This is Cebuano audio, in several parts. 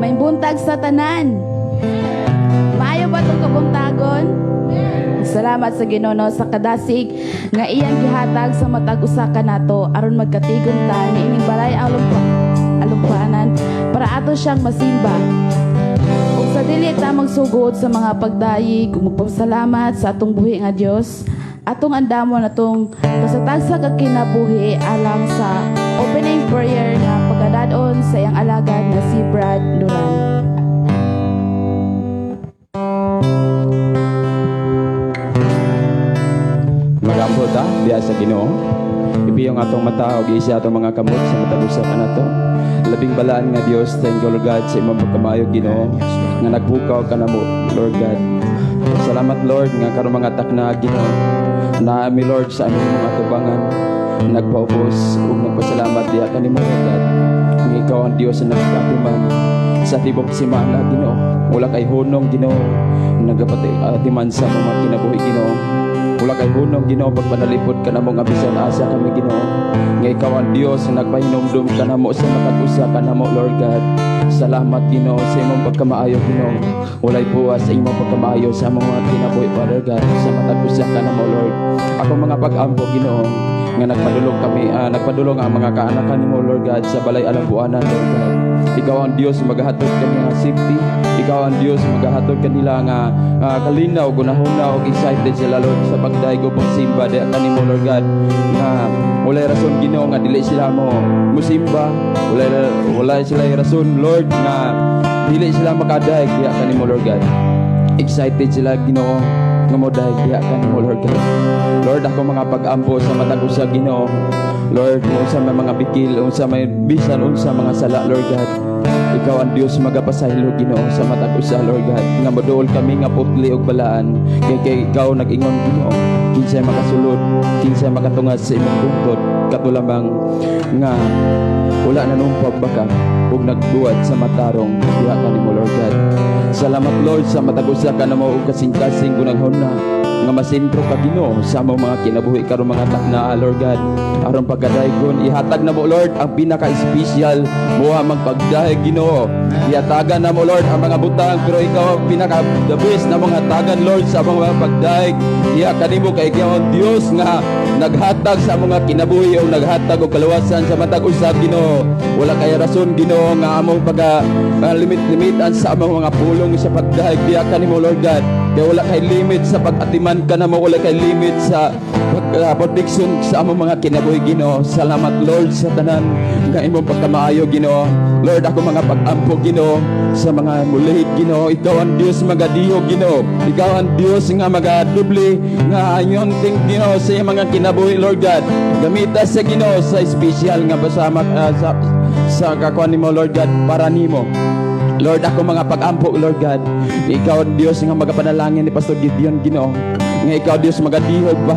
May buntag sa tanan. Maayo ba itong kabuntagon? Salamat sa Ginoo sa kadasig nga iyang gihatag sa matag usa kanato aron magkatigon ta niining balay alumpanan para ato siyang masimba. Ug sa dili ta magsugod sa mga pagdayeg ug magpasalamat sa atong buhi nga Dios, atong andamon atong tasatagsa ka kinabuhi alang sa opening prayer nga pagkadadon sa iyang alagad na si Brad Duran. Magampo ta diha sa Ginoo. Ipiyong atong mata ug isi atong mga kamot sa matag usa kanato. Labing balaan nga Dios, thank you, Lord God, sa imong pagkamaayo, Ginoo, nga nagbukaw ka namo, Lord God. Salamat, Lord, nga karon mga takna, Ginoo. Naa mi, Lord, sa aming mga tubangan nagpaubos ug nagpasalamat diha kanimo, Lord God. Nga ikaw ang Dios na nagkatiman sa tibok simana, Ginoo. Wala kay hunong, Ginoo, nagapati atiman sa mga kinabuhi, Ginoo. Wala kay hunong, Ginoo, pagpanalipod ka namo nga bisan asa kami, Ginoo. Nga ikaw ang Dios nga nagpahinumdum ka namo sa matag usa ka namo, Lord God. Salamat, Ginoo, sa imong pagkamaayo, Ginoo. Walay buwas sa imong pagkamaayo sa among mga kinabuhi, Father God, sa matag usa ka namo, Lord. Ako mga pag-ampo, Ginoo, nga nagpadulong kami, nagpadulong ang mga kaanakan nimo, Lord God, sa balay alambuanan, Lord God. Ikaw ang Dios magahatod kanila safety. Ikaw ang Dios magahatod kanila nga kalinaw, gunahuna ug excited sila, Lord, sa pagdayeg ug pagsimba diha kanimo, Lord God. Nga walay rason, Ginoo, nga dili sila mo musimba, wala sila rason, Lord, nga dili sila makadayeg diha kanimo, Lord God. Excited sila, Ginoo, nga modayeg diha kanimo, Lord God. Lord, ako mga pag-ampo sa matag usa, Ginoo. Lord, unsa may mga bikil, unsa may bisan unsa mga sala, Lord God. Ikaw ang Dios magapasaylo, Ginoo, sa matag usa, Lord God. Nga moduol kami nga putli ug balaan kay ikaw nag-ingon, Ginoo, kinsay makasulod, kinsay makatungas sa imong bungtod, kato lamang nga wala nanumpag baka ug nagbuhat sa matarong diha kanimo, Lord God. Salamat, Lord, sa matag usa ka namo ug kasing-kasing gunang-huna nga masentro ka, Ginoo, sa among mga kinabuhi karon mga takna, Lord God. Aron pagkadaygon, ihatag na mo, Lord, ang pinaka-special mo magpagdayeg, Ginoo. Ihatagan na mo, Lord, ang mga butang, pero ikaw ang pinaka the best na mga hatagan, Lord, sa among mga pagdayeg diha kanimo kay ikaw ang Dios nga naghatag sa mga kinabuhi o naghatag og kaluwasan sa matag usa, Ginoo. Wala kay rason, Ginoo, nga among pag limit-limitan sa among mga pulong sa pagdayeg diha kanimo, Lord God. Kaya wala kay limit sa pag-atiman ka namo, wala kay limit sa pag protection sa among mga kinabuhi, Ginoo. Salamat, Lord, sa tanan nga imong pagkamaayo, Ginoo. Lord, ako mga pag-ampo, Ginoo, sa mga mulihid, Ginoo. Ikaw ang Dios magadihog, Ginoo. Ikaw ang Dios nga magadubli nga anointing, Ginoo, sa iyang mga kinabuhi, Lord God. Gamita sa Ginoo sa special nga basama sa kakuan nimo, Lord God, para nimo. Lord, ako mga pag-ampo, Lord God. Ikaw ang Dios nga magapanalangin ni Pastor Gideon, Ginoo. Nga ikaw, Dios, magadihog ba?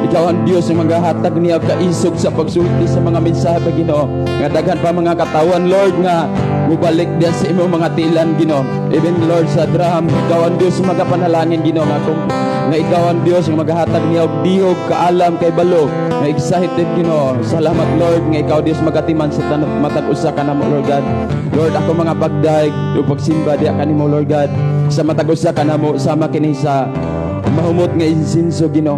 Ikaw ang Dios nga magahatag niya kaisog sa pagsulti sa mga mensahe pa, Ginoo. Nga daghan pa mga katawan, Lord, nga mubalik diya sa imong mga tilan, Ginoo. Even, Lord, sa drum, ikaw ang Dios magapanalangin, Ginoo, nga kung nga ikaw ang Dios nga magahatag niya og dihog, kaalam kay balo, nga excited, Ginoo. Salamat, Lord, nga ikaw Dios magatiman sa tanong matag usa ka namo, Lord God. Lord, ako mga pagdayeg ug pagsimba diha kanimo, Lord God, sa matag usa ka namo sama kini sa mahumot nga insinso, Ginoo,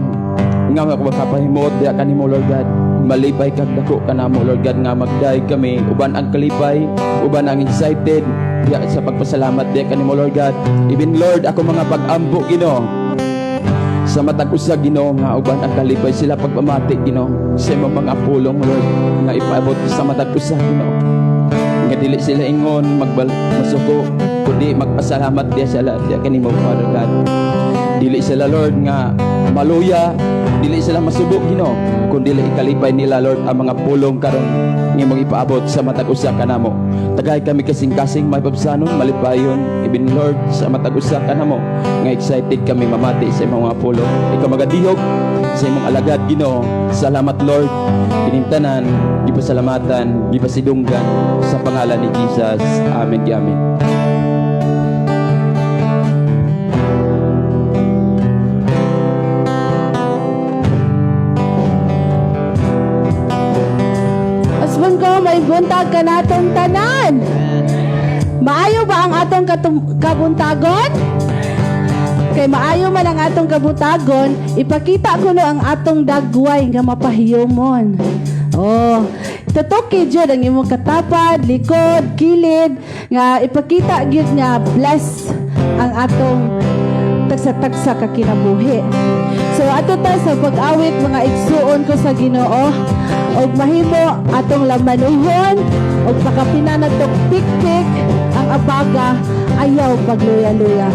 nga makapahimuot diha kanimo, Lord God. Malipay kag dako kanamo, Lord God, nga magdayeg kami uban ang kalipay, uban ang excited diha sa pagpasalamat diha kanimo, Lord God. Even, Lord, ako mga pag-ampo, Ginoo, sa matag usa, Ginoo, nga uban ang kalipay sila pagpamati, Ginoo, sa imong mga pulong, Lord, nga ipaabot sa matag usa, Ginoo, nga dili sila ingon magbal masuko kundi magpasalamat diha sila diha kanimo, Father God. Dili sila, Lord, nga maluya, dili sila masubo, Ginoo, kundi ikalipay nila, Lord, ang mga pulong karon nga imong ipaabot sa matag usa kanamo. Tagay kami kasing-kasing mapabsanon, malipayon, even, Lord, sa matag usa kanamo nga excited kami mamati sa imong mga pulong. Ikaw magadihog sa imong alagad, Ginoo. Salamat, Lord. Kining tanan gipasalamatan, gipasidunggan sa pangalan ni Jesus. Amen. Amen. Asman ko, may buntag ka natong tanan. Maayo ba ba ang atong kabuntagon? Kay maayo man ang atong kabuntagon, ipakita kuno ang atong dagway nga mapahiyomon. Oh, tutuki jud ang imong katapad, likod, kilid nga ipakita gyud nga bless ang atong tagsa-tagsa ka kinabuhi. So ato ta sa pag-awit, mga igsuon ko sa Ginoo, og mahimo atong lamanuhon og pakapina nato pikpik ang abaga, ayaw pagluya-luya.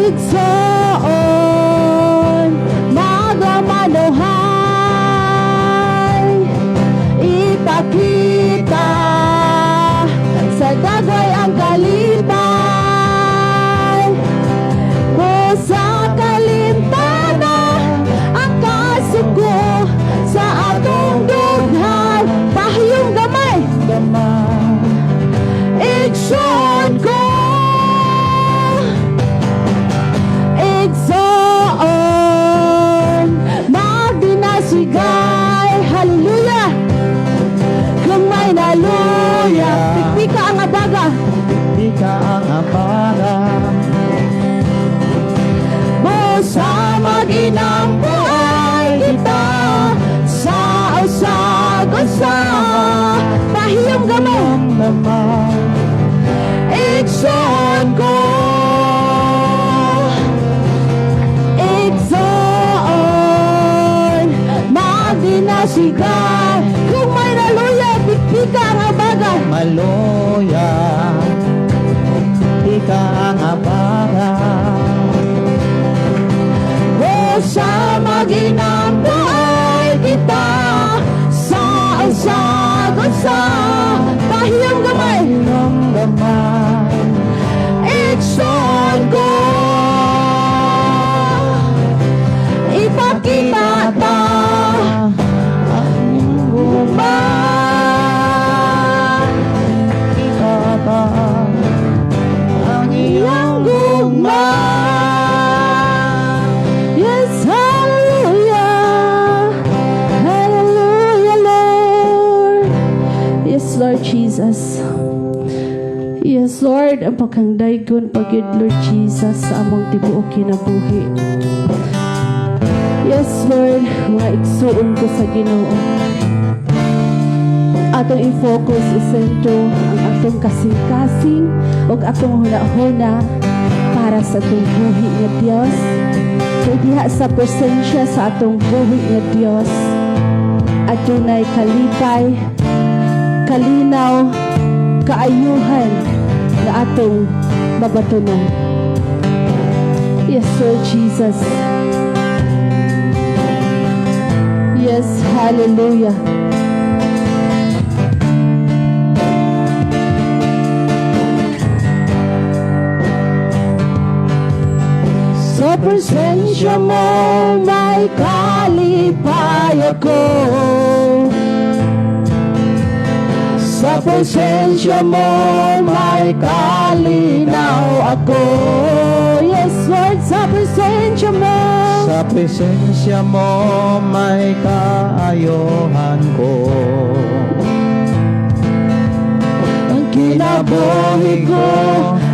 Igsoon, magamanuhay, ipakita sa dagway ang kalipay. Sa kalintana ang kasuko sa atong dughan, pahiyong gamay. Igsoon ko, igsoon, magdinasigay, hallelujah. Kung may naluya, pikpika ang abaga. Pikpika ang abaga. Busa maginampuay kita sa usag-usa, pahiyong gamay. Igsoon ko, igsoon, magdinasigay. Kung may naluya, pikpika ang abaga. Maloya, pikpika ang abaga. Sa maginampuay kita sa usag-usa, pahiyong gamay. Igsoon ko, ipakita ta ang gugma. Ipakita ang iyang gugma. Yes, hallelujah. Hallelujah, Lord. Yes, Lord Jesus. Yes, Lord, ang pagkangdaygon pagyud, Lord Jesus, sa among tibuok kinabuhi. Yes, Lord, mga igsuon ko sa Ginoo. Atong i-focus, isentro ang atong kasing-kasing ug atong huna-huna para sa atong buhi nga Dios. Kay diha sa presensya sa atong buhi nga Dios, adunay kalipay, kalinaw, kaayuhan na atong mabatunan. Yes, Lord Jesus. Yes, hallelujah. Sa presensya mo may kalipay ako. Sa presensya mo may kalinaw ako. Yes, Lord, sa presensya mo. Sa presensya mo may kaayuhan ko. Ang kinabuhi ko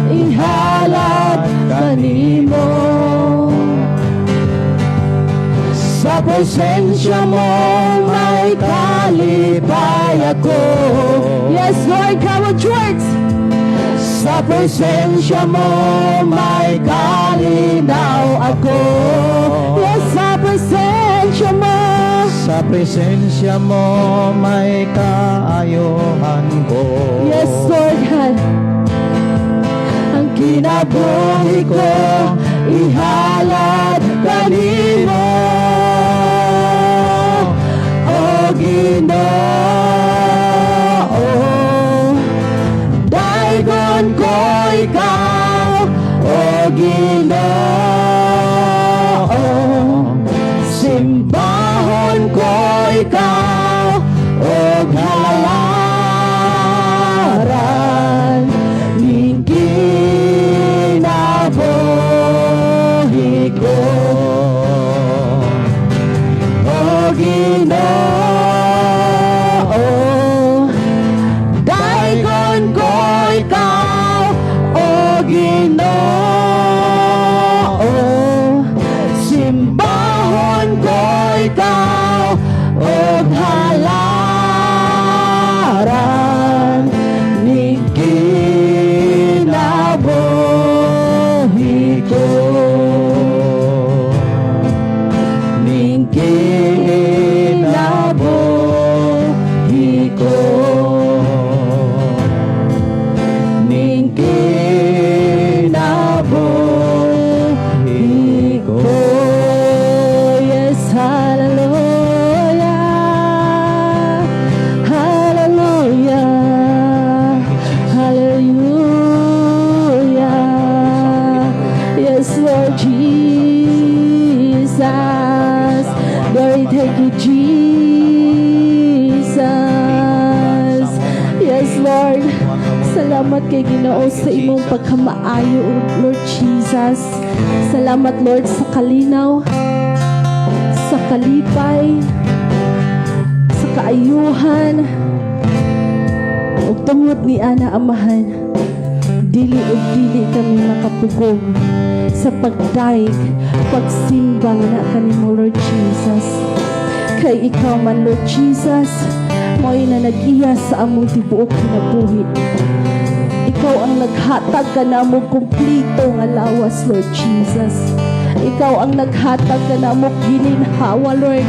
ihalad kanimo. Sa presensya mo may kalipay ako. Yes, Lord, come on, church. Sa presensya mo may kalinaw ako. Yes, sa presensya mo. Sa presensya mo may kaayuhan ko. Yes, Lord God. Ang kinabuhi ko ihalad kanimo. O Ginoo, daygon ko ikaw, O Ginoo. Simbahon ko ikaw, og halaran ning kinabuhi ko. O Ginoo, Salamat kay Ginoo sa imong pagkamaayo, Lord Jesus. Salamat, Lord, sa kalinaw, sa kalipay, sa kaayuhan. Ug tungod ni ana, Amahan, dili ug dili kami makapugong sa pagdayeg, pagsimba nga na kanimo, Lord Jesus. Kay ikaw man, Lord Jesus, mao'y na nag-iya sa among tibuok kinabuhi. Ikaw ang naghatag kanamo kumpleto nga lawas, Lord Jesus. Ikaw ang naghatag kanamo gininhawa, Lord.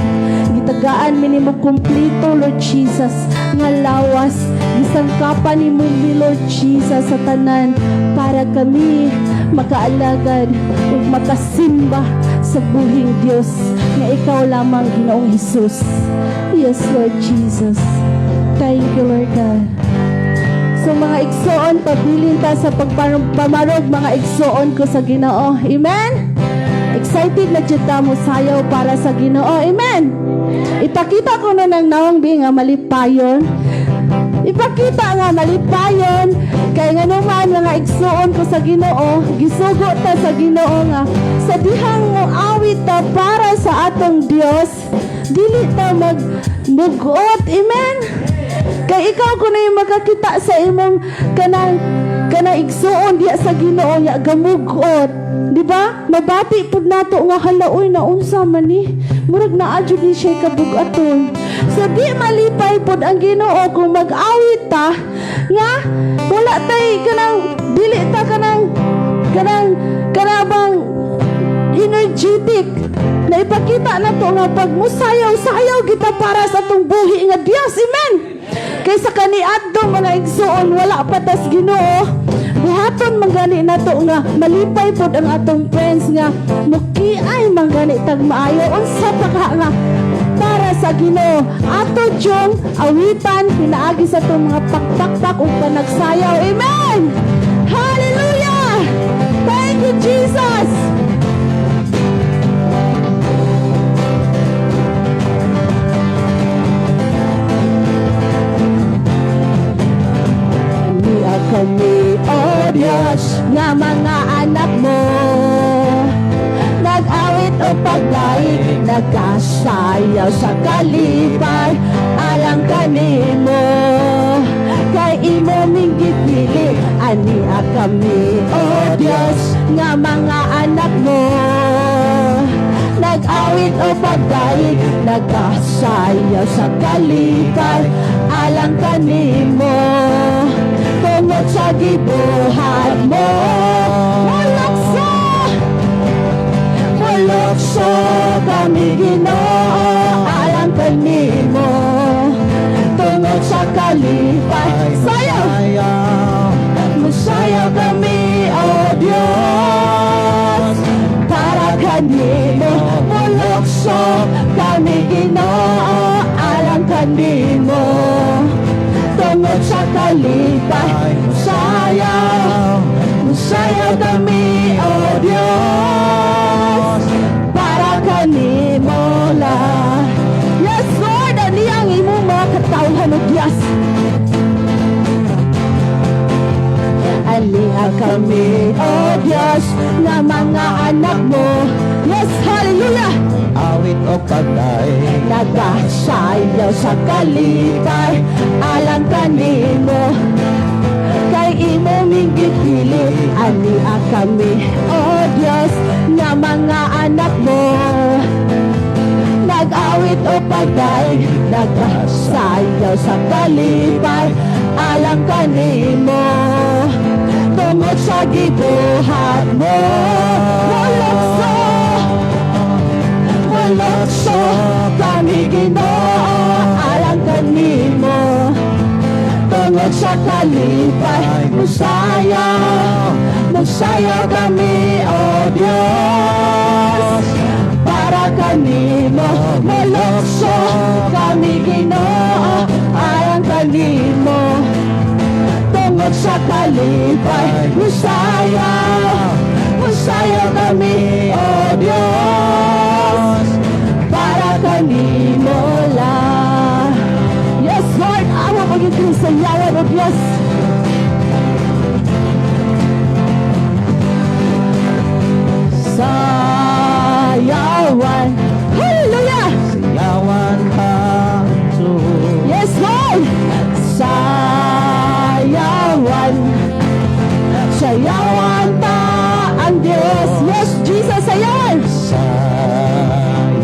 Gitagaan mi nimo kumpleto, Lord Jesus, nga lawas. Gisangkapan nimo mi, Lord Jesus, sa tanan para kami makaalagad ug makasimba sa buhing Dios nga ikaw lamang, Ginoong Hesus. Yes, Lord Jesus. Thank you, Lord God. So mga igsoon, pabilin ta sa pagpamarog, mga igsoon ko sa Ginoo. Amen? Excited na jud ta mo sayaw para sa Ginoo. Amen? Ipakita ko na ng nawong bi nga malipayon. Ipakita nga malipayon kay nganuman, mga igsoon ko sa Ginoo, gisugo ta sa Ginoo nga sa dihang mo awit ta para sa atong Dios, dili ta mag mugot. Amen? Kay ikaw kuno yung makakita sa imong kanang kanang igsuon diya sa Ginoo nya gamugot. Di ba? Mabati pud nato nga, "Hala oy, naunsa man ni? Murag naa jud ni siya kabugaton." So di malipay pud ang Ginoo kung mag-awit ta nga wala tay kanang dili ta kanang kanang kanabang energetic na ipakita na to nga pag musayaw-sayaw kita para sa atong buhi nga Dios. Amen? Kaysa kaniadto, mga igsuon, wala pa tas Ginoo. Buhaton man gani nato nga malipay pod ang atong friends nga mukiay man gani tag maayo, unsa pa ka nga para sa Ginoo. Ato jung awitan pinaagi sa atong mga pakpakpak ug panagsayaw. Amen. Hallelujah. Thank you, Jesus. Ania kami, O Diyos, nga mga anak mo. Nag-awit o pagdaig, nagkasayaw sa kalipay, alang kanimo. Kay imo ming gipili, ania kami, O Diyos, nga mga anak mo. Nag-awit o pagdaig, nagkasayaw sa kalipay, alang kanimo. Tungod sa gibuhat mo, mulukso, mulukso kami, Ginoo, alang kanimo. Tungod sa kalipay, sayaw, musayaw kami, O Diyos, para kanimo. Mulukso kami, Ginoo, alang kanimo. Tungod sa kalipay, sayaw, musayaw kami, O Diyos, para kanimo lang. Yes, Lord, ani ang imong mga katawhan, O Diyos. Ania kami, O Diyos, nga mga anak mo. Yes, hallelujah! Awit o pagdaig, nagasayaw sa kalipay, alang kanimo. Kay imo ming gipili, ania kami, O Diyos, nga mga anak mo. Nag-awit o pagdaig, nagasayaw sa kalipay, alang kanimo. Tungod sa gibuhat mo, mulukso, mulukso kami, Ginoo, alang kanimo. Tungod sa kalipay, musayaw, musayaw kami, O Diyos, para kanimo. Mulukso kami, Ginoo, alang kanimo. Tungod sa kalipay, musayaw, musayaw kami, O Diyos, para kanimo lang. Yes, Lord, awa maging sayawan, O Diyos. Sayawan ta ang Diyos. Yes, Jesus, sayawan. Sayawan.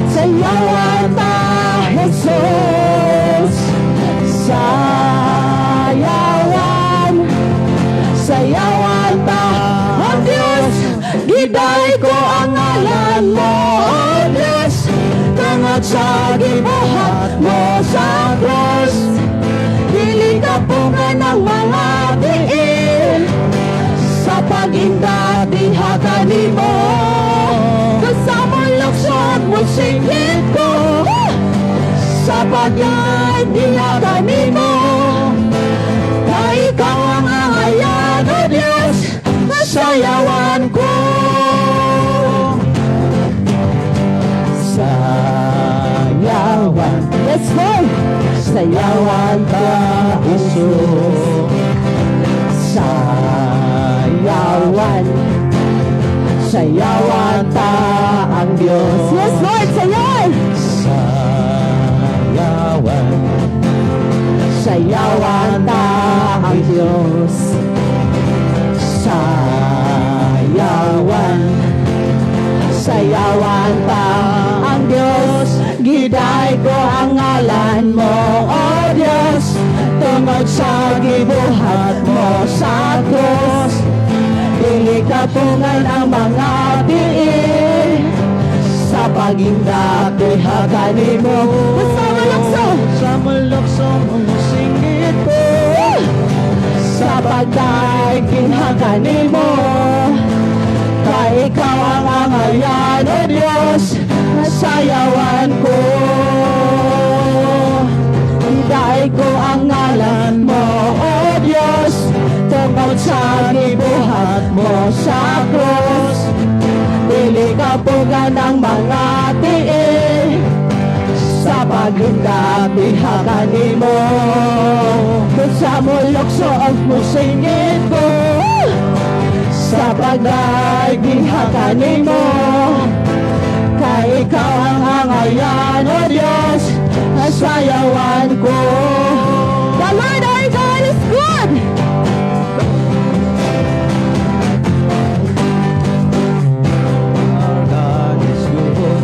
Sayawan ta, Jesus. Sayawan. Sayawan ta ang Diyos. Giday ko ang ngalan mo, O Diyos, tungod sa gibuhat mo sa cross. Dili kapungan ang mga tiil sa pag-indak diha kanimo. Kasama luksod mo singit ko sa pagdaig diha kanimo. Kay ikaw ang angayan, O Diyos, sayawan ko. Sayawan. Yes, Lord. Sayawan ta, Jesus. Sayawan. Sayawan ta ang Diyos. Yes, Lord, sayawan. Sayawan. Sayawan ta ang Diyos. Sayawan. Sayawan ta ang Diyos. Giday ko ang ngalan mo, O Diyos, tungod sa gibuhat mo sa krus. Dili kapungan ang mga tiil sa pag-indak diha kanimo. Basta malukso. Sa malukso mo singit ko sa pagdaig diha kanimo. Kay ikaw ang angayan, O Diyos, sayawan ko. Giday ko ang ngalan mo, O Diyos, tungod sa gibuhat mo sa krus. Dili kapungan ang mga tiil sa pag-indak diha kanimo. Kung sa mulukso ang musingit ko sa pagdaig diha kanimo. Kay ikaw ang angayan, O Diyos, sayawan ko. The Lord our God is good. Our God is good.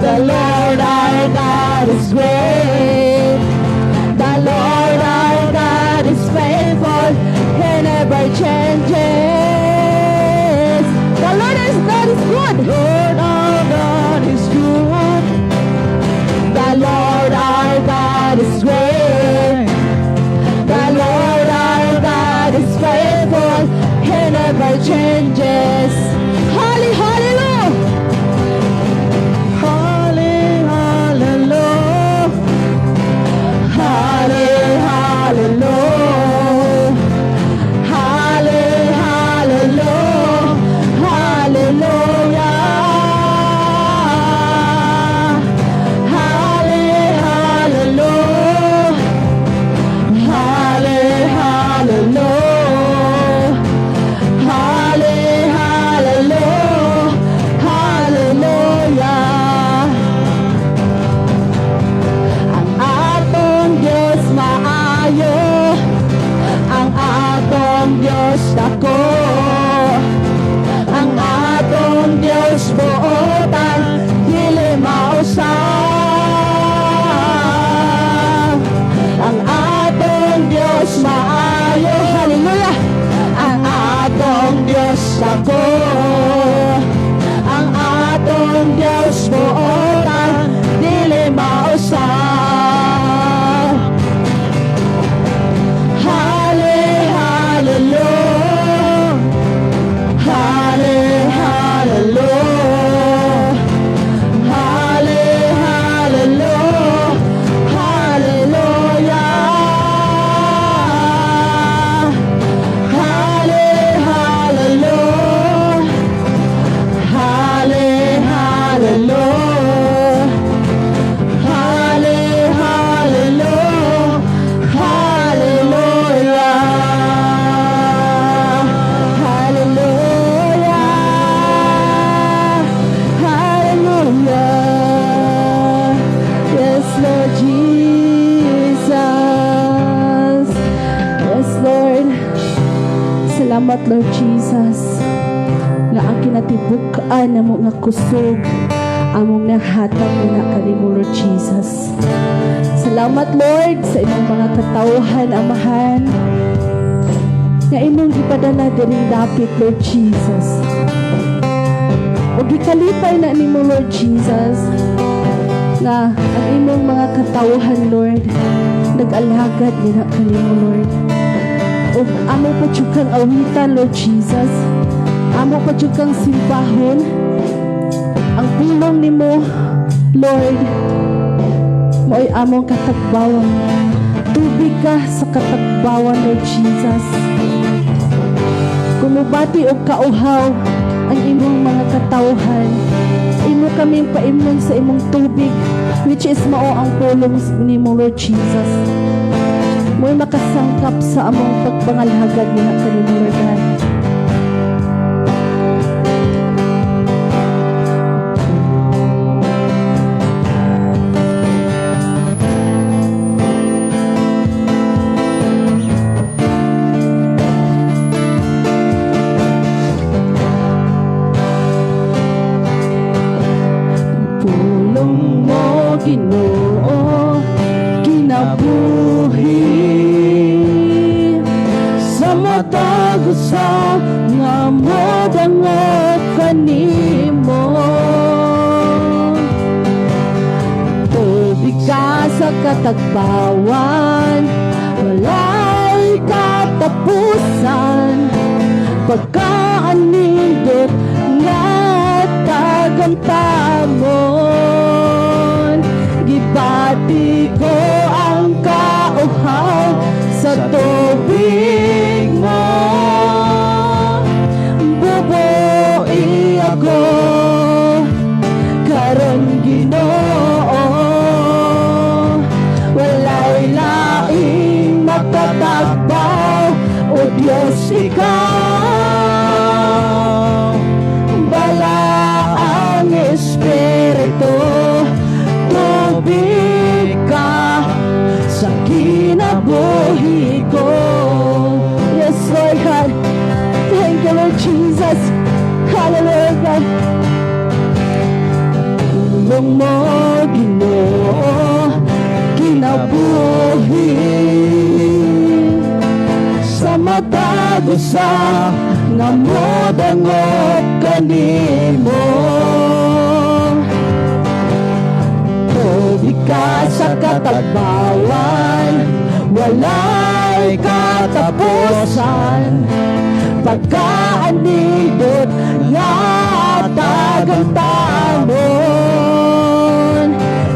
The Lord our God is great. The Lord our God is faithful. He never changes. The Lord our God is good. Lord our God is good. The Lord our God is great. The Lord our God is faithful. He never changes. Holly, hallelujah. Holly, hallelujah. Halle, hallelujah. Halle, Lord Jesus, nga ang kinatibuk-an namo nga kusog among nahatag na kanimo, Lord Jesus. Salamat, Lord, sa imong mga katawhan, Amahan, nga imong gipadala diring dapit, Lord Jesus. O gikalipay na nimo, Lord Jesus, nga ang imong mga katawhan, Lord, nag-alagad nila kanimo, Lord. O amo pa jud kang awitan, Lord Jesus. Amo pa jud kang simbahon. Ang pulong nimo, Lord, mo'y among katagbawan. Tubig ka sa katagbawan, Lord Jesus. Kung mubati og kauhaw ang imong mga katawhan, imo kaming paimnon sa imong tubig, which is mao ang pulong nimo, Lord Jesus. Mo'y makasangkap sa among pagpangalagad niya kanimo, Lord God. Pulong mo, Ginoo, kinabuhi sa matag usa nga modangop kanimo. Tubig ka sa katagbawan, walay katapusan, pagkaanindot nga tagamtamon. Gibati ko ang kauhaw sa tubig mo. Bubuhi ako karon, Ginoo. Walay laing makatagbaw, O Dios, ikaw balaang Espiritu. Tubig ka sa kinabuhi ko. Yes, Lord God. Thank you, Lord Jesus. Hallelujah, God. Pulong mo, Ginoo, kinabuhi sa matag usa nga modangop kanimo. Tubig ka sa katagbawan, walay katapusan, pagkaanindot nga tagamtamon.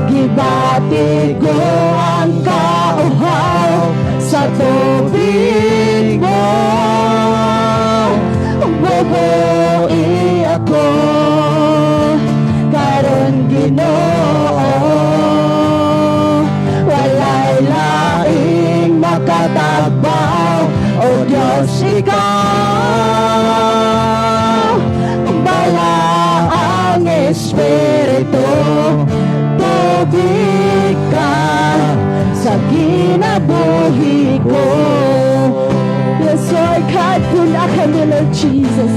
Gibati ko ang kauhaw sa tubig mo. Bubuhi ako karon, Ginoo. Walay laing makatagbaw, O Diyos, ikaw balaang Espiritu. Tubig ka sa kinabuhi ko. Yes, Lord God, puna kami, Lord Jesus.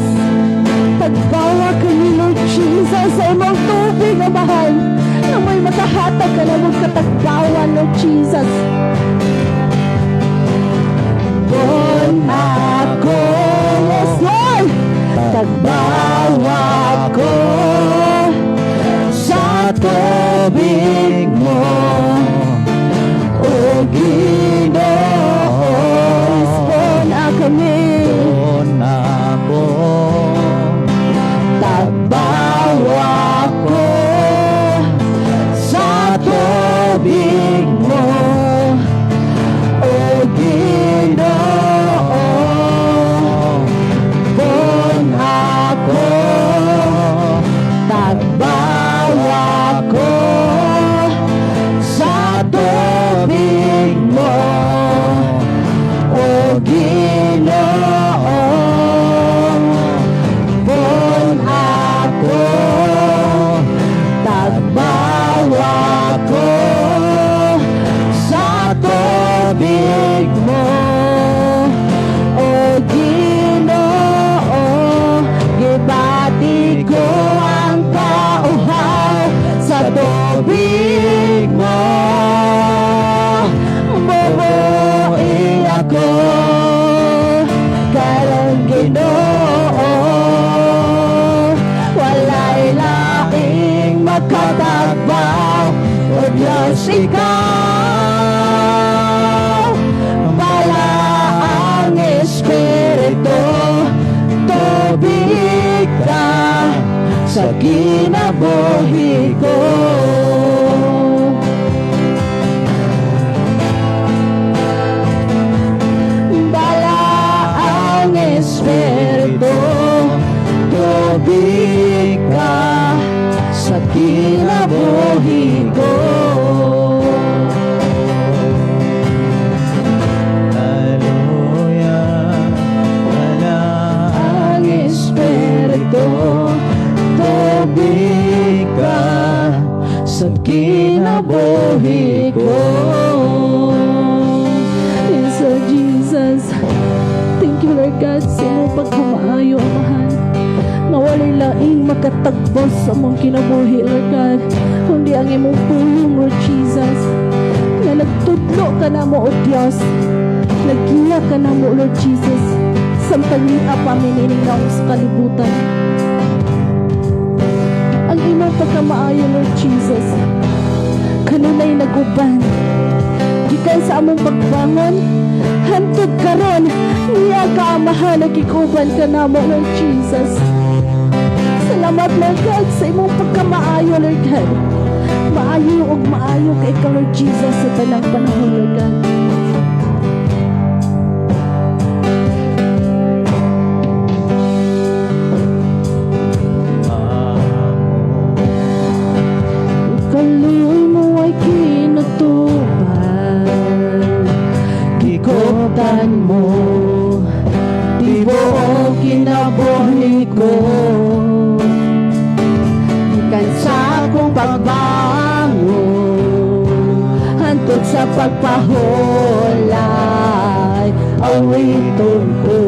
Tagbawa kami, Lord Jesus, sa imong tubig, Amahan, na may makahatag ka na mong katagbawan, Lord Jesus. Bon ako. Yes, Lord. Tagbawa ko sa tubig mo, O Ginoo. Puna kami. Bon ako. Tagbawa ko sa tubig mo, O Ginoo. Bon ako. Tagbawa ko Diyos, ikaw. Balaang Espiritu, tubig ka sa kinabuhi ko. Balaang Espiritu, tubig ka sa kinabuhi ko. Hallelujah, ang Espiritu, tubig ka sa kinabuhi ko. Yes, Lord Jesus. Thank you, Lord God, sa imong pagkamaayo, Amahan. Nga walay laing makatagbos sa among kinabuhi, Lord God, kundi ang imong pulong, Lord Jesus. Nga nagtudlo ka namo, O Dios. Naggiya ka namo, Lord Jesus. Samtang niya pa mi niining naong sa kalibutan. Ang imong pagkamaayo, Lord Jesus, kanunay naguban. Gikan sa among pagbangon, hantod karon, niya ka, Amahan, nagkikuban ka namo, Lord Jesus. Salamat, Lord God, sa imong pagkamaayo, Lord God. Maayo ug maayo kay ka, Lord Jesus, sa tanang panahon, Lord God. Kaloy mo ay kinutuban, Gikotan mo tibuok kinabuhi ko. Gikan sa akong pagbangon hantod sa pagpahulay, awiton ko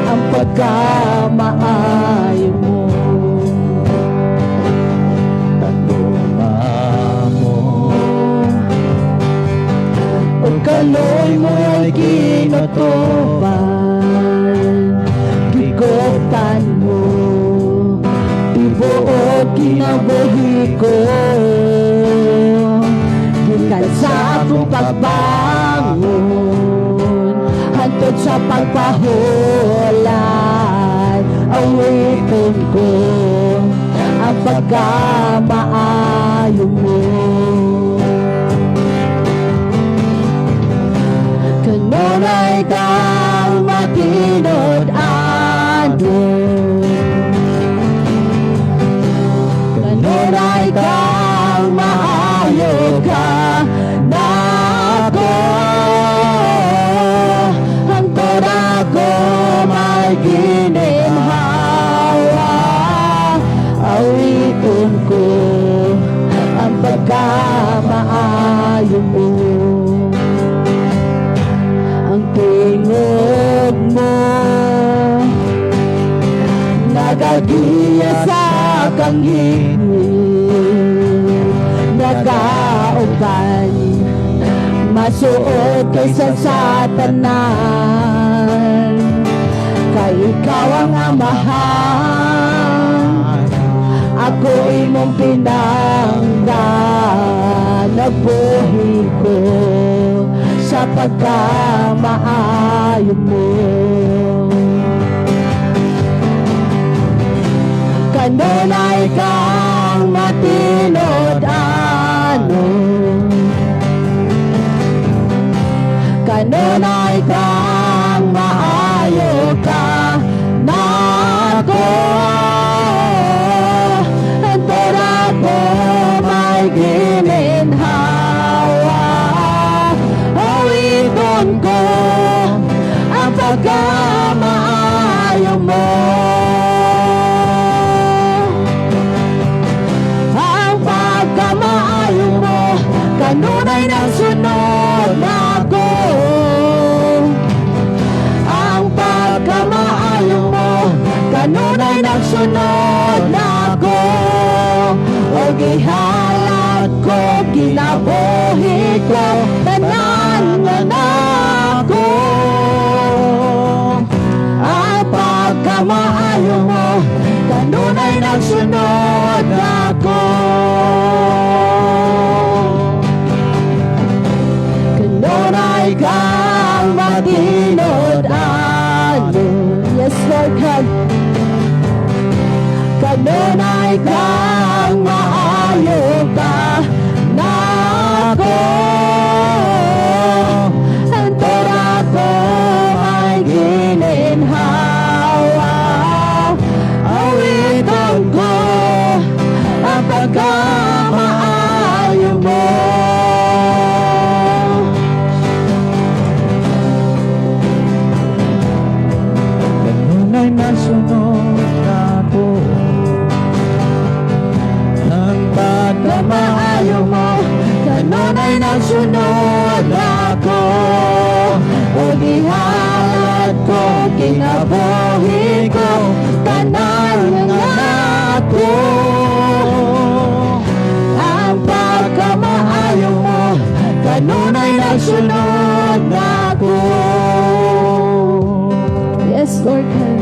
ang pagkamaayo mo. Tanduma mo o kaloy mo ay kinutuban, gikotan mo tibuok kinabuhi ko. Gikan sa akong pagbangon hantod sa pagpahulay, awiton ko ang pagkamaayo mo. Kanunay kang matinud-anon, kanunay kang maayo ka nako. Hangtod ako may gininhawa, awiton ko ang pagkamaayo mo. Ang tingog mo nagagiya sa kangin, nagauban masuot kaysa sa tanan. Kay ikaw ang Amahan, ako imong pinangga, nabuhi ko sa pagkamaayo mo. Kanunay kang matinud-anon, kanunay kang maayo ka nako. Hantod ako may gininhawa, awiton ko ang pagkamaayo mo. Ang pagkamaayo mo kanunay nagsunod nako. Ang pagkamaayo mo kanunay nagsunod nako. O gihalat ko kinabuhi ko tanan nga nako. Ang pagkamaayo mo kanunay nagsunod nako. Kanunay nagsunod ako, o gihalad ko kinabuhi ko, tanan nga nako. Ang pagkamaayo mo, kanunay nagsunod nako. Yes, Lord God.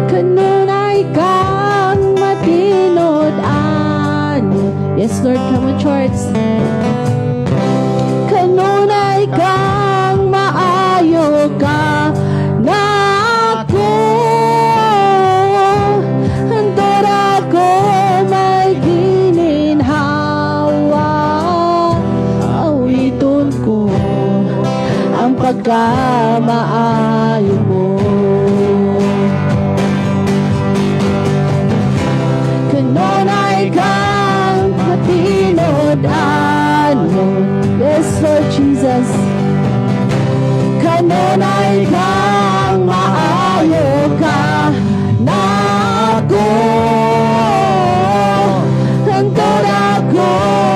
Kanunay kang matinud-an. Yes, Lord, come on, church. Kanunay kang maayo ka nako. Hantod ako may gininhawa. Awiton ko ang pagkamaayo mo. Kanunay kang matinud-an mo. Yes, Lord Jesus. Kanunay kang maayo ka nako. Hantod ako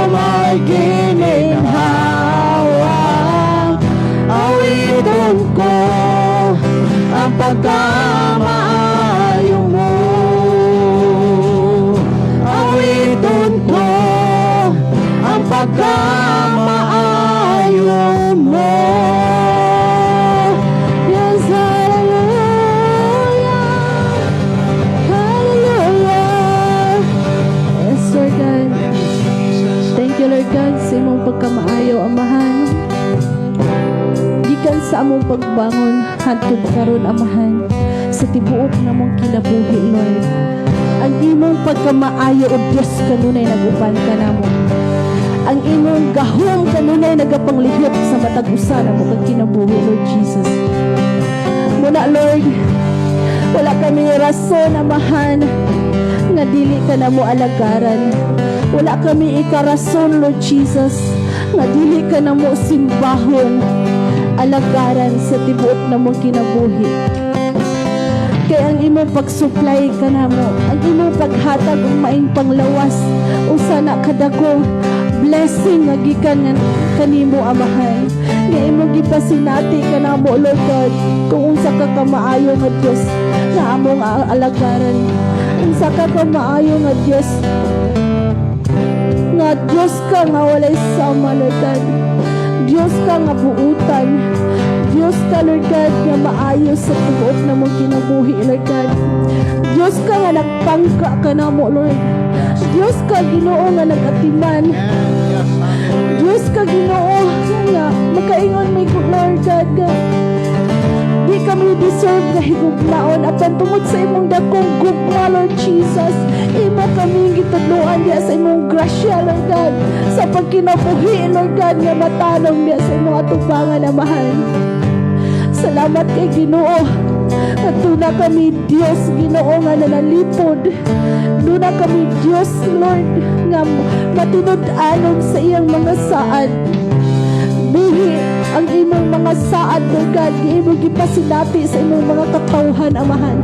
may gininhawa. Awiton ko ang pagkamaayo mo. Awiton ko ang pagkamaayo mo. Yes, hallelujah. Hallelujah. Yes, Lord God. Thank you, Lord God, sa imong pagkamaayo, Amahan. Gikan sa among pagbangon, hantod karon, Amahan, sa tibuok namong kinabuhi, Lord. Ang imong pagkamaayo, O Dios, kanunay nag-uban ka namo. Ang imong gahom kanunay nagapanglihok sa matag usa namo kag kinabuhi, Lord Jesus. Muna, Lord, wala kami rason, Amahan, nga dili ka namo alagaran. Wala kami ikarason, Lord Jesus, nga dili ka namo simbahon, alagaran sa tibuok namong kinabuhi. Kay ang imong pag-supply ka namo, ang imong paghatag og maing panglawas, usa na kadakong blessing nga gikan nga kanimo, Amahan. Nga imong gipasinati kanamo, Lord God, kung unsa ka kamaayo nga Dios nga among alagaran. Unsa ka kamaayo nga Dios, nga Dios ka nga walay sama, Lord God. Dios ka nga buutan. Dios ka, Lord God, nga maayo sa tibuok namong kinabuhi, Lord God. Dios ka nga nagpangka kanamo, Lord. Dios ka, Ginoo, nga nagatiman. Dios ka, Ginoo, nga makaingon may, Lord God, nga di kami deserve nga higugmaon apan tungod sa imong dakong gugma, Lord Jesus, imo kami gitudloan diha sa imong grasya, Lord God, sa pagkinabuhi, Lord God, nga matanong diha sa imong atubangan, Amahan. Salamat kay Ginoo at duna kami Dios, Ginoo, nga nanalipod. Duna kami Dios, Lord, nga matinud-anon sa iyang mga saad. Buhi ang imong mga saad, Lord God, nga imong gipasinati sa imong mga katawhan, Amahan.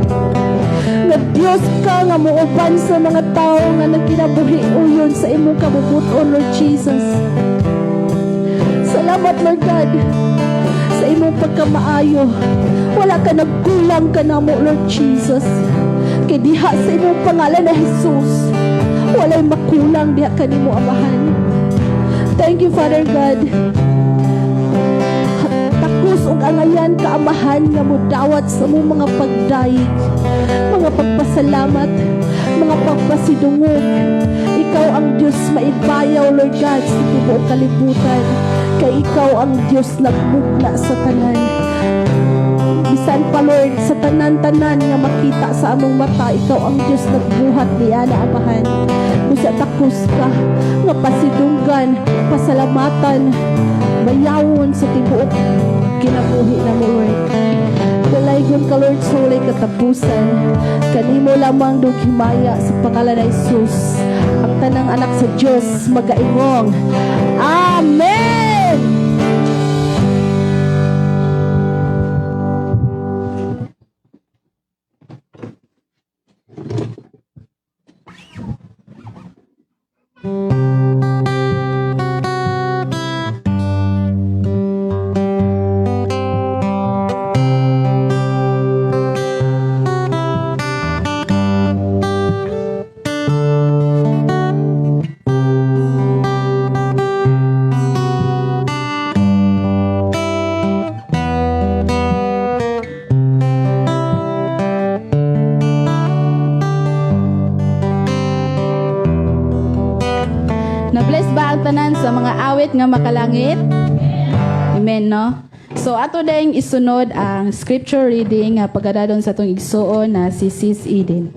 Nga Dios ka nga muuban sa mga tao nga nagkinabuhi uyon sa imong kabubuton, Lord Jesus. Salamat, Lord God, sa imong pagkamaayo. Wala ka nagkulang kanamo, Lord Jesus. Kay diha sa imong pangalan na Jesus, walay makulang diha kanimo, Amahan. Thank you, Father God. Takos og angayan ka, Amahan, nga modawat sa among mga pagdayeg, mga pagpasalamat, mga pagpasidungog. Ikaw ang Diyos maibayaw, Lord God, sa tibuok kalibutan. Kay ikaw ang Diyos nagmugna sa tanan. Bisan pa, Lord, sa tanan-tanan nga makita sa among mata, ikaw ang Diyos nagbuhat niana, Amahan. Busa takos ka nga pasidunggan, pasalamatan, bayawon sa tibuok kinabuhi namo, Lord. Dalaygon ka, Lord, sa walay katapusan. Kanimo lamang dug himaya sa pangalan ni Jesus. Ang tanang anak sa Dios magaingong, Amen! Na-bless ba ang tanan sa mga awit nga makalangit? Amen, no? So ato dayong isunod ang scripture reading nga pagadadon sa atong igsuon na si Sis Eden.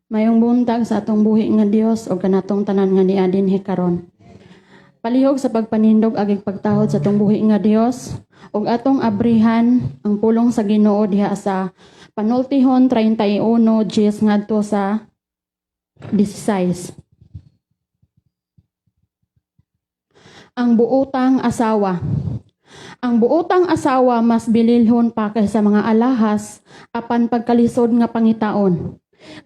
Mayong buntag sa atong buhi nga Dios ug kanatong tanan nga niya dinhi karon. Palihog sa pagpanindog agig pagtahod sa atong buhi nga Dios ug atong abrihan ang pulong sa Ginoo diha sa Panultihon 31:10 ngadto sa 16. Ang buotang asawa. Ang buotang asawa mas bililhon pa kaysa mga alahas apan pagkalisod nga pangitaon.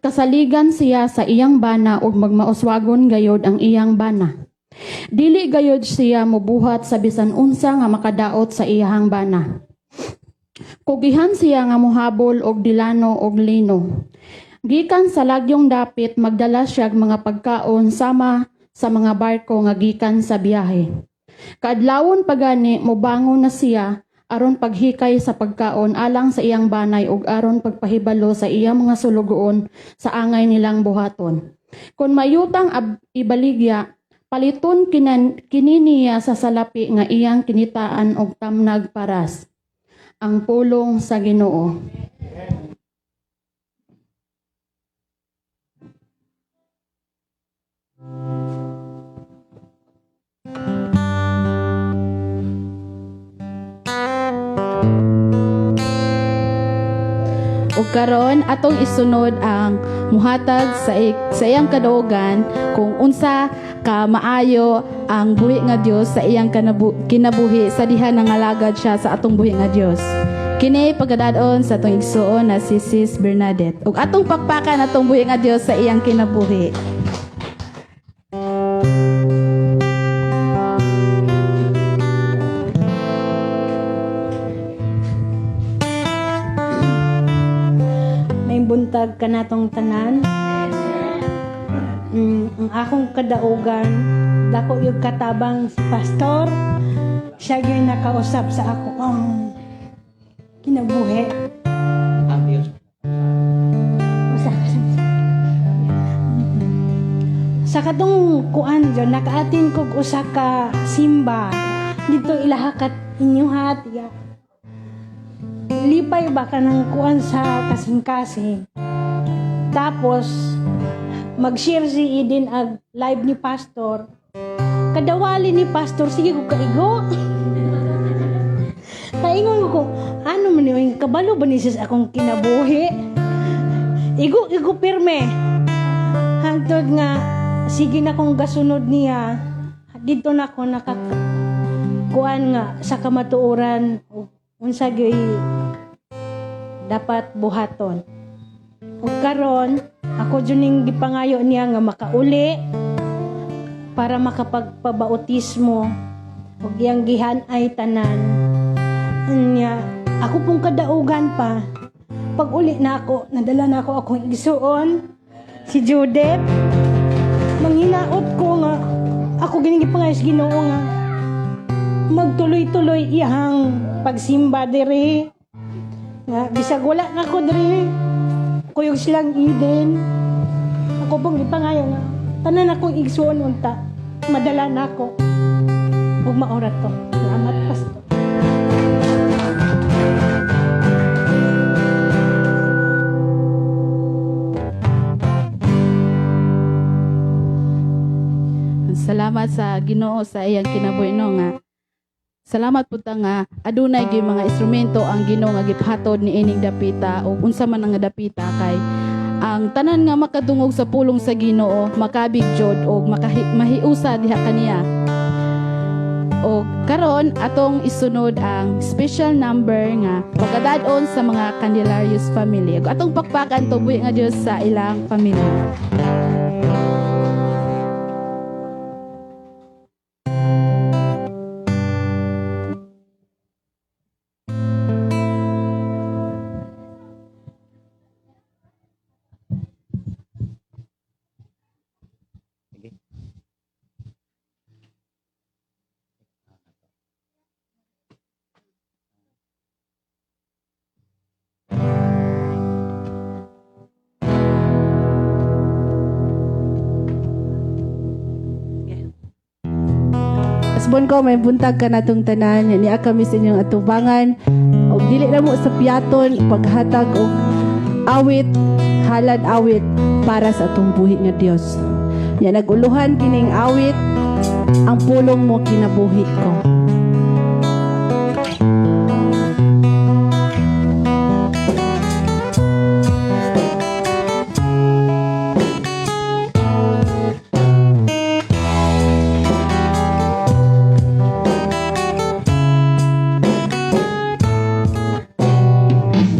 Kasaligan siya sa iyang bana ug magmauswagon gayod ang iyang bana. Dili gayod siya mobuhat sa bisan unsa nga makadaot sa iyahang bana. Kugihan siya nga mohabol og dilano og lino. Gikan sa lagyong dapit magdala siya og mga pagkaon sama sa mga barko nga gikan sa biyahe. Kaadlawon pagani mobangon na siya aron paghikay sa pagkaon alang sa iyang banay ug aron pagpahibalo sa iyang mga sulugoon sa angay nilang buhaton. Kon mayutang ibaligya, paliton kini niya sa salapi nga iyang kinitaan og tamnag paras. Ang pulong sa Ginoo. Ug karon atong isunod ang muhatag sa iyang kadaugan kung unsa ka maayo ang buhi nga Dios sa iyang kinabuhi sa diha nangalagad siya sa atong buhi nga Dios. Kini pagadadon sa atong igsuon na si Sis Bernadette. Ug atong pakpakan atong buhi nga Dios sa iyang kinabuhi. May buntag kanatong tanan. Ang akong kadaugan, dako yung katabang si pastor. Siya yung nakausap sa ako ang kinabuhi. Sa katong kuan dyan, nakaatin kog usa ka simba dito ilahakat inyuhat ya. Lipay ba ka ng kuan sa kasing-kasing. Tapos, mag-share si Eden ag live ni Pastor. Kadawali ni Pastor, sige ko kaigo. Kaingon ko, ano man yun, kabalo ba ni sis akong kinabuhi? Igo, igo pirme. Hangtod nga, sige na kong gasunod niya. Dito na ako nakakuan nga sa kamatuoran, unsa gyud dapat buhaton. Ug karon, ako jud ning gipangayo niya nga makauli para makapagpabautismo ug iyang gihan ay tanan. Anya, ako pong kadaugan pa. Pag uli na ako, nadala na ako akong igsuon, si Judith. Manghinaot ko nga, ako gining gipangayo sa Ginoo nga magtuloy-tuloy iyang pagsimba diri. Nga, bisag wala na ko diri, kuyog silang Eden. Ako pong gipangayo nga, tanan akong igsuon unta, madala na ako. Ug maorat to. Salamat, Pastor. Salamat sa Ginoo sa iyang kinabuhi no nga. Salamat pud ta nga adunay gyud mga instrumento ang Ginoo nga giphatod niining dapita ug unsa man ang nga dapita kay ang tanan nga makadungog sa pulong sa Ginoo makabig jud og mahiusa diha kaniya. Og karon atong isunod ang special number nga pagkadadon sa mga Candelarios family. Ug atong pakpakan tubuhi nga Dios sa ilang family. Bongko, maayong buntag kanatong tanan. Nia kami sa inyong atubangan. Og dili na mo sa piyaton paghatag og awit, halad awit para sa atong buhi nga Dios. Ya naguluhan kining awit, "Ang Pulong Mo Kinabuhi Ko."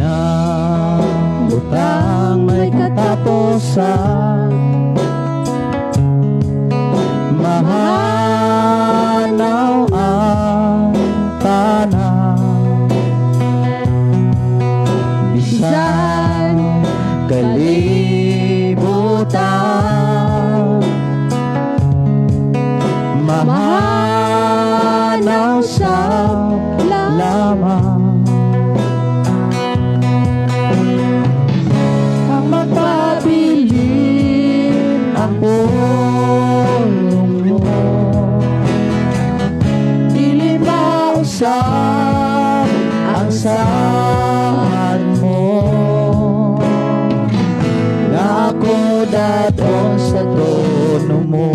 Na butang may katapusan, mahanaw ang tanan, bisan kalibutan, mahanaw sa lamang ang magpabilin, ang pulong mo dili mausab ang saad mo, na ako dad-on sa trono mo.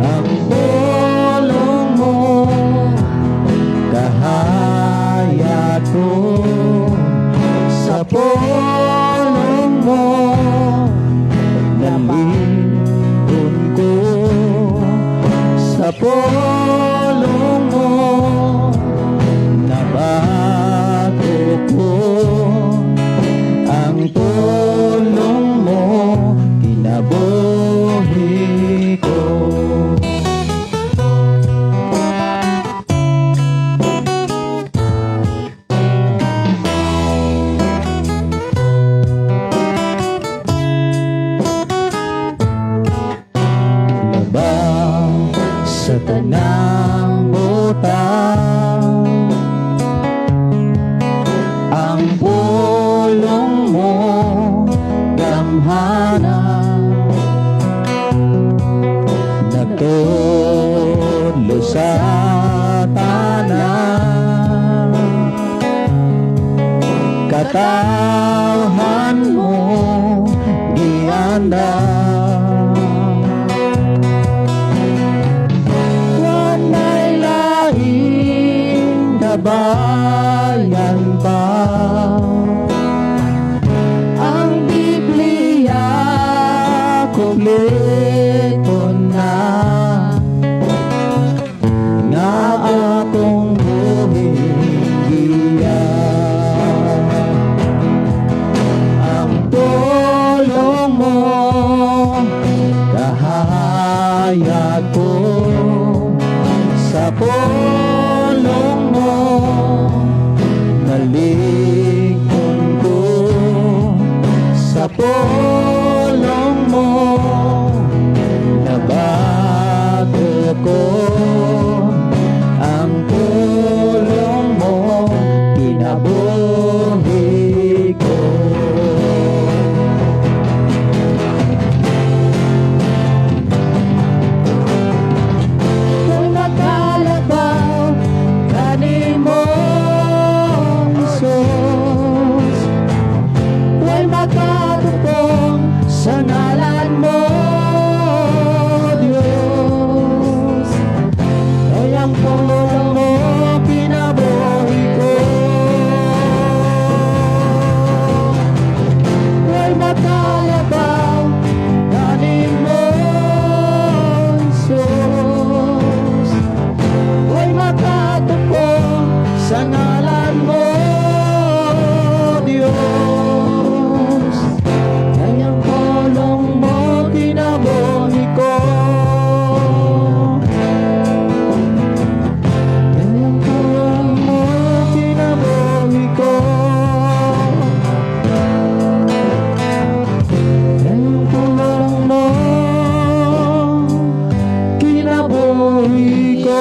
Ang pulong mo kahayag ko, sa pulong mo nalig-on ko, sa pulong mo nabago ko, ang pulong mo kinabuhi ko. Labaw sa tanang butang, ang pulong mo gamhanan, nagtudlo sa tanan, katawhan mo giandam. Walay laing gabayan pa, ang Biblia kompleto na, nga akong buhing giya. Ang pulong mo kahayag ko, sa pulong mo nalig-on ko, sa pulong mo nabago ko, ang pulong mo kinabuhi ko. Kung makalabaw kanimo, Jesus, way makatupong sa ngalan mo, Diyos, ay ang pulong mo kinabuhi ko. Way makalabaw kanimo, Jesus, way makatupong sa ngalan mo, Diyos, ay ang pulong mo kinabuhi ko. Ay ang pulong mo kinabuhi ko. Ay ang pulong mo kinabuhi ko.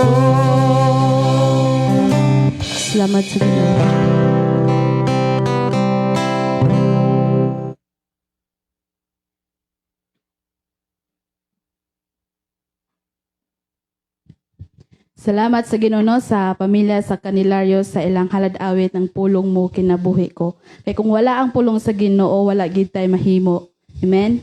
Salamat sa Ginoo. Salamat sa Ginoo sa pamilya sa Candelario sa ilang halad awit ng "Pulong Mo Kinabuhi Ko." Kay kung wala ang pulong sa Ginoo, wala gid tay mahimo. Amen.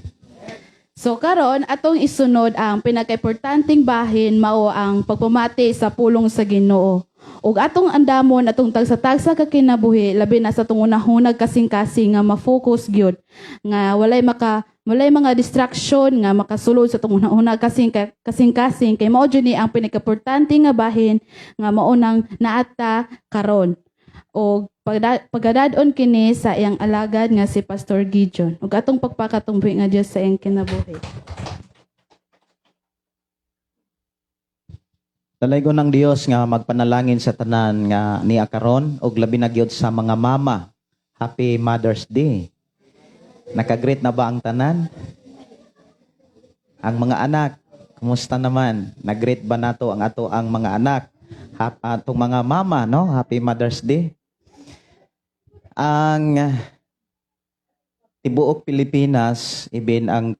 So karon, atong isunod ang pinakaimportanteng bahin, mao ang pagpamati sa pulong sa Ginoo. Ug atong andamon atong tagsa-tagsa ka kinabuhi, labi na sa atong unahunag kasing-kasing, nga ma-focus gyud nga walay mga distraction nga makasulod sa atong unahunag kasing-kasing, kay mao jud ni ang pinakaimportante nga bahin nga mao nang naata karon. Og pagdadon kini sa iyang alagad nga si Pastor Gideon, ug atong pagpakatumbi nga Dios sa iyang kinabuhi. Dalaygon ng Dios nga magpanalangin sa tanan nga niya karon og labi na gyud sa mga mama. Happy Mother's Day. Naka-greet na ba ang tanan? Ang mga anak, kumusta naman? Nag-greet ba nato ang ato ang mga anak? Atong mga mama, no? Happy Mother's Day. Ang tibuok Pilipinas, ibin ang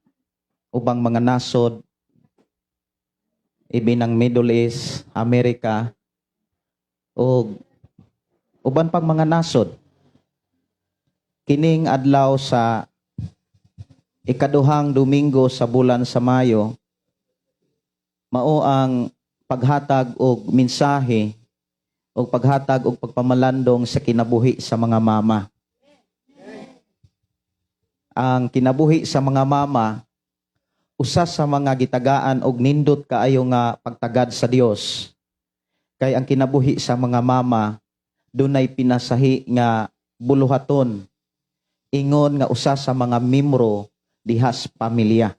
ubang mga nasod, ibin ang Middle East, Amerika, ug uban pang mga nasod. Kining adlaw sa ikaduhang Domingo sa bulan sa Mayo, mao ang paghatag og mensahe o paghatag og pagpamalandong sa kinabuhi sa mga mama. Ang kinabuhi sa mga mama, usa sa mga gitagaan og nindot kaayo nga pagtagad sa Dios. Kay ang kinabuhi sa mga mama, dunay pinasahi nga buluhaton ingon nga usa sa mga membro dihas pamilya.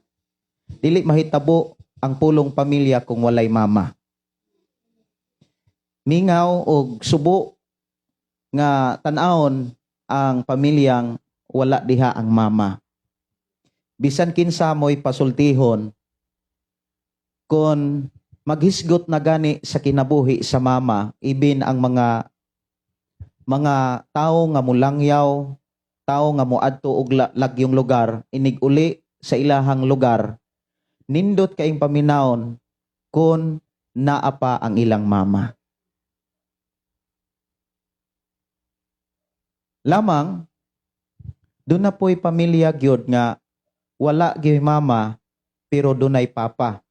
Dili mahitabo ang pulong pamilya kung walay mama. Mingaw og subo nga tan-awon ang pamilyang wala diha ang mama. Bisan kinsa mo'y pasultihon, kung maghisgot na gani sa kinabuhi sa mama, ibin ang mga tao nga mulangyaw, tao nga moadto og lagyong lugar, inig-uli sa ilahang lugar, nindot kaing paminawon kung naa pa ang ilang mama. Lamang, doon na po'y pamilya gyud nga wala gyud mama pero dunay papa.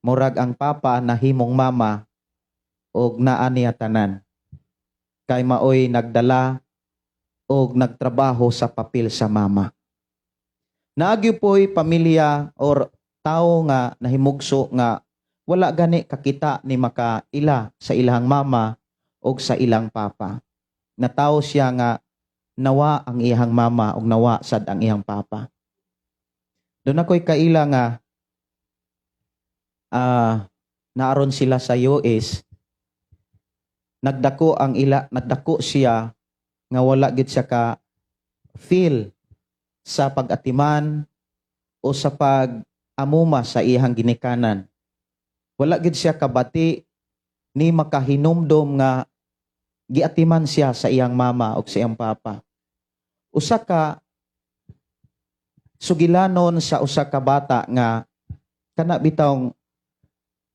Murag ang papa nahimong mama og naa niya tanan. Kay maoy nagdala og nagtrabaho sa papel sa mama. Naagyo po'y pamilya or tao nga nahimugso nga wala gani kakita ni makaila sa ilang mama og sa ilang papa. Natawo siya nga nawa ang iyang mama og nawa sad ang iyang papa. Doon ako'y kaila nga naaron sila sa US, nagdako siya nga wala gid siya ka feel sa pag-atiman o sa pag-amuma sa iyang ginikanan. Wala gid siya kabati ni makahinumdom nga giatiman siya sa iyang mama o sa iyang papa. Usa ka sugilanon sa usa ka bata nga kana bitawng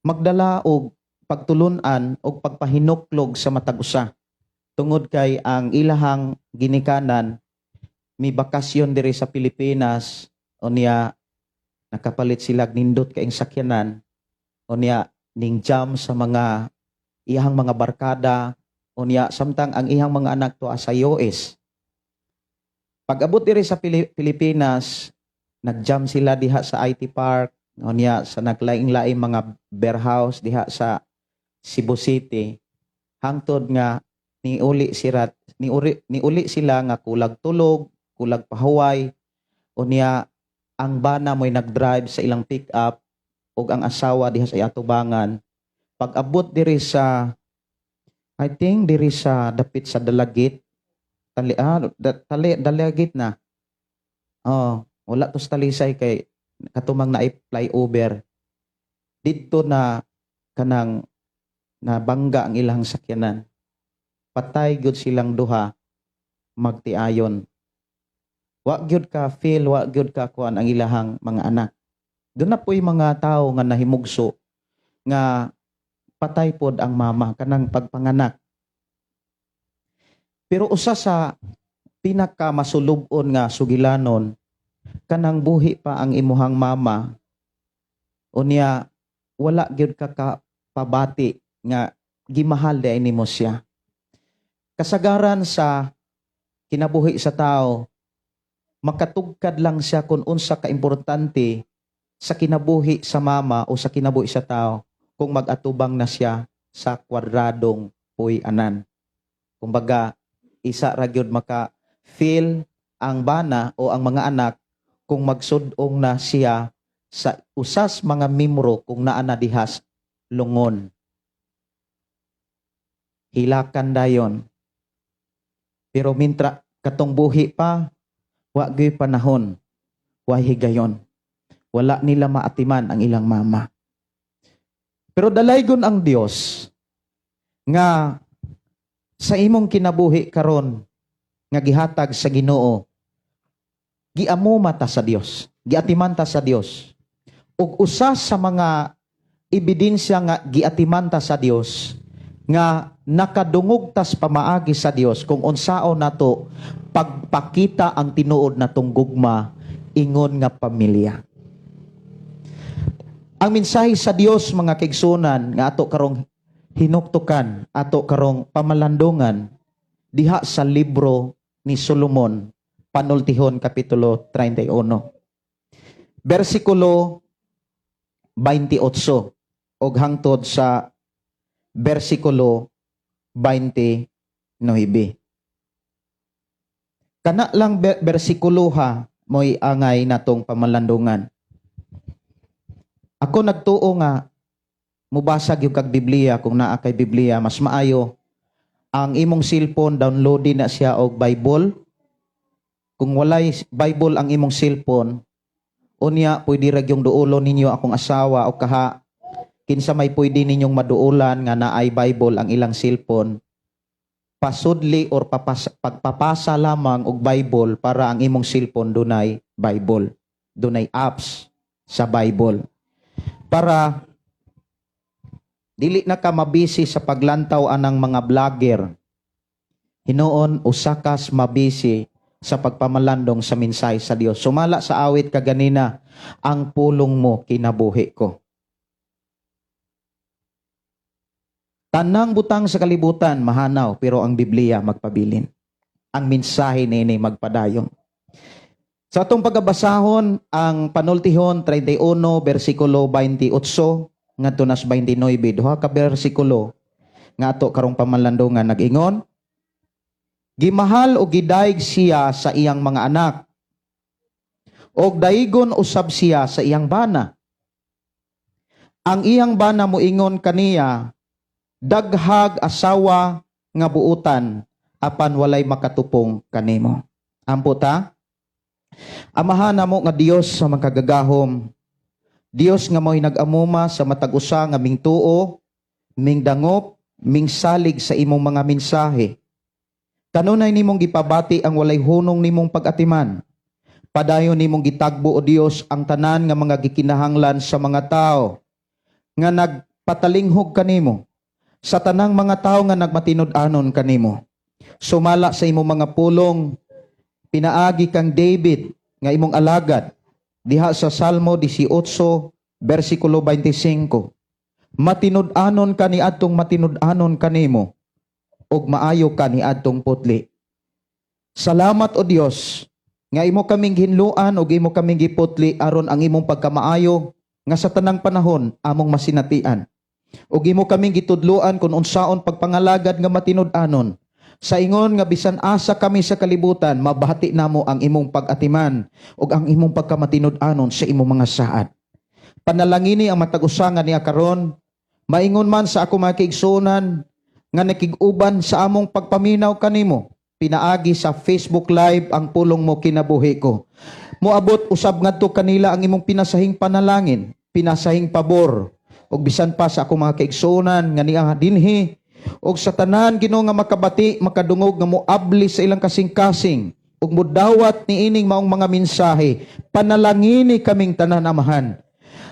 magdala og pagtulun-an og pagpahinuklog sa matag usa, tungod kay ang ilahang ginikanan mi bakasyon diri sa Pilipinas, unya nakapalit sila og nindot kaing sakyanan, unya ning jam sa mga iyahang mga barkada, unya samtang ang iyang mga anak to sa US. Pag-abot diri sa Pilipinas, nag-jam sila diha sa IT Park, unya sa naglaing-laing mga beer house diha sa Cebu City, hangtod nga niuli sila nga kulag tulog, kulag pahuway. Unya ang bana mo'y nag-drive sa ilang pick up ug ang asawa diha sa atubangan. Pag-abot diri sa, I think diri sa dapit sa Dalagit, tali Dalagit na. Oh, wala to sa Talisay kay katumang na flyover. Didto na kanang nabangga ang ilang sakyanan. Patay gyud silang duha magtiayon. Wa gyud ka feel, wa gyud ka kuan ang ilahang mga anak. Doon na po'y mga tao nga nahimugso nga Patay pod ang mama kanang pagpanganak. Pero usa sa pinaka masulub-on nga sugilanon, kanang buhi pa ang imuhang mama, unya wala gyud ka kapabati nga gimahal diay nimo siya. Kasagaran sa kinabuhi sa tao, makatugkad lang siya kung unsa ka importante sa kinabuhi sa mama o sa kinabuhi sa tao kung mag-atubang na siya sa kwadradong puy-anan. Kumbaga, isa ra gyud maka feel ang bana o ang mga anak kung magsud-ong na siya sa usas mga miyembro kung naa na dihas lungon. Hilakan dayon. Pero mintra katong buhi pa, wa gyud panahon, wa higayon. Wala nila maatiman ang ilang mama. Pero dalaygon ang Dios nga sa imong kinabuhi karon nga gihatag sa Ginoo, giamo mata sa Dios, giatiman ta sa Dios. Ug usa sa mga ebidensya nga giatiman ta sa Dios, nga nakadungog tas pamaagi sa Dios kung unsaon nato pagpakita ang tinuod natong gugma ingon nga pamilya. Ang mensahe sa Dios, mga kaigsunan, nga ato karong hinuktukan, ato karong pamalandungan diha sa libro ni Solomon, Panultihon kapitulo 31. Bersikulo 28 og hangtod sa bersikulo 29. Kana lang bersikulo ha mo'y angay natong pamalandungan. Ako nagtuo nga mubasa gyud kag Biblia. Kung naa kay Biblia, mas maayo ang imong cellphone, downloadin na siya og Bible. Kung walay Bible ang imong cellphone, unya pwede ra gyung duolon ninyo akong asawa o kaha kinsa may pwede ninyong maduolan nga naay Bible ang ilang cellphone, pasudli or pagpapasa lamang og Bible para ang imong cellphone dunay Bible, dunay apps sa Bible, para dili na ka mabisi sa paglantaw anang mga vlogger. Hinuon usa kas mabisi sa pagpamalandong sa mensahe sa Dios. Sumala sa awit kaganina, "Ang pulong mo kinabuhi ko." Tanang butang sa kalibutan mahanaw, pero ang Biblia magpabilin. Ang mensahe niini magpadayon. Sa atong pagabasahon ang Panultihon 31 bersikulo 28 ngadto nas 29, duha ka bersikulo nga ato karong pamalandungan. Nag-ingon, "Gimahal o gidayeg siya sa iyang mga anak, og daigon usab siya sa iyang bana. Ang iyang bana moingon kaniya, 'Daghag asawa nga buutan, apan walay makatupong kanimo.'" Ampo ta. Amahan namo nga Dios sa makagagahom, Dios nga mo'y nag-amuma sa matag usa nga mingtuo, mingdangop, mingsalig sa imong mga mensahe. Kanunay nimong gipabati ang walay hunong nimong pag-atiman. Padayon nimong gitagbo, O Dios, ang tanan nga mga gikinahanglan sa mga tao nga nagpatalinghog kanimo, sa tanang mga tao nga nagmatinud-anon kanimo. Sumala sa imong mga pulong pinaagi kang David nga imong alagad diha sa Salmo 18 bersikulo 25, "Matinud-anon ka niadtong matinud-anon kanimo ug maayo ka niadtong putli." Salamat, O Dios, nga imo kaming hinluan ug imo kaming giputli aron ang imong pagkamaayo nga sa tanang panahon among masinatian. Ug imo kaming gitudloan kung unsaon pagpangalagad nga matinud-anon. Sa ingon nga bisan asa kami sa kalibutan, mabati namo ang imong pag-atiman ug ang imong pagkamatinud-anon sa imong mga saad. Panalangini ang matag usa nga niya karon, maingon man sa ako mga kaigsuonan nga nakig-uban sa among pagpaminaw kanimo pinaagi sa Facebook Live, "Ang Pulong Mo Kinabuhi Ko." Moabot usab ngadto kanila ang imong pinasahing panalangin, pinasahing pabor, ug bisan pa sa akong mga kaigsuonan nga niya dinhi ug sa tanan, Ginoo, nga makabati, makadungog, nga moabli sa ilang kasing-kasing ug modawat niining maong mga mensahe. Panalangini kaming tanan, Amahan.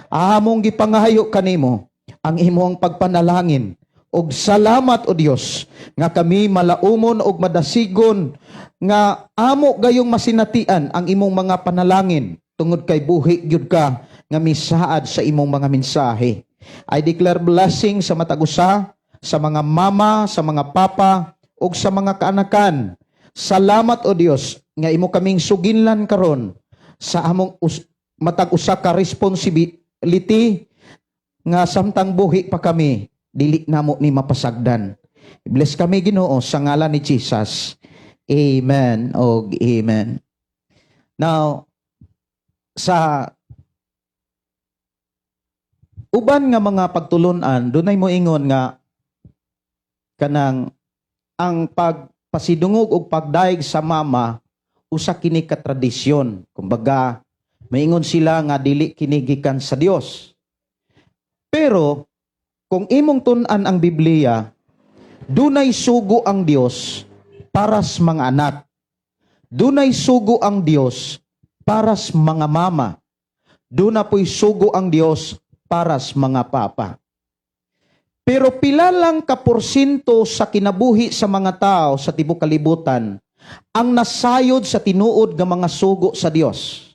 Among gipangahayo kanimo Ang imong pagpanalangin. Og salamat, O Dios, nga kami malaumon og madasigon nga amo gayong masinatian ang imong mga panalangin tungod kay buhi gyud ka nga misaad sa imong mga mensahe. I declare blessing sa matag usa, sa mga mama, sa mga papa ug sa mga kaanakan. Salamat, O Dios, nga imo kaming suginlan karon sa among matag usa ka responsibility nga samtang buhi pa kami dili namo ni mapasagdan. Bless kami, Ginoo, sa ngalan ni Jesus. Amen og amen. Now, sa uban nga mga pagtulunan, dunay moingon nga kanang ang pagpasidungog og pagdayeg sa mama usa kini ka tradisyon. Kumbaga, maingon sila nga dili kini gikan sa Dios. Pero kung imong tun-an ang Biblia, dunay sugo ang Dios para sa mga anak. Dunay sugo ang Dios para sa mga mama. Duna po'y sugo ang Dios para sa mga papa. Pero pila lang ka porsyento sa kinabuhi sa mga tao sa tibok kalibutan ang nasayod sa tinuod nga mga sugo sa Dios?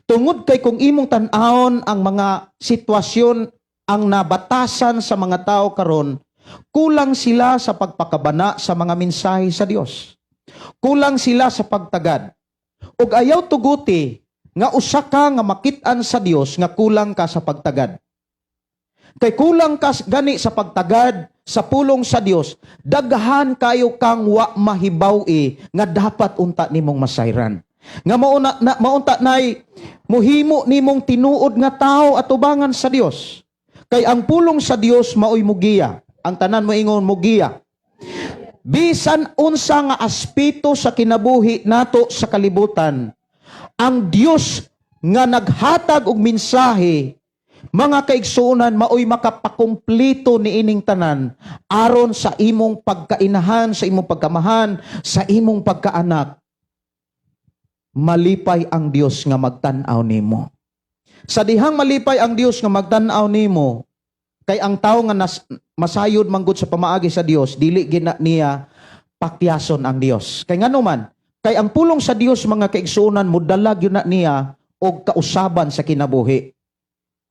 Tungod kay kung imong tan-awon ang mga sitwasyon ang nabatasan sa mga tao karon, kulang sila sa pagpakabana sa mga mensahe sa Dios. Kulang sila sa pagtagad. Ug ayaw tuguti nga usa ka nga makit-an sa Dios nga kulang ka sa pagtagad. Kay kulang ka gani sa pagtagad sa pulong sa Dios, daghan kayo kang wa mahibaw-i nga dapat unta nimong masayran. Nga mauna na, maunta nay muhimo nimong tinuod nga tao atubangan sa Dios. Kay ang pulong sa Dios maoy mugiya. Ang tanan moingon, "Mugiya." Bisan unsa nga aspeto sa kinabuhi nato sa kalibutan, ang Dios nga naghatag og mensahe, mga kaigsuonan, maoy makapakumpleto niining tanan aron sa imong pagkainahan, sa imong pagkamahan, sa imong pagkaanak. Malipay ang Dios nga magtan-aw nimo. Sa dihang malipay ang Dios nga magtan-aw nimo, kay ang tao nga masayod manggod sa pamaagi sa Dios, dili gina niya pakyason ang Dios. Kay ngano man, kay ang pulong sa Dios, mga kaigsuonan, modala gyud na niya og kausaban sa kinabuhi.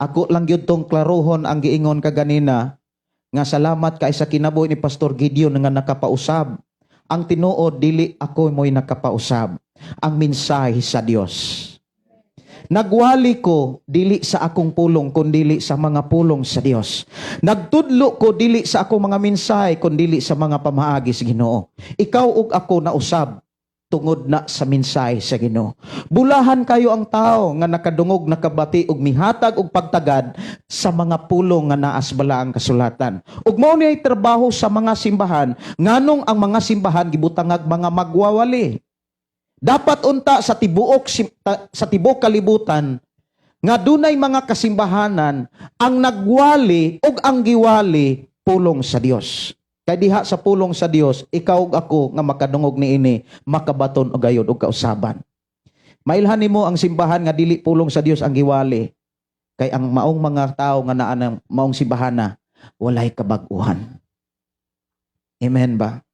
Ako lang gyud tong klarohon ang giingon kaganina nga salamat kay sa kinabuhi ni Pastor Gideon nga nakapausab. Ang tinuod, dili ako mo'y nakapausab. Ang mensahe sa Dios. Nagwali ko dili sa akong pulong kundili sa mga pulong sa Dios. Nagtudlo ko dili sa akong mga mensahe kundili sa mga pamaagi sa Ginoo. Ikaw ug ako nausab tungod na sa mensahe sa Ginoo. Bulahan kayo ang tao nga nakadungog, nakabati ug mihatag og pagtagad sa mga pulong nga naa sa balaang kasulatan. Ug mao ni trabaho sa mga simbahan, nganong ang mga simbahan gibutangag mga magwawali. Dapat unta sa tibuok kalibutan nga dunay mga kasimbahanan ang nagwali ug ang giwali pulong sa Dios. Kay diha sa pulong sa Dios, ikaw ug ako nga makadungog niini makabaton og gayod og kausaban. Mailhan nimo ang simbahan nga dili pulong sa Dios ang giwali. Kay ang maong mga tao nga naa ng maong simbahana walay kabag-uhan. Amen ba?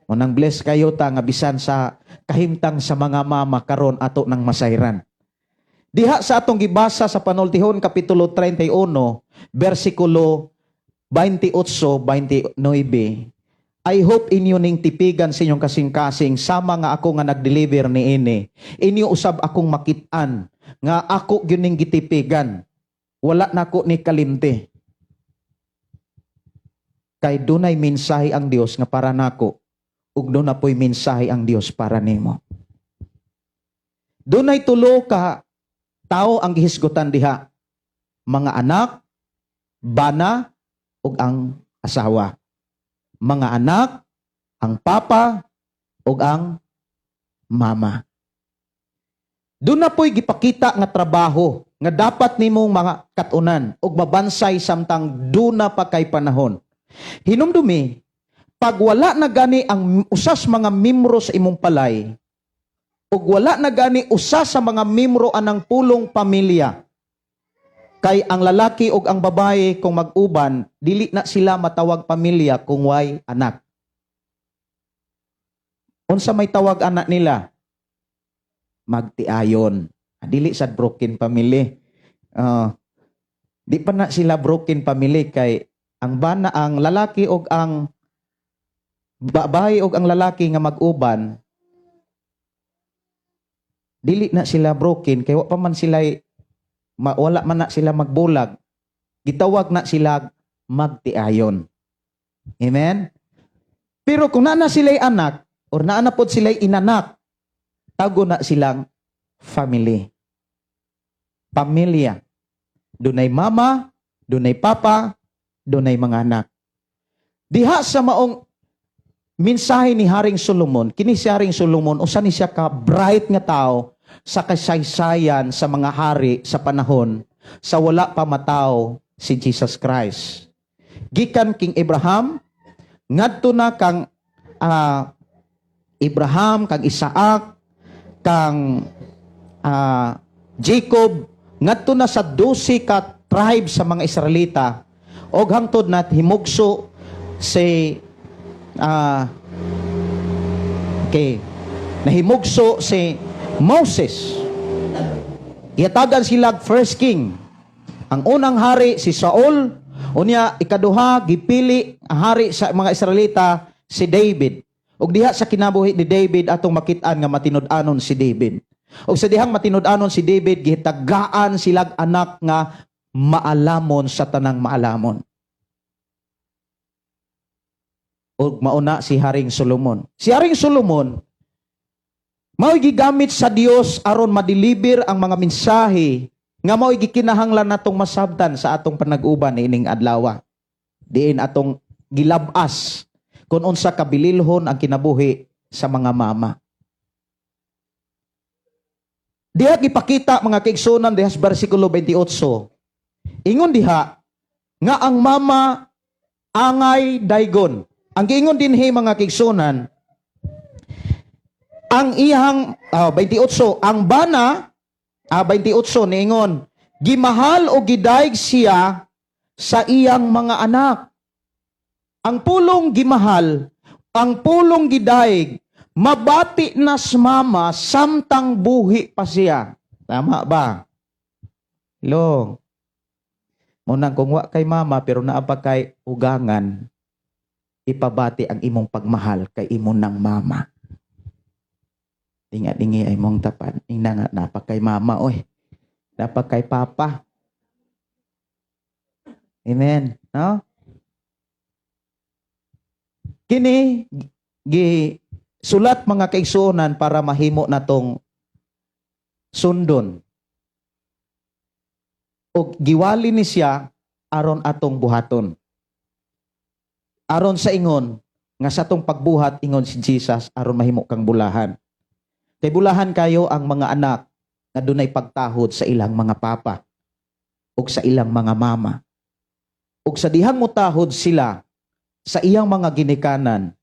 Munang bless kayo ta nga bisan sa kahimtang sa mga mama karon ato nang masayran. Diha sa atong gibasa sa Panultihon kapitulo 31 bersikulo 28 29, I hope inyo ning tipigan sa inyong kasing-kasing sama nga ako nga nag-deliver niini. Inyo usab akong makit-an nga ako gyud ning gitipigan. Wala nako ni kalimti. Kay dunay mensahe ang Dios nga para nako ug duna po'y mensahe ang Dios para nimo. Dunay tulo ka tao ang gihisgutan diha. Mga anak, bana, ug ang asawa. Mga anak, ang papa, ug ang mama. Duna po'y gipakita nga trabaho nga dapat nimong mga katunan ug mabansay samtang duna pa kay panahon. Hinumdumi, pag wala na gani ang usas mga membro sa imong palay, ug wala na gani usa sa mga membro anang pulong pamilya, Kay ang lalaki ug ang babae kung mag-uban, dili na sila matawag pamilya kung way anak. Unsa may tawag anak nila? Magtiayon. Ah, dili sad broken family. Di pa na sila broken family kay ang bana, ang lalaki og ang babae og ang lalaki nga mag-uban, dili na sila broken kay wa pa man sila wala man na sila magbulag. Gitawag na sila magtiayon. Amen. Pero kung naa na sila anak or naa na pod sila inanak, tago na silang family, pamilya. Dunay mama, dunay papa, dunay mga anak. Diha sa maong mensahe ni Haring Solomon, kini si Haring Solomon, usa ni siya ka bright nga tao sa kasaysayan sa mga hari sa panahon sa wala pa matawo si Jesus Christ. Gikan King Abraham ngadto na kang Abraham, kang Isaac, kang Jacob, ngadto na sa 12 ka tribe sa mga Israelita og hangtod na himugso si okay, nahimugso si Moses. Gihatagan sila first king. Ang unang hari si Saul, unya ikaduha gipili ang hari sa mga Israelita si David. Ug diha sa kinabuhi ni David atong makit-an nga matinud-anon si David. Ug sa dihang matinud-anon si David, gihitagaan silag anak nga maalamon sa tanang maalamon. Ug mauna si Haring Solomon. Si Haring Solomon mao'y gigamit sa Dios aron madeliver ang mga mensahe nga mao'y gikinahanglan natong masabtan sa atong panag-uban niining adlaw. Diin atong gilabas kung unsa kabililhon ang kinabuhi sa mga mama. Diha gipakita, mga kaigsunan, diha sa bersikulo 28. Ingon diha nga ang mama angay daygon. Ang giingon dinhi, mga kaigsunan, ang iyang 28, ang bana, 28 niingon, gimahal o gidayeg siya sa iyang mga anak. Ang pulong gimahal, ang pulong gidayeg, mabati na sa mama samtang buhi pa siya. Tama ba? Hello. Munang kung wa kay mama pero naa pa kay ugangan, ipabati ang imong pagmahal kay imo ng mama. Tinga dingi ay mong tapad. Ingna nga naa pa kay mama oy. Naa pa kay papa. Amen. No? Kini gi sulat, mga kaigsuonan, para mahimo natong sundon. O giwali ni siya aron atong buhaton. Aron sa ingon nga sa atong pagbuhat, ingon si Jesus, aron mahimo kang bulahan. Kay bulahan kayo ang mga anak nga dunay pagtahod sa ilang mga papa ug sa ilang mga mama. Ug sa dihang mutahod sila sa iyang mga ginikanan,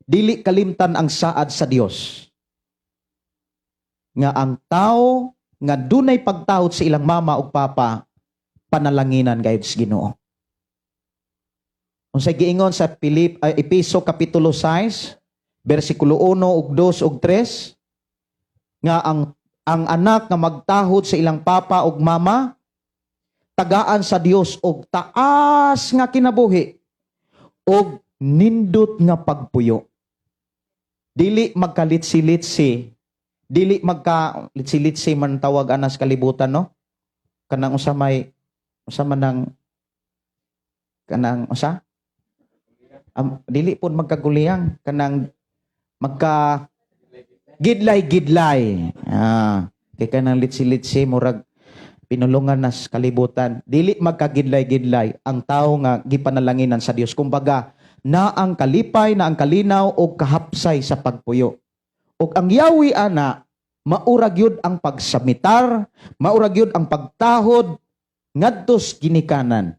dili kalimtan ang saad sa Dios nga ang tao nga dunay pagtahod sa ilang mama ug papa panalanginan gayud sa Ginoo. Unsay giingon sa Pilip ay Epeso kapitulo 6 bersikulo 1 ug 2 ug 3 nga ang anak nga magtahod sa ilang papa ug mama tagaan sa Dios og taas nga kinabuhi og nindot nga pagpuyo. Dili magkalitsi-litsi, dili magka litsi-litsi man tawag anas kalibutan, no? Kanang usa may usa man ang kanang usa dili pud magkaguliyang, kanang magka gidlay-gidlay. Ah, kay kanang litsi-litsi murag pinulungan nas kalibutan. Dili magkagidlay-gidlay ang tao nga gipanalanginan sa Dios. Kumbaga, na ang kalipay, na ang kalinaw o kahapsay sa pagpuyo. Ug ang yawi ana, maura gyud ang pagsamitar, maura gyud ang pagtahod ngadtos ginikanan.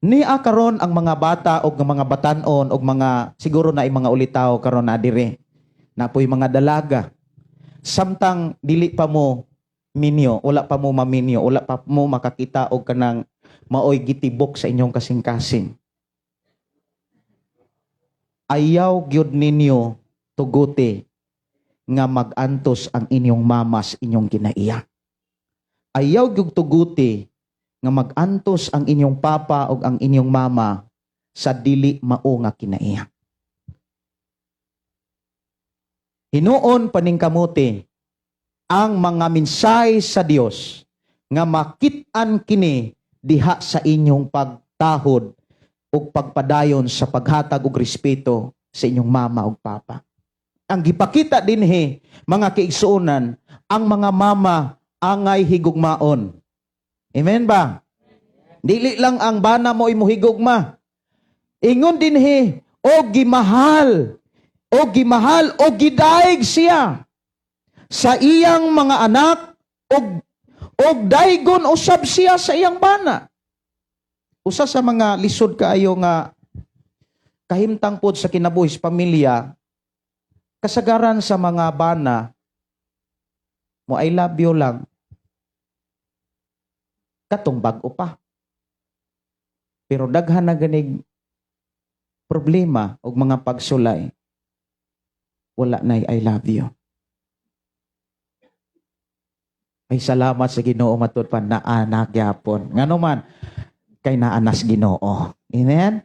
Nia karon ang mga bata og mga batan-on og mga siguro na mga ulitaw karon na dire. Napoy mga dalaga. Samtang dili pa mo minyo, wala pa mo maminyo, wala pa mo makakita og kanang maoy gitibok sa inyong kasing-kasing. Ayaw gyud ninyo tuguti nga mag-antos ang inyong mamas inyong kinaiya. Ayaw gyud tuguti nga mag-antos ang inyong papa o ang inyong mama sa dili mao nga kinaiya. Hinuon paningkamuti ang mga mensahe sa Dios nga makit-an kini diha sa inyong pagtahod ug pagpadayon sa paghatag og respeto sa inyong mama ug papa. Ang gipakita dinhi, mga kaigsuonan, ang mga mama angay higugmaon. Amen ba? Dili lang ang bana mo imo higugma. Ingon dinhi, o gimahal, o gimahal o gidaig siya sa iyang mga anak og daygon usab siya sa iyang bana. Usa sa mga lisod kaayo nga kahimtang pod sa kinabuhi sa pamilya, kasagaran sa mga bana mo "I love you" lang katong bag-o pa. Pero daghan na ganig problema og mga pagsulay, wala na "I love you." Ay, salamat sa Ginoo, matud pa naa na gyapon. Ngano man kay naa nas Ginoo. Amen.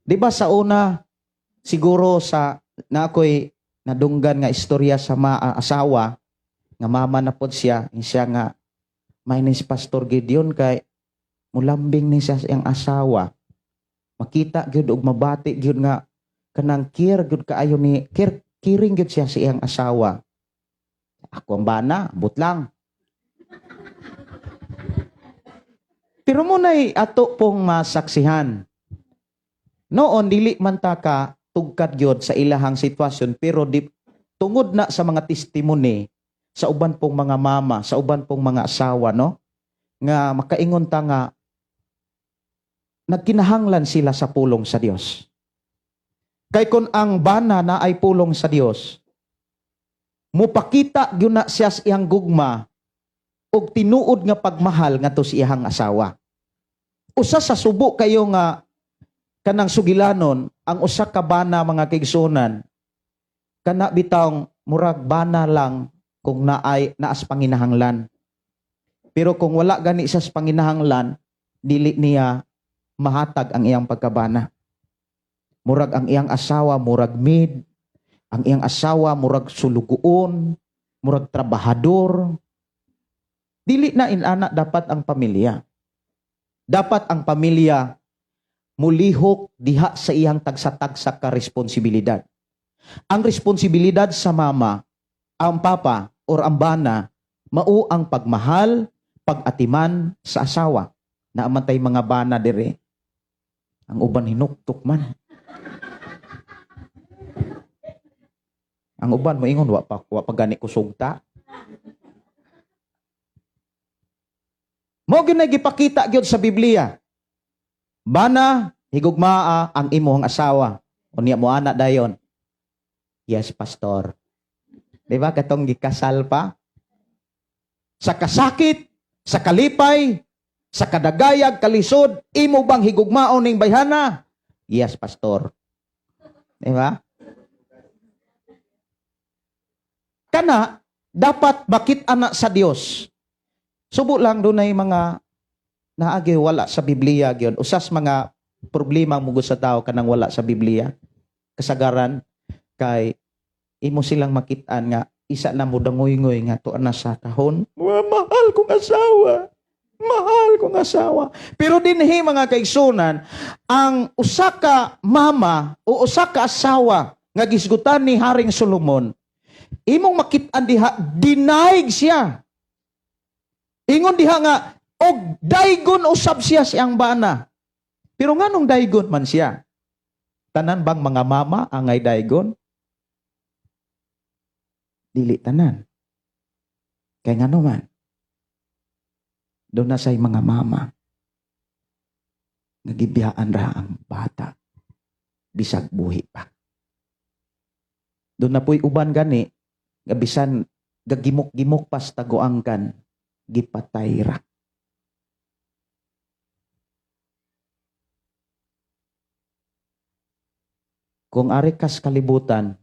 Di ba sa una siguro sa na ako'y nadunggan nga istorya sa asawa nga mama na pod siya, siya nga may ni si Pastor Gideon kay mulambing ni siya sa iyang asawa. Makita gyud og mabati gyud nga kanang care gyud kaayo ni care, caring gyud siya sa iyang asawa. Ako ang bana, ambot lang. Pero muna'y ato pong masaksihan. Noon, dili man ta ka tugkad gyud sa ilahang sitwasyon, pero di, tungod na sa mga testimony sa uban pong mga mama, sa uban pong mga asawa, no? Nga makaingon ta nga nagkinahanglan sila sa pulong sa Dios. Kay kung ang bana na ay pulong sa Dios, mupakita gyud na siya sa iyang gugma og tinuod nga pagmahal ngadto sa iyang asawa. Usa sa subo kayo nga kanang sugilanon ang usa ka bana, mga kaigsuonan, kana bitawng murag bana lang kung naay naas panginahanglan. Pero kung wala gani sa panginahanglan, dili niya mahatag ang iyang pagkabana. Murag ang iyang asawa murag maid, ang iyang asawa murag sulugoon, murag trabahador. Dili na inana dapat ang pamilya. Dapat ang pamilya mulihok diha sa iyang tagsa-tagsa ka responsibilidad. Ang responsibilidad sa mama, ang papa, or ang bana, mao ang pagmahal, pag-atiman sa asawa. Naamantay mga bana dire. Ang uban hinuktok man. Ang uban moingon wa pa gani ko sugta. Mo gyud na gipakita gyud sa Biblia. Bana, higugmaa ang imong asawa. Unya mo ana dayon. "Yes, pastor." Di ba katong gikasal pa? Sa kasakit, sa kalipay, sa kadagayag, kalisod, imo bang higugmaon ning bayhana? "Yes, pastor." Di ba? Kana dapat bakit ana sa Dios. Subo lang dunay mga naagi wala sa Biblia gyud. Usas mga problema mugod sa tao kanang wala sa Biblia. Kasagaran kay imo silang makit-an nga isa na mo dangoy-ngoy nga tuan na sa kahon. Mahal kong asawa. Mahal kong asawa. Pero dinhi, mga kaigsunan, ang usa ka mama o usa ka asawa nga gisgutan ni Haring Solomon, imong makit-an diha dinaig siya. Ingon diha nga og daygon usab siya siyang bana. Pero nganong daygon man siya? Tanan bang mga mama angay daygon? Dili tanan. Kay ngano man? Doon na say mga mama nga gibiyaan ra ang bata bisag buhi pa. Doon na po'y uban gani nga bisan Gagimok-gimok pas taguangkan, gipatay ra. Kung ari kas kalibutan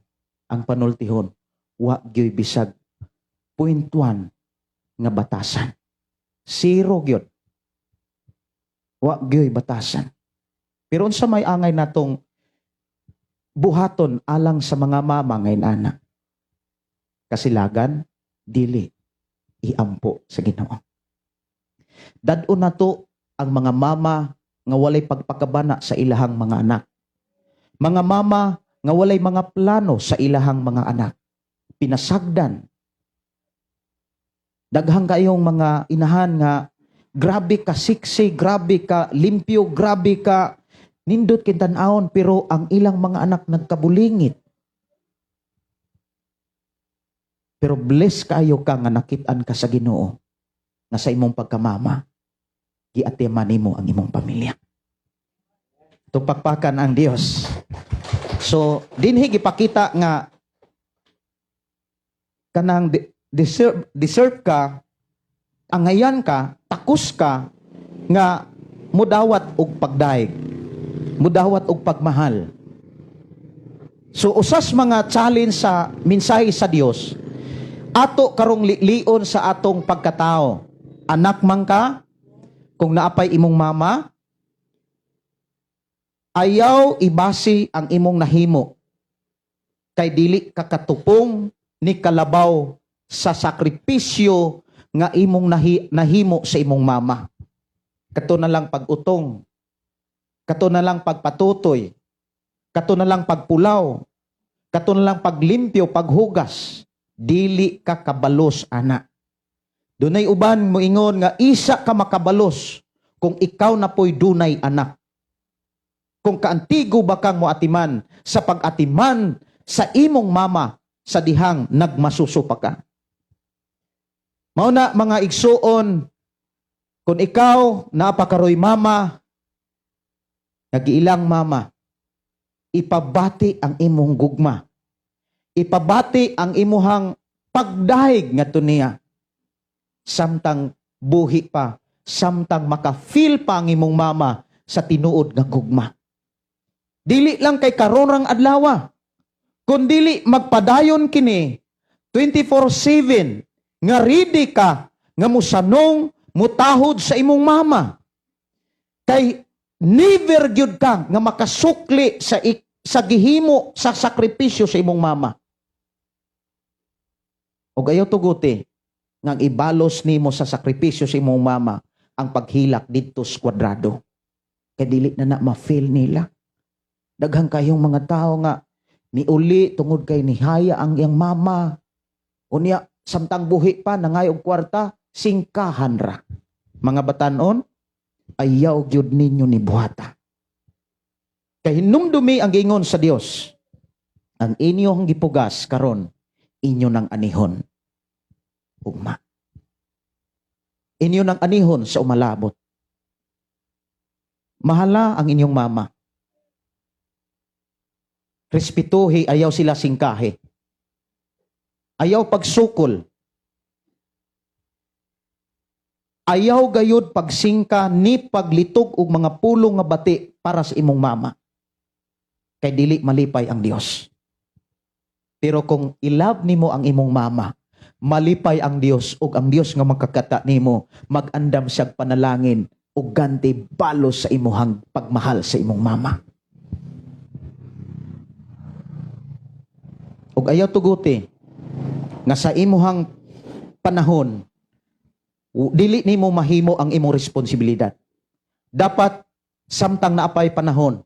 ang panultihon, wa gyoy bisag 0.1 nga batasan. Zero gyud. Wa gyoy batasan. Pero unsa may angay natong buhaton alang sa mga mama ngayon ana? Kasilagan, dili, iampo sa Ginoo. Dad-on nato ang mga mama nga walay pagpakabana sa ilahang mga anak. Mga mama nga walay mga plano sa ilahang mga anak. Pinasagdan. Daghang kayong mga inahan nga grabe ka siksi, grabe ka limpyo, grabe ka nindot kintan-awon, pero ang ilang mga anak nagkabulingit. Pero bless kayo ka nga nakit-an ka sa Ginoo nga sa imong pagkamama giatiman nimo ang imong pamilya. Tupakpakan ang Dios. So dinhi gipakita nga kanang deserve ka, angayan ka, takos ka nga mudawat og pagdaig, mudawat og pagmahal. So usas mga challenge sa mensahe sa Dios ato karong lilion sa atong pagkatao. Anak man ka, kung naapay imong mama, ayaw ibasi ang imong nahimo kay dili ka katupong ni kalabaw sa sakripisyo nga imong nahimo sa imong mama. Kato na lang pag-utong, kato na lang pagpatutoy, kato na lang pagpulaw, kato na lang paglimpyo, paghugas. Dili ka kabalos ana. Dunay uban moingon nga isa ka makabalos kung ikaw na po'y dunay anak. Kung kaantigo ba kang moatiman sa pag-atiman sa imong mama sa dihang nagmasuso pa ka. Mao na mga igsuon, kung ikaw napakaroy mama, nagiilang mama, ipabati ang imong gugma. Ipabati ang imuhang pagdahig ngadto niya. Samtang buhi pa, samtang maka-feel pa ang imong mama sa tinuod nga gugma. Dili lang kay karon rang adlawa, kun dili magpadayon kini 24/7 nga ready ka nga musanong mutahod sa imong mama. Kay never gyud ka nga makasukli sa gihimo sa sakripisyo sa imong mama. Og ayaw tuguti nga ibalos nimo sa sakripisyo sa imong mama ang paghilak didto sa kwadrado. Kay dili na na ma-feel nila. Daghang kayong mga tao nga niuli tungod kay nihaya ang iyang mama. Unya samtang buhi pa nangay og kwarta, singkahan ra. Mga batanon, ayaw gyud ninyo ni buhata. Kay hinumdumi ang giingon sa Dios, ang inyong gipugas karon inyo nang anihon ugma. Inyo nang anihon sa umalabot. Mahala ang inyong mama. Respetuhi, ayaw sila singkahe. Ayaw pagsukol. Ayaw gayud pagsingka ni paglitog og mga pulong nga bati para sa imong mama. Kay dili malipay ang Dios. Pero kung i-love nimo ang imong mama, malipay ang Dios ug ang Dios nga makakata nimo, mag-andam siyag panalangin ug ganti balos sa imuhang pagmahal sa imong mama. Ug ayaw tuguti nga sa imuhang panahon dili nimo mahimo ang imong responsibilidad. Dapat samtang naapay panahon,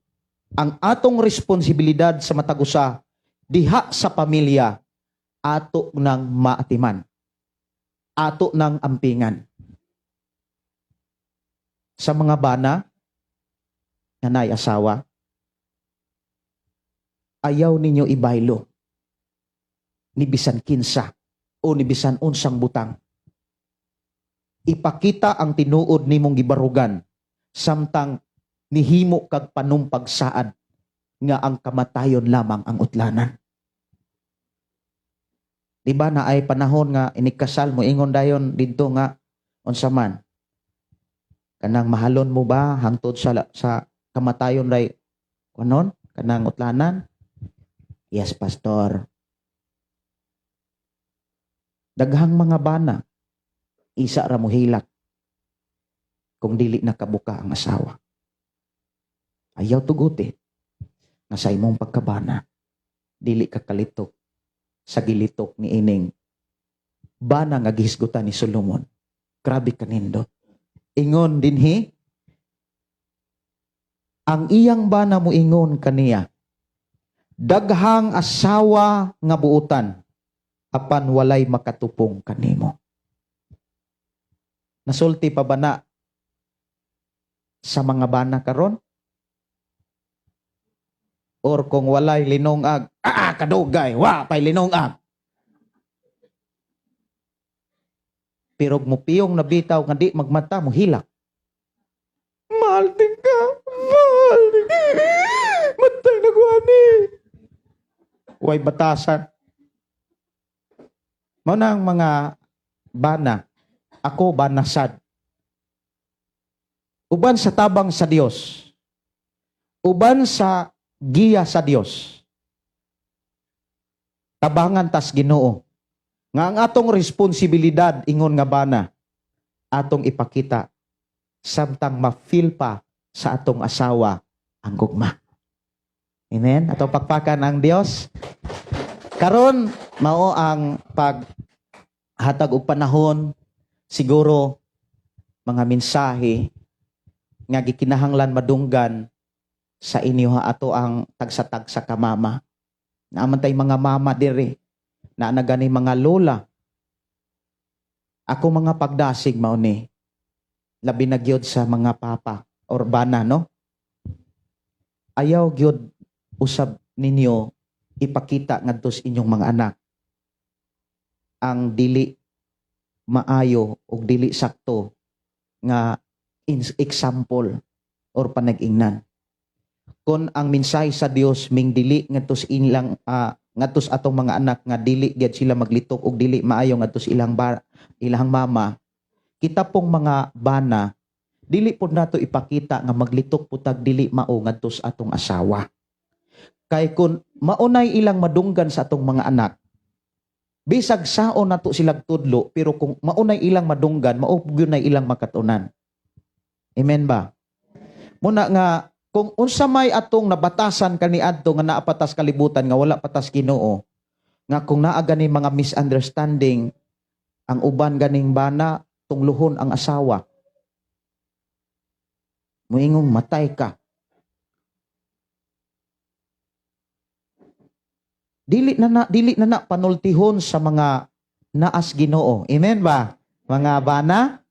ang atong responsibilidad sa matag usa diha sa pamilya ato nang maatiman, ato nang ampingan. Sa mga bana nga naay asawa, ayaw ninyo ibaylo ni bisan kinsa o ni bisan unsang butang. Ipakita ang tinuod nimong gibarugan samtang nihimo kag panumpag saad nga ang kamatayon lamang ang utlanan. Di ba na ay panahon nga inikasal mo, ingon dayon didto nga unsa man? Kanang mahalon mo ba hangtod sa kamatayon ray kunon kanang utlanan? Yes, pastor. Daghang mga bana isa ra mohilak kung dili nakabuka ang asawa. Ayaw tuguti nga sa imong pagkabana dili ka kalitok sa gilitok ni ining bana nga gihisgutan ni Solomon. Grabe kanindot. Ingon dinhi, ang iyang bana moingon kaniya, "Daghang asawa nga buutan, apan walay makatupong kanimo." Nasulti pa ba na sa mga bana karon? Or kung walay linungag, ah, kadugay, wa pay linungag. Pero mupiyong na bitaw nga di magmata, mohilak. Mahal din ka, mahal din ka. Matay na ko ani. Way batasan. Mao na ang mga bana. Ako bana sad. Uban sa tabang sa Dios. Uban sa giya sa Dios. Tabangan tas Ginoo. Nga ang atong responsibilidad ingon nga bana atong ipakita samtang ma-feel pa sa atong asawa ang gugma. Amen. Atong pakpakan ang Dios. Karon mao ang paghatag og panahon, siguro mga mensahe nga gikinahanglan madunggan sa inyo ha, ato ang tagsa-tagsa ka mama. Naa man tay mga mama diri, naa na gani mga lola. Ako mga pagdasig mao ni labi na gyud sa mga papa or bana, no? Ayaw gyud usab ninyo ipakita ngadto sa inyong mga anak ang dili maayo ug dili sakto nga example or panag-ingnan. Kon ang mensahe sa Dios ming dili ngadto sa ilang ngadto sa atong mga anak nga dili gyud sila maglitok og dili maayo ngadto sa ilang mama, kita pong mga bana dili pud nato ipakita nga maglitok pud tag dili mao ngadto sa atong asawa. Kay kun maunay ilang madunggan sa atong mga anak, bisag saon nato silang tudlo, pero kung maunay ilang madunggan, mao gyud nay ilang makatunan. Amen ba? Muna nga kung unsa may atong nabatasan kaniadto nga naa pa tas kalibutan nga wala pa tas Ginoo, nga kung naa gani mga misunderstanding, ang uban ganing bana tungluhon ang asawa, muingong matay ka. Dili na na panultihon sa mga naas Ginoo. Amen ba? Mga bana,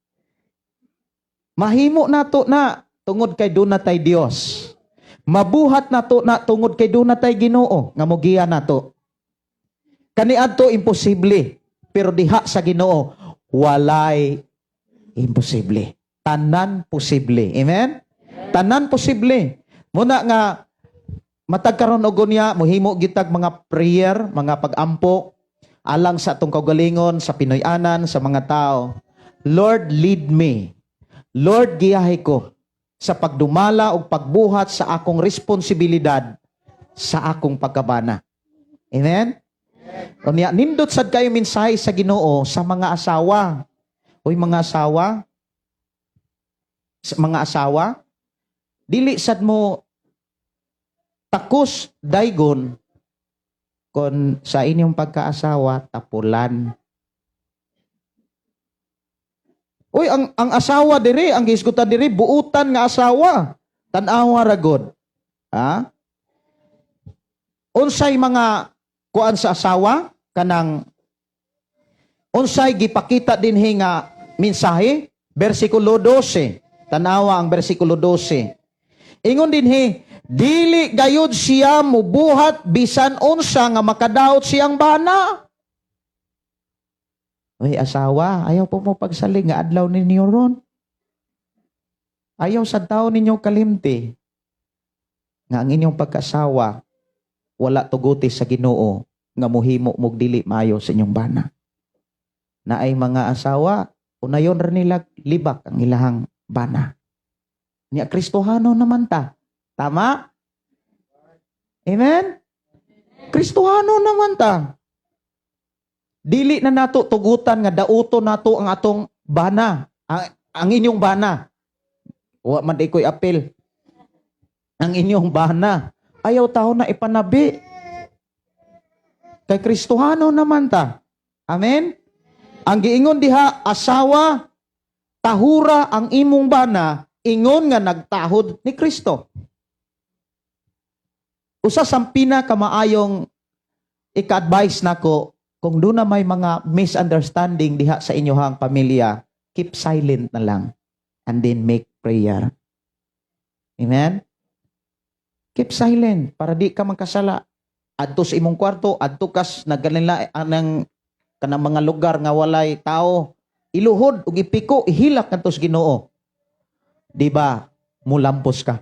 mahimo nato na tungod kay duna tay Dios. Mabuhat nato na tungod kay duna tay Ginoo nga mogiya nato. Kaniadto imposible, pero diha sa Ginoo walay imposible. Tanan posible. Amen? Tanan posible. Muna nga matag karon og unya mohimo gitag mga prayer, mga pagampo alang sa atong kaugalingon, sa Pinoy-anan, sa mga tao. Lord, lead me. Lord, giyahe ko sa pagdumala o pagbuhat sa akong responsibilidad sa akong pagkabana. Amen? Unya, nindot sad kayo mensahe sa Ginoo sa mga asawa. Uy, mga asawa, sa mga asawa, dili sad mo takos daygon kon sa inyong pagkaasawa tapulan. Uy, ang asawa diri, ang gihisgutan diri, buutan nga asawa. Tan-awa ra gud. Ha? Unsay mga kuan sa asawa kanang unsay gipakita dinhi nga mensahe? Bersikulo 12. Tanawa ang bersikulo 12. Ingon dinhi, dili gayud siya mubuhat bisan unsa nga makadaot siyang bana. Uy, asawa, ayaw po mo pagsalig nga adlaw ninyo ron. Ayaw sa tao ninyo kalimti nga ang inyong pagkasawa wala tuguti sa Ginoo. nga muhimo mog dili maayo sa inyong bana. Naay mga asawa, unayon ra nila libak ang ilahang bana. Nya Kristohano naman ta. Tama? Amen? Kristohano naman ta. Dili na nato tugutan nga dauto nato ang atong bana, ang inyong bana. Wa man di ko'y apil. Ang inyong bana. Ayaw tao na ipanabi. Kay Kristohano naman ta. Amen? Ang giingon diha, asawa, tahura ang imong bana, ingon nga nagtahod ni Kristo. Usa sa pinakamaayong ika-advise nako, kung doon na may mga misunderstanding diha sa inyohang pamilya, keep silent na lang and then make prayer. Amen? Keep silent para di ka magkasala. Adto sa imong kwarto, adto kas nagkanila anang kanang mga lugar nga walay tao, iluhod ug ipiko, ihilak ngadto sa Ginoo. Di ba? Mulampos ka.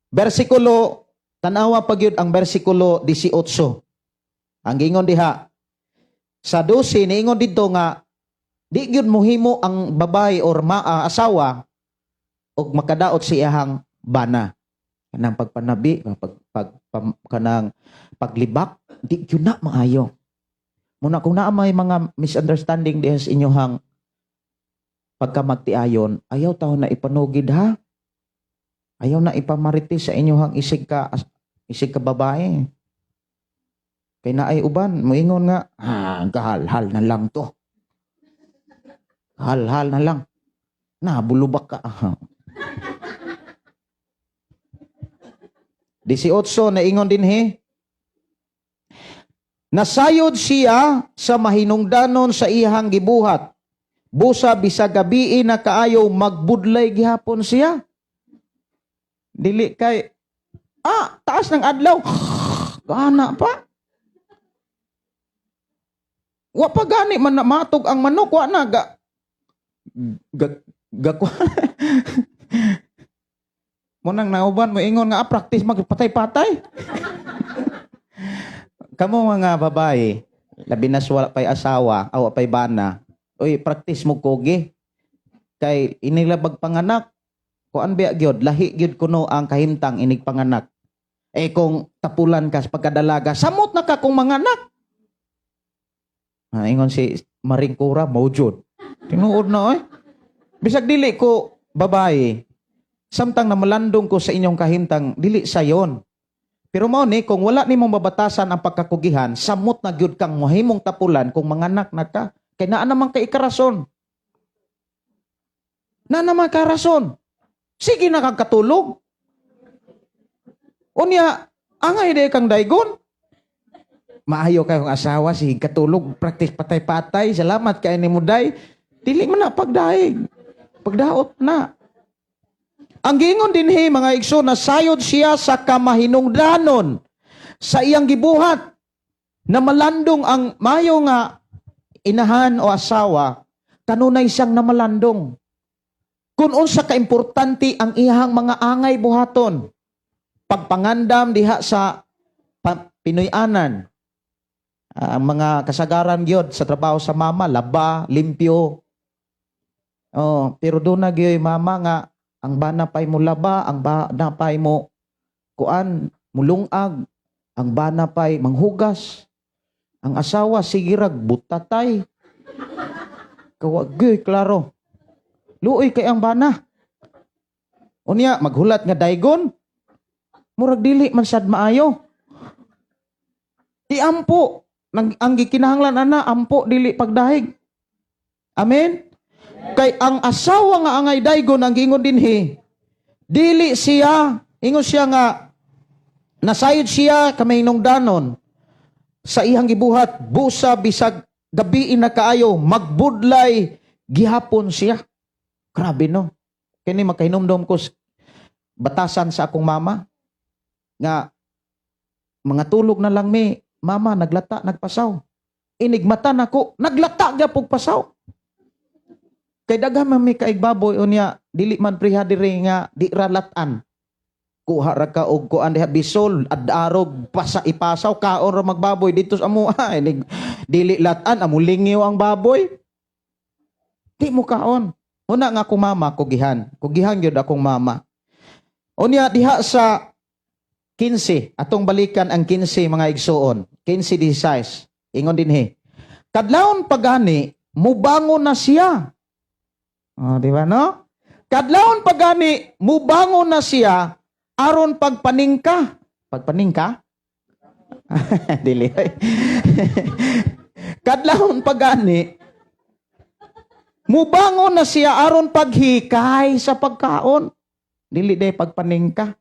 Bersikulo, tanawa pa gyud ang bersikulo 18. Ang giingon diha sa 12, niingon didto nga di gyud mohimo ang babae or asawa og makadaot sa iyahang bana. Kanang pagpanabi, kanang paglibak, di gyud na maayo. Muna kung naa may mga misunderstanding diha sa inyohang pagkamagtiayon, ayaw tawo na ipanugid ha. Ayaw na ipamarites sa inyohang isig ka babae. Kay naay uban, moingon nga, "Ah, kahalhal na lang to. Halhal na lang. Na, bulubak ka." 18, naingon din he. Nasayod siya sa mahinungdanon sa iyang gibuhat. Busa bisag gabii na kaayo, magbudlay gihapon siya. Dili kay taas ng adlaw. Gana pa. Wa pa gani man na matog ang manok, wa na ga ga, ga Mo nang nauban mo ingon nga practice magpatay-patay. Kamo mga babae, labi na sa wala pay asawa, awa pay bana, oy, practice mo kogi. Kay inilabag panganak, kuan biya gyud, lahi gyud kuno ang kahimtang inig panganak. Eh kung tapulan ka sa pagkadalaga, samot na ka kung manganak. Ah, ingon si Maring Cora, mao jud. Tinuod na oy. Bisag dili ko babae, samtang namalandong ko sa inyong kahimtang, dili sayon. Pero mao ni, kung wala nimong mabatasan ang pagkakugihan, samot na gyud kang mohimong tapulan kung manganak na ka. Kay naa naman kay ikarason. Naa naman ka rason. Sige na kang katulog. Unya, angay di kang daygon. Maayo kayong asawa, sige katulog, practice patay-patay, salamat kay ni Muday. Dili man na pagdaig. Pagdaot na. Ang giingon dinhi, mga igsoon, nasayod siya sa kamahinungdanon sa iyang gibuhat, na malandong ang mayo nga inahan o asawa, kanunay siyang namalandong. Kung unsa kaimportante ang iyang mga angay buhaton, pagpangandam diha sa Pinoy-anan, ang mga kasagaran gyud sa trabaho sa mama, laba, limpyo. Oh, pero doon na gyud mama nga ang bana pay mo laba, ang bana pay mo kuan, mulungag, ang bana pay manghugas. Ang asawa sige rag butatay. Kawag gyud klaro. Luoy kay ang bana. Unya maghulat nga daygon. Murag dili man sad maayo. Iampo nang ang gikinahanglan ana, ampo, dili pagdahig. Amen. Kay ang asawa nga angay daygon, ang giingon dinhi, dili siya, ingon siya nga nasayod siya kamahinungdanon sa iyang gibuhat, busa bisag gabi na kaayo, magbudlay gihapon siya. Grabe no. Kini makahinumdom ko batasan sa akong mama nga mga tulog na lang mi, mama naglata nagpasaw. Inigmata nako, naglata gyapon pasaw. Kay daghan man mi kaigbaboy, unya dili man priha diri nga di ra latan. Kuha ra ka og kuan diha, bisol, ad-arog, pasa ipasaw, kaon ra magbaboy dito sa amo. Ay, dili latan, amo lingiw ang baboy. Di mo kaon. Una nga akong mama, kugihan. Kugihan gyud akong mama. Unya diha sa 15, atong balikan ang 15, mga igsuon. 15:16. Ingon dinhi. Kadlawon pagani, mubangon na siya. Oh, di ba, no? Kadlawon pagani, mubangon na siya aron pagpaningka. Pagpaningka? Dili. Kadlawon pagani, mubangon na siya aron paghikay sa pagkaon. Dili day pagpaningka.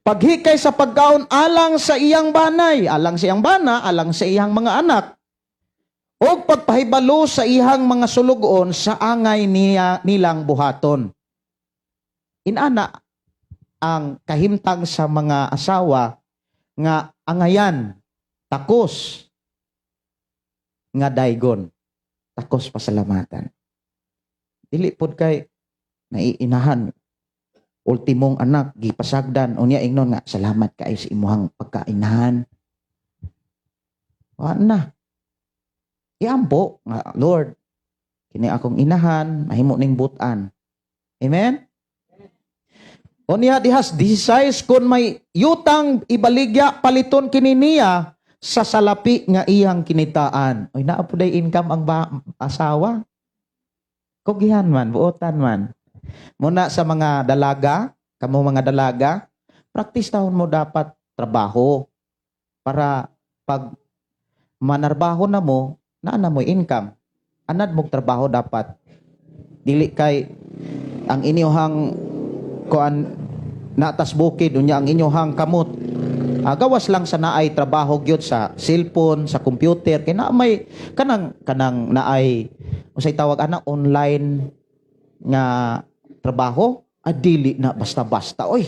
Paghikay sa pagkaon alang sa iyang banay, alang sa iyang bana, alang sa iyang mga anak. O pagpahibalo sa iyang mga sulugoon sa angay niya, nilang buhaton. Inana ang kahimtang sa mga asawa nga angayan, takos nga daygon, takos pasalamatan. Dili pod kay naiinahan, ultimong anak gipasagdan, unya ingnon nga salamat kaayo sa imuhang pagkainahan. Wa na. Iampo nga, "Lord, kini akong inahan, mahimo ning butan." Amen. Unya dihas 16, kung may yutang ibaligya, paliton kini niya sa salapi nga iyang kinitaan. Oy, naa po day income ang asawa. Kugihan man, buotan man. Muna sa mga dalaga, kamo mga dalaga, practice taon mo dapat trabaho para pag manarbaho na mo, naa na mo income. Anad mong trabaho dapat. Dili kay ang inyuhang kuan natas bukid, unya ang inyuhang kamot gawas lang sa naay trabaho gyud sa cellphone, sa computer, kay naa may kanang kanang naay, unsay tawag ana, online nga trabaho, dili na basta-basta, oy.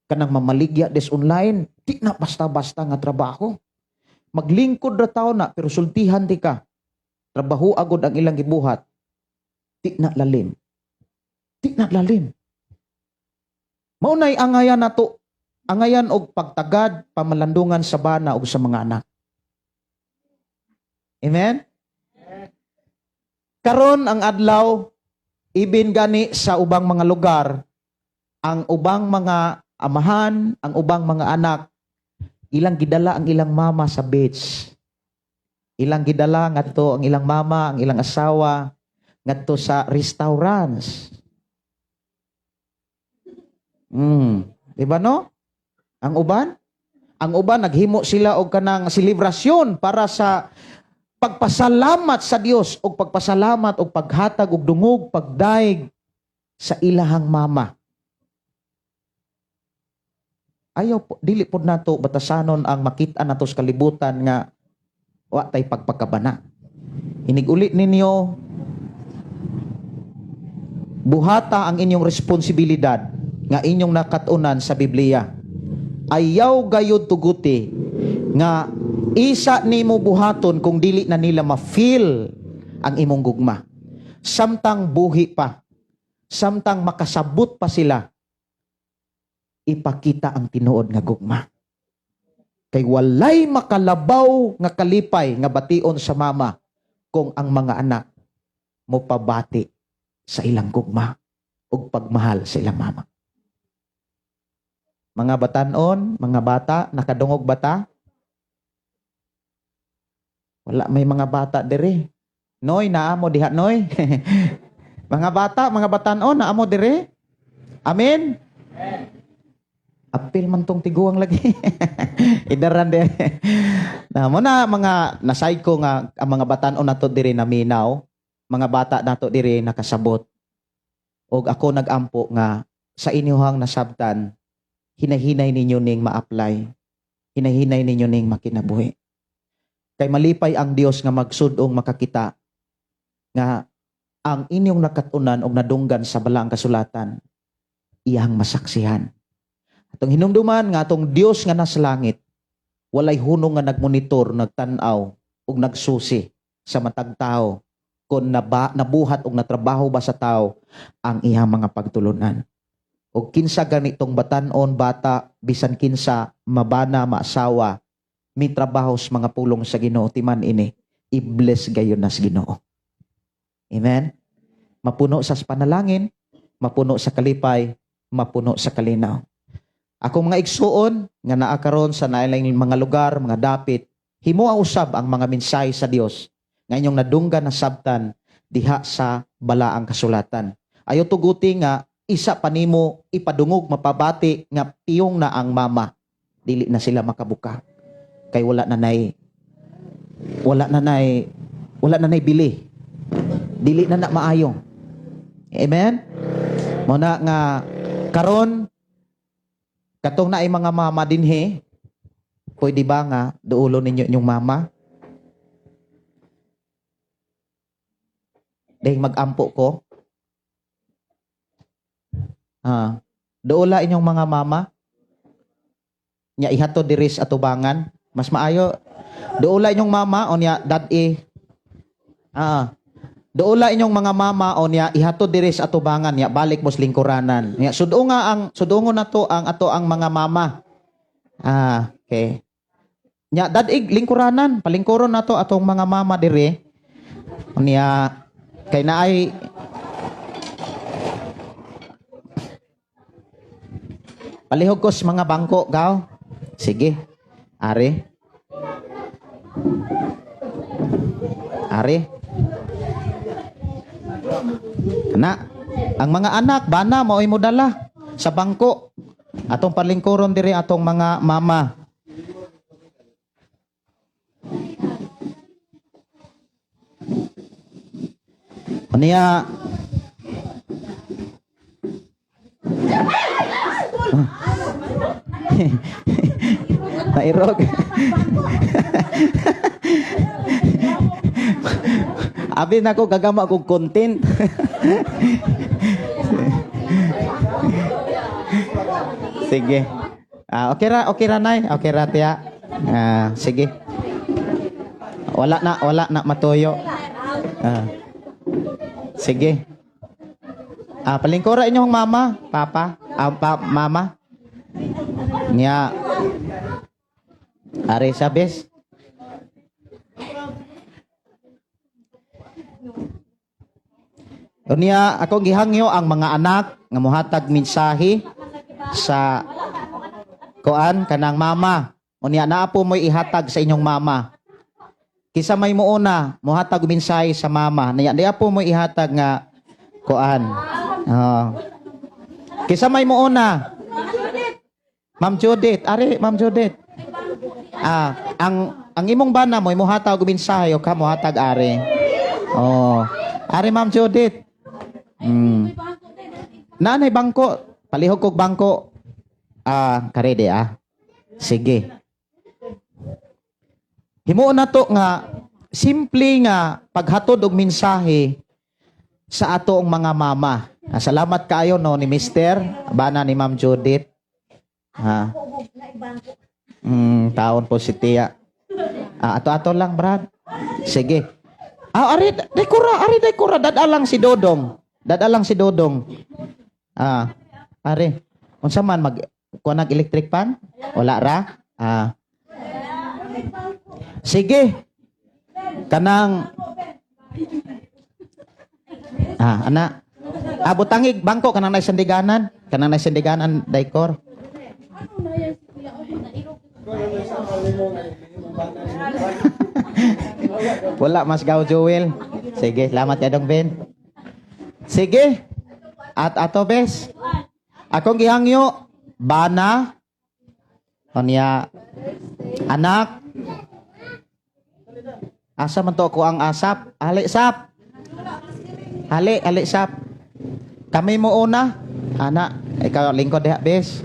Kanang mamaligya des online, di na basta-basta nga trabaho. Maglingkod ra tawo na, pero sultihan di ka. Trabaho agod ang ilang gibuhat. Di na lalim. Di na lalim. Maunay angayan nato, angayan og pagtagad, pamalandungan sa bana ug sa mga anak. Amen? Karon ang adlaw, ibin gani sa ubang mga lugar, ang ubang mga amahan, ang ubang mga anak, ilang gidala ang ilang mama sa beach. Ilang gidala ngadto ang ilang mama, ang ilang asawa ngadto sa restaurants. Di ba, no? Ang uban? Ang uban naghimo sila og kanang selebrasyon para sa pagpasalamat sa Dios og pagpasalamat og paghatag og dungog, pagdaig sa ilahang mama. Ayaw po, dili pod nato batasanon ang makita nato sa kalibutan nga wa tay pagpakabana. Inig-uli ninyo, buhata ang inyong responsibilidad nga inyong nakatunan sa Biblia. Ayaw gayud tuguti nga isa nimo buhaton kung dili na nila ma-feel ang imong gugma. Samtang buhi pa, samtang makasabot pa sila, ipakita ang tinuod nga gugma. Kay walay makalabaw nga kalipay nga bation sa mama kung ang mga anak mo pabati sa ilang gugma ug pagmahal sa ilang mama. Mga batanon, mga bata, nakadungog bata? Wala may mga bata diri. Noy, naa mo diha, Noy? Mga bata, mga batanon, naa mo diri? Amen? Apil man tong tiguang lagi. Idaran din. Na mo na mga nasayod ko nga ang mga batanon nato diri naminaw, mga bata nato diri nakasabot. Og ako nagampo nga sa inyohang nasabtan, hinahinay ninyo ning ma-apply. Hinahinay ninyo ning makinabuhi. Kay malipay ang Dios nga magsudong makakita nga ang inyong nakatunan og nadunggan sa balaang kasulatan iyang masaksihan. Atong hinumduman nga atong Dios nga nasa langit walay hunong nga nagmonitor, nagtan-aw ug nagsusi sa matag tao kung nabuhat og natrabaho ba sa tao ang iyang mga pagtulunan. O kinsa ganitong batanon, bata, bisan kinsa, mabana, maasawa, mi trabaho sa mga pulong sa Ginoo, timan ini, i-bless gayon nas Ginoo. Amen? Mapuno sa panalangin, mapuno sa kalipay, mapuno sa kalinaw. Akong mga igsuon nga naa karon sa nailang mga lugar, mga dapit, himoa usab ang mga mensahe sa Dios nga inyong nadunggan na sabtan diha sa balaang kasulatan. Ayo tuguti nga isa pa nimo ipadungog mapabati nga piyong na ang mama, dili na sila makabuka kay wala na nay bili, dili na na maayo. Amen. Mo na nga karon, katong naay mga mama dinhi, pwede ba nga duulo ninyo inyong mama? Dahil magampo ko. Ah, duula inyong mga mama. Nya ihatod diri sa atubangan. Mas maayo duula inyong mama o nya dad-i. Ah. Duula inyong mga mama o niya ihatod diri sa atubangan, nya balik mo sa lingkuranan. Nya sudo nga ang sudungon na to ang ato ang mga mama. Ah, okay. Nya dad-ig lingkuranan, palingkuron na to atong mga mama diri. Niya kay naay palihog ko sa mga bangko gaw. Sige. Ari. Ari. Ana, ang mga anak bana mao'y modala sa bangko. Atong palingkuron diri atong mga mama. Unya. Nairog. Abi na ko gagama kog content. Sige. Ah, okay ra nay. Okay ra tiya. Ah, sige. Wala na matuyo. Ah. Sige. Ah, palingkura inyong mama, papa, ah, mama. Nya. Are sabes. Unya ako gihangyo ang mga anak nga mohatag mensahe sa kuan kanang mama. Unya naa po mo'y ihatag sa inyong mama. Kisa may muuna, mohatag og mensahe sa mama. Niya diya po mo'y ihatag nga kuan. Oh. Kisa may muuna. Ma'am Judith, ari Ma'am Judith. Ah, ang imong bana mo mohatag og mensahe o ka mohatag ari. Oh. Ari Ma'am Judith. Nanay bangko, palihog kog bangko. Ah, karede ah. Sige. Himuon na to nga simple nga paghatod og mensahe sa atoong mga mama. Ah, salamat kaayo no ni Mister bana ni Ma'am Judith. Ha. Taon po si Tia. Ah, ato-ato lang, Brad. Sige. Ah, ari dekora, ari dekora dada lang si Dodong. Dada lang si Dodong. Ah, ari. Unsa man mag kuha nag electric pan? Wala ra? Ah. Sige. Kanang. Ah, ana. Ah, butangig bangko kanang naisandiganan, kanang naisandiganan decor. Wala mas gaw Joel. Sige, salamat kay Dong Ben. Sige. At ato bes. Akong gihangyo bana onya anak. Asa man to ako ang asap? Ali sap. Ali, ali sap. Kami mo una. Ana, ikaw lingkod diha bes.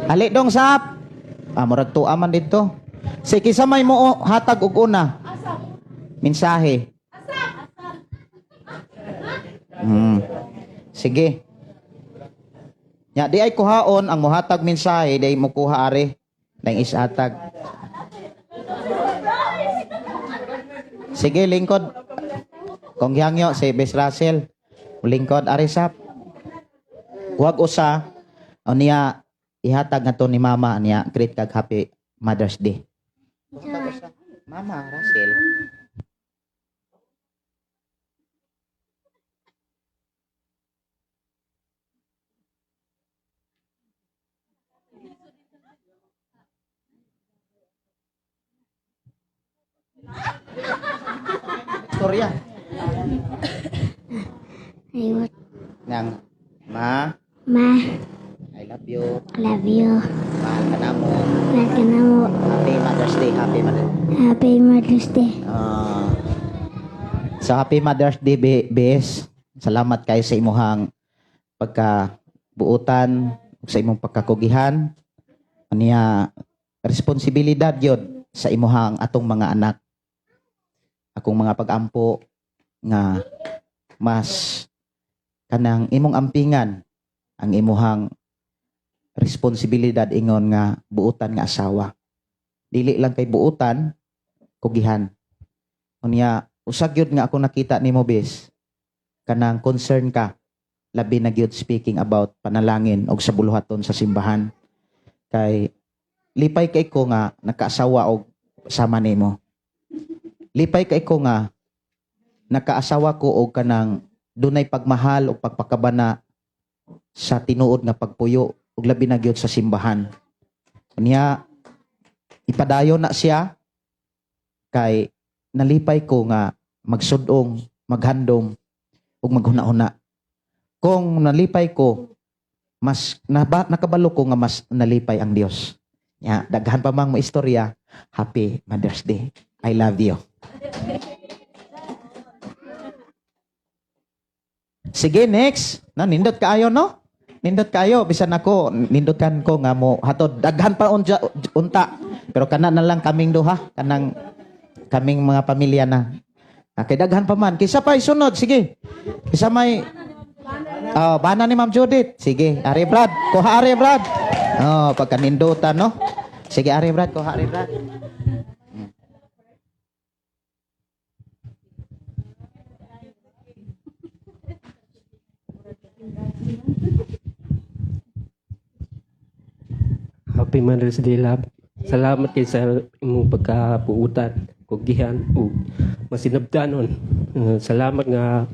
Ali dong sap. Ah, murag tuwa man dito. Sige, kinsa may mo hatag og una. Mensahe. Sige. Nya di ay kuhaon ang mohatag mensahe, di ay mo kuha ari nang isatag. Sige, lingkod. Kung gihangyo si Bes Russell, lingkod ari sap. Kuhag usa niya ihatag nga to ni mama niya, greet kag Happy Mother's Day. Kuhag usa. Mama Russell. Storya. Ayun. Nang ma, Ma, I love you. love you. Mahal ka na mo. Mahal ka na mo. Happy Mother's Day, Happy Mother's Happy Mother's Day. Ah. So Happy Mother's Day, Bes. Salamat kayo sa imuhang pagkabuutan ug sa imong pagkakugihan. Aniya responsibilidad yod sa imuhang atong mga anak. Akong mga pag-ampo nga mas kanang imong ampingan ang imuhang responsibilidad ingon nga buutan nga asawa. Dili lang kay buutan, kugihan. Unya, usag gyud nga ako nakita nimo bes, kanang concern ka, labi na gyud speaking about panalangin og sa buluhaton sa simbahan. Kay lipay kay ko nga nakaasawa og sama nimo. Lipay kay ko nga nakaasawa ko og kanang dunay pagmahal og pagpakabana sa tinuod nga pagpuyo ug labi na gyud sa simbahan. Unya, ipadayon na siya kay nalipay ko nga magsudong, maghandom ug maghuna-huna. Kung nalipay ko, mas nakabalo ko nga mas nalipay ang Dios. Ya, daghan pa mang istorya. Happy Mother's Day. I love you. Sige, next. Na nindot kaayo no? Nindot kaayo bisan ako nindot kan ko nga mo hatod daghan pa unta. Pero kana na lang kaming duha, kanang kaming mga pamilya na. Ah, kay daghan pa man. Kisa pa isunod, sige. Kisa may Oh, bana ni Ma'am Judith. Sige, Ari Brad. Kuha Ari Brad. Oh, pagkanindutan no. Sige, Ari Brad, kuha Ari Brad. Happy Mother's Day, love. Salamat kay sa imong pagkabuutan, kugihan ug masinabdanon. Salamat nga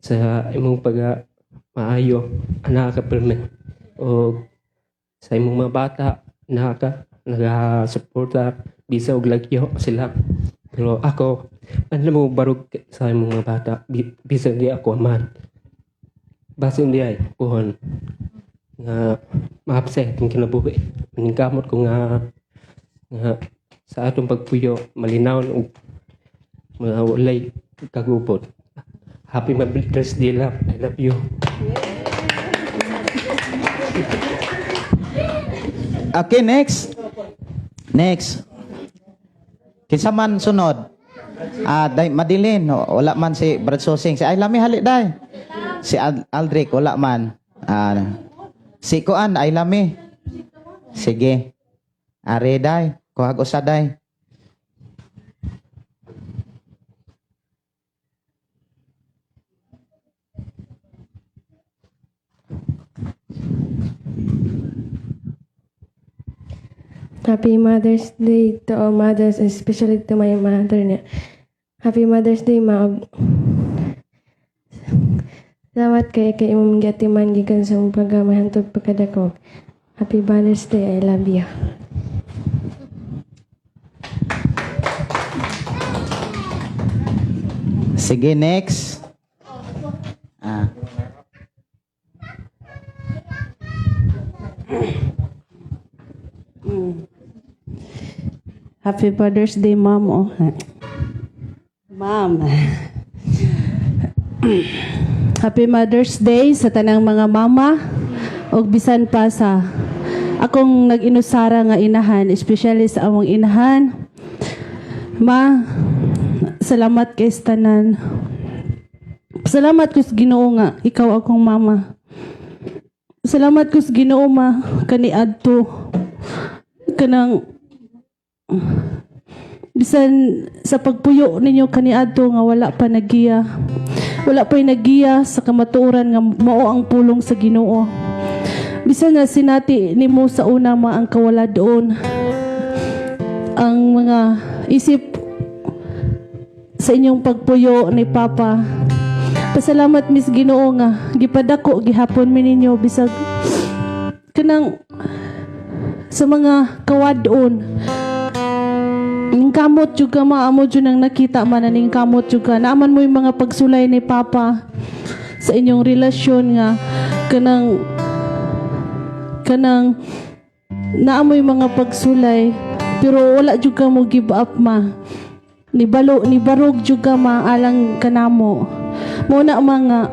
sa imong pag maayo anak ka perme og sa imong mga bata naka nagasuporta bisa og lagyo sila. Pero ako, ano mo barog sa imong mga bata bisa di ako man. Basin di ay puhon nga ma-upset ang kinabuhi. Maningkamot ko nga nga sa atong pagpuyo malinawon og mga walay kagubot. Happy Mother's Day, love. I love you. Okay, next. Next. Kinsa man sunod? Ah, day Madeline, wala man si Brad Sosing. Si ay lami hali day. Si Aldric wala man. Ah, si Kuan ay lami. Sige. Are day, kuhag usa day. Happy Mother's Day to all mothers, especially to my mother niya. Happy Mother's Day, ma. Salamat kay imong giatiman gikan sa imong pagkamahantog pagkadako. Happy Mother's Day. I love you. Sige, next. Ah. Happy Mother's Day, Ma'am. Oh. Ma'am. Happy Mother's Day sa tanang mga mama ug bisan pa sa akong nag-inusara nga inahan, especially sa among inahan. Ma, salamat kay sa tanan. Salamat ko sa Ginoo nga ikaw akong mama. Salamat ko sa Ginoo ma kaniadto kanang bisan sa pagpuyo ninyo kaniadto nga wala pa nagiya. Wala pa'y nagiya sa kamatuoran nga mao ang pulong sa Ginoo. Bisan na sinati nimo sa una, ma, ang kawaladon, ang mga isip sa inyong pagpuyo ni Papa. Pasalamat mis Ginoo nga gipadako gihapon mi ninyo bisag kanang sa mga kawadon. Ning kamot jud ka, ma, amo jud ang nakita man na ning kamot jud ka. Naaman mo yung mga pagsulay ni Papa sa inyong relasyon nga kanang naa mo yung mga pagsulay, pero wala jud ka mo give up, ma. Nibalo nibarog jud ka, ma, alang kanamo mo na mga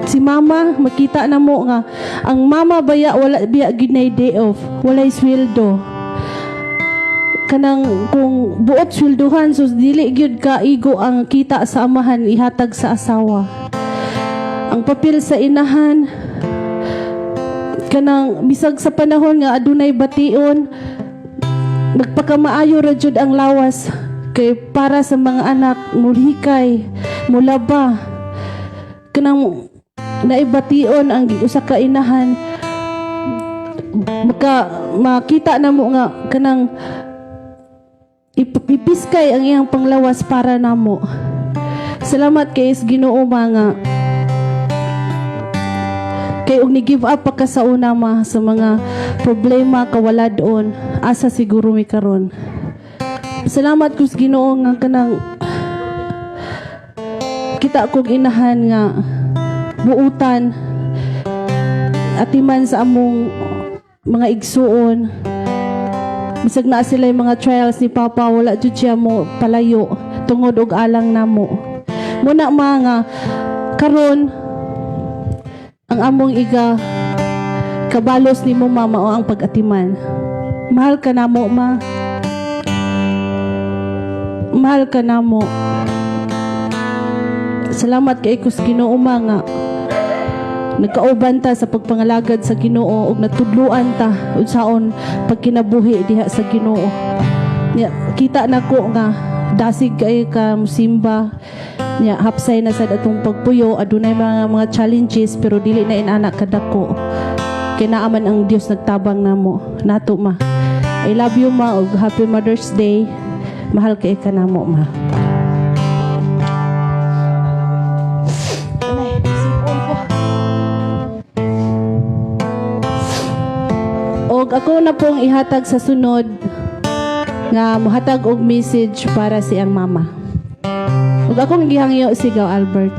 si Mama. Makita na mo nga ang mama baya wala biya gyud nay day off, walay sweldo. Kanang kung buot swelduhan, so dili gyud ka igo ang kita sa amahan ihatag sa asawa. Ang papel sa inahan, kanang bisag sa panahon nga adunay bation, nagpakamaayo ra jud ang lawas kay para sa mga anak, mulhikay, mulaba. Kanang naibation ang usa ka inahan, maka makita na mo nga kanang ipiskay ang iyang panglawas para namo. Salamat kay is Ginoo, mga kay og ni give up pa ka sa una, ma, sa mga problema kawaladon, asa siguro mi karon? Salamat ko sa Ginoo nga kanang kita kog inahan nga buutan, atiman sa among mga igsuon. Bisag naa sila yung mga trials ni Papa, wala jud siya mo palayo tungod og alang namo. Muna mga karon ang among iga kabalos nimo, Mama, o ang pag-atiman. Mahal ka namo, Ma. Mahal ka namo. Salamat kay kus Ginoo, ma, nga nagkauban ta sa pagpangalagad sa Ginoo ug natudluan ta unsaon pagkinabuhi diha sa Ginoo. Nya, kita nako nga dasig kay ka musimba. Nya hapsay na sad atong pagpuyo, adunay mga challenges, pero dili na inana kadako. Kay naa man ang Dios nagtabang namo nato, ma. I love you, ma, ug happy Mother's Day. Mahal kay ka namo, ma. Anay, sipon ko. Og ako na pong ihatag sa sunod nga muhatag og message para sa iyang mama. Ug akong gihangyo si Gaw Albert.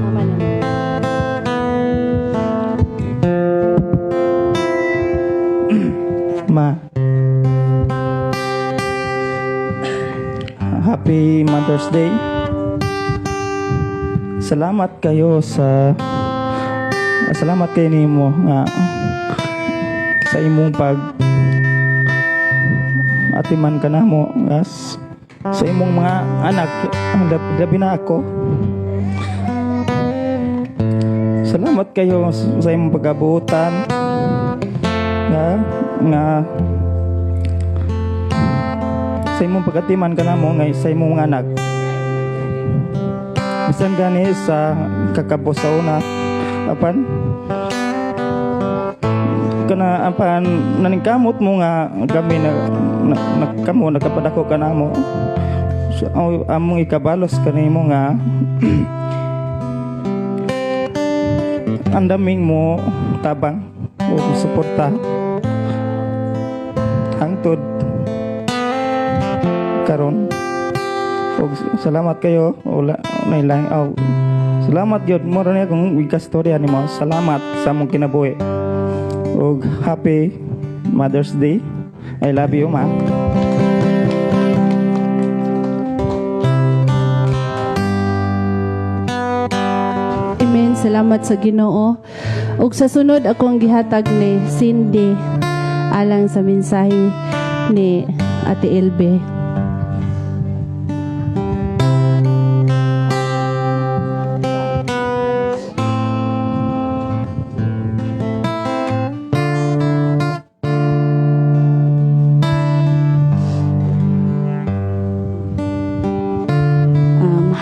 Mama na. Ma. Happy Mother's Day. Salamat kay nimo nga sa imong pag atiman ka namo as sa imong mga anak, labi na ako. Salamat kayo sa imong pagabutan nga sa imong pagatiman ka namo nga sa imong mga anak, bisan gani sa kakabos sa una, apan kana apan naningkamot mo nga kami na kamo nakapadako ka namo. So, among ikabalos kanimo nga andaming mo tabang o suporta hangtod karon. Og salamat kayo, wala nailang oh, salamat gyud mo rin akong ikastorya nimo. Salamat sa among kinabuhi og happy Mother's Day. I love you, Ma. Amen. Salamat sa Ginoo. Ug sa sunod akong gihatag ni Cindy alang sa mensahe ni Ate Elbe.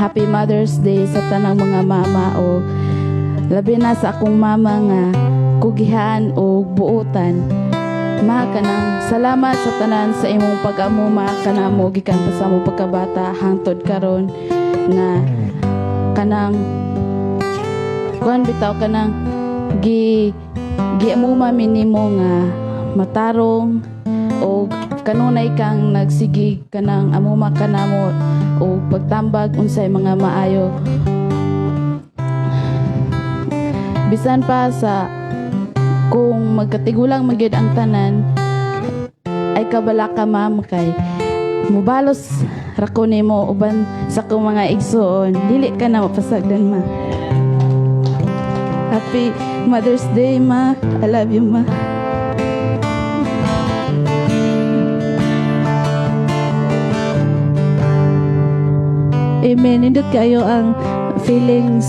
Happy Mother's Day sa tanang mga mama o labi na sa akong mama nga kugihan o buutan. Ma, kanang salamat sa tanan sa imong pag-amuma kanamo gikan pa sa among pagkabata hangtod karon nga kanang kuan bitaw, kanang gi giamuma mi nimo nga matarong o kanunay kang nagsigi kanang amuma kanamo o pagtambag unsay mga maayo, bisan pa sa kung magkatigulang magyud ang tanan. Ay kabala ka, ma'am, kay mubalos ra ko nimo uban sa akong mga igsuon. Dili ka na mapasagdan, ma. Happy Mother's Day, ma. I love you, ma. Amen. Nindot kayo ang feelings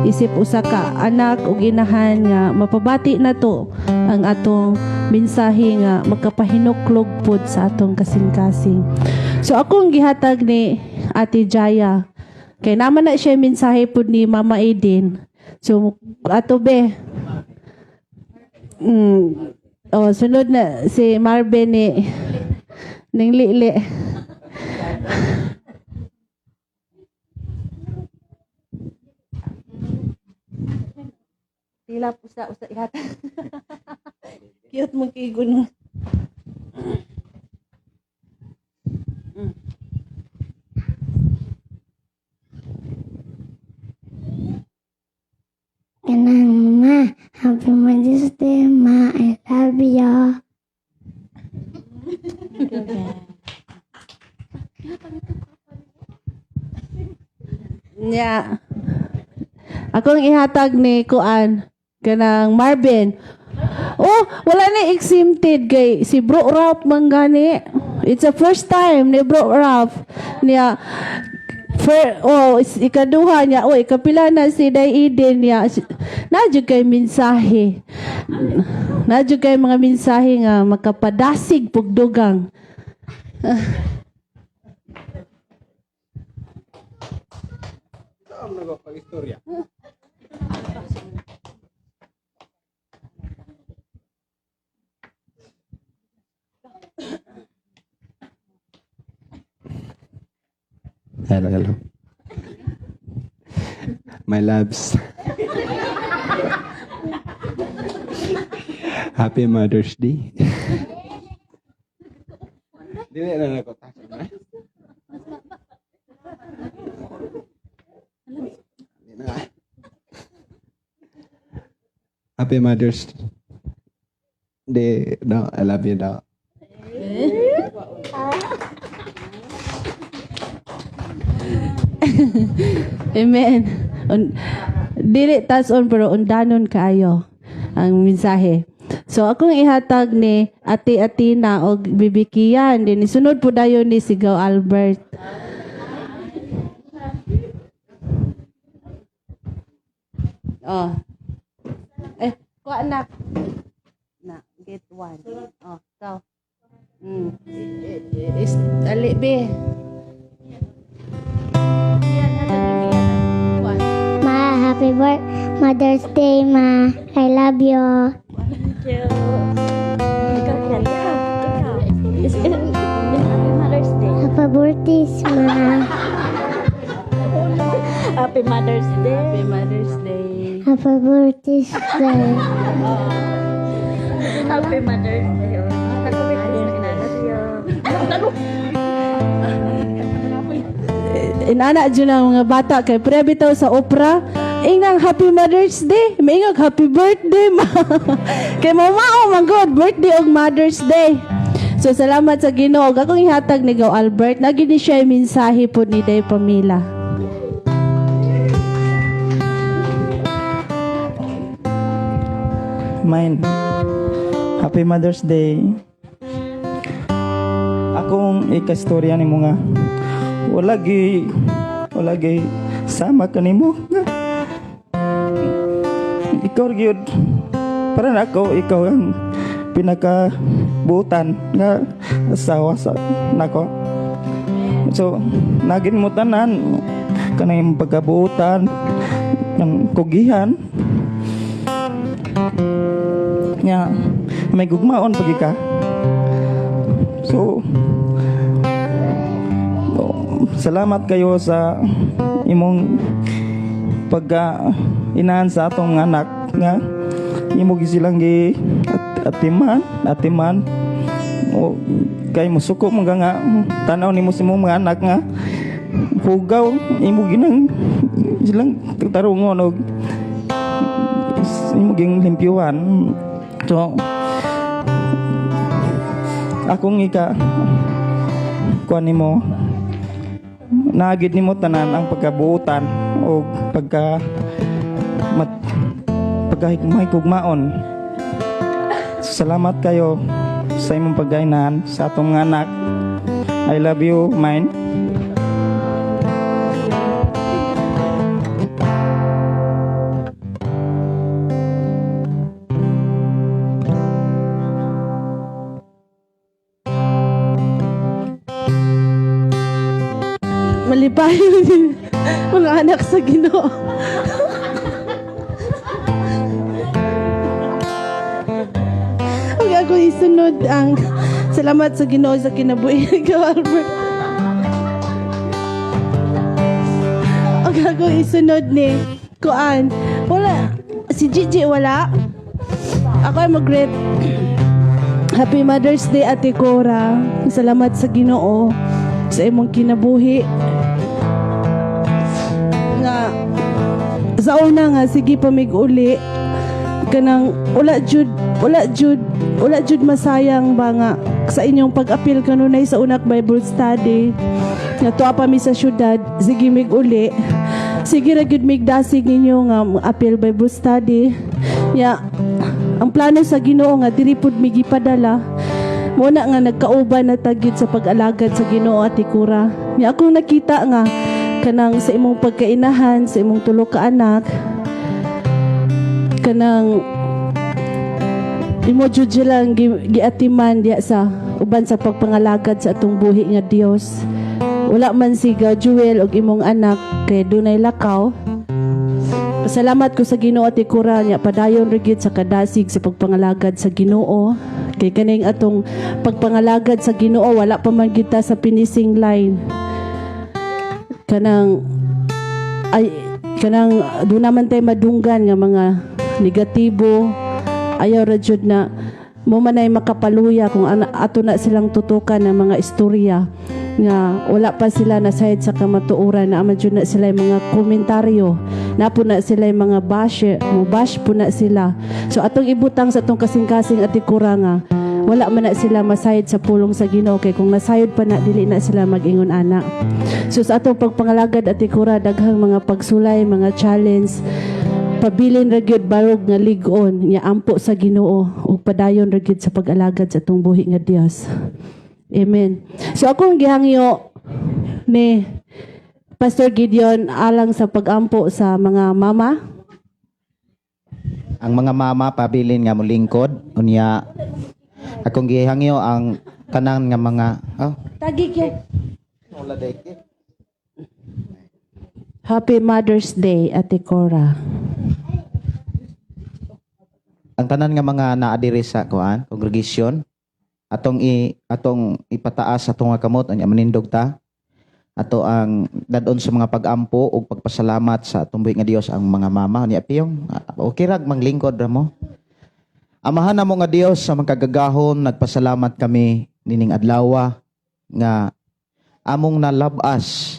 isip usa ka anak ug inahan nga mapabati na to ang atong mensahe nga makapahinuklog pod sa atong kasing-kasing. So akong gihatag ni Ate Jaya kay naman na siya mensahe pod ni Mama Eden. So ato be. Oh, sunod na si Marvin ni ning Lili. Tila usa usa ihatag. Cute mo kay guno. Kanang ma, Happy Mother's Day, ma. I love you. Nya. Akong ihatag ni Kuan kanang Marvin. Oh, wala na exempted kay si Bro Ralph man gani. It's a first time ni Bro Ralph niya. Oh, ikaduha niya, oh, ikapila na si Day Eden niya. Naa jud kay mensahe. Naa jud kay mga mensahe nga makapadasig pugdugang. Pag-istorya. Hello, hello. My loves. Happy Mother's Day. Dili na nako na. Dili na. Happy Mother's Day. No, I love you now. Amen. Dili tas on pero undanon kaayo ang mensahe. So akong ihatag ni Ate Atina og Bibikian din, sunod po dayon ni Sigaw Albert. Oh. Eh, kuha na. Na, get one. Oh, ikaw. Is, ali be. Ma, happy Mother's Day, ma. I love you. Thank you. Ikaw, ikaw, ikaw. Happy Mother's Day. Happy birthday, ma. Happy Mother's Day. Happy Mother's Day. Happy birthday, day. Happy Mother's Day. Happy Mother's Day. Inana jud ang mga bata kay pre bitaw sa opera ingang Happy Mother's Day, maingag happy birthday, ma, kay mamao man gud birthday og Mother's Day. So salamat sa Ginoo. Akong ihatag ni Gaw Albert na gini siya mensahe pod ni Day Pamela. Mine. Happy Mother's Day. Akong ikastorya nimo nga wala gi sama kanimo nga ikaw gyud para nako, ikaw ang pinaka buutan nga asawa sa nako. So nagin mo tanan kanang pagkabuutan ng kugihan nya may gugmaon pagi ka. So oh, salamat kayo sa imong pagka inahan sa atong anak nga imo gi silang gi atiman atiman o kay musuko mo nga tan-aw nimo sa imong mga anak nga hugaw imo ginang silang tarungon og imo ging limpyuhan. So akong ika kuan nimo, naagid nimo tanan ang pagkabuutan o pagka mat pagkahigmay. Salamat kayo sa imong paggainahan sa atong mga anak. I love you, mine. Malipayon mga anak sa Ginoo. Ug ako isunod ang salamat sa Ginoo sa kinabuhi ikaw, Albert. Ug ako isunod ni kuan. Wala si Gigi, wala. Ako ay mag-greet. Happy Mother's Day, Ate Cora. Salamat sa Ginoo sa imong kinabuhi. Nga sa una nga sige pa mig uli, kanang wala jud masayang ba nga sa inyong pag-apil kanunay sa unak Bible study nga tuwa pa mi sa syudad, sige mig uli, sige ra gyud mig dasig ninyo nga apil Bible study nya. Ang plano sa Ginoo nga diri pud mi gipadala mo na nga nagkauban na ta gyud sa pag-alagad sa Ginoo, Ate Cora. Nya akong nakita nga kanang sa imong pagkainahan sa imong tulo ka anak, kanang imo jud silang giatiman diya sa uban sa pagpangalagad sa atong buhi nga Dios. Wala man si Jewel og imong anak kay dunay lakaw. Pasalamat ko sa Ginoo, Ate Cora, nya padayon ra gyud sa kadasig sa pagpangalagad sa Ginoo. Kay kaning atong pagpangalagad sa Ginoo, wala pa man kita sa finishing line. Kanang ay kanang doon naman tayo madunggan nga mga negatibo, ayaw ra jud na mo man ay makapaluya kung ato na silang tutukan ng mga istorya nga wala pa sila na side sa kamatuoran, na man jud na sila yung mga komentaryo na po na sila yung mga bash, mo bash po na sila. So atong ibutang sa atong kasing-kasing, Ate Cora, nga wala man na sila masayod sa pulong sa Ginoo, kay kung nasayod pa na, dili na sila mag-ingon ana. So sa atong pagpangalagad, Ate Cora, daghang mga pagsulay, mga challenge, pabilin ra gyud barog nga lig-on nya ampo sa Ginoo ug padayon ra gyud sa pag-alagad sa atong buhi nga Dios. Amen. So akong gihangyo ni Pastor Gideon alang sa pagampo sa mga mama. Ang mga mama pabilin nga molingkod. Unya akong gihangyo ang tanan nga mga, oh. Tagi kay. Happy Mother's Day, Ate Cora. Ang tanan nga mga naa diri sa kuan congregation, atong ipataas atong nga kamot. Unya manindog ta, ato ang dadon sa mga pag-ampo ug pagpasalamat sa atong buhi nga Dios ang mga mama. Unya piyong, okay rag manglingkod ra mo. Amahan namo nga Dios sa makagagahom, nagpasalamat kami nining adlaw nga among nalabas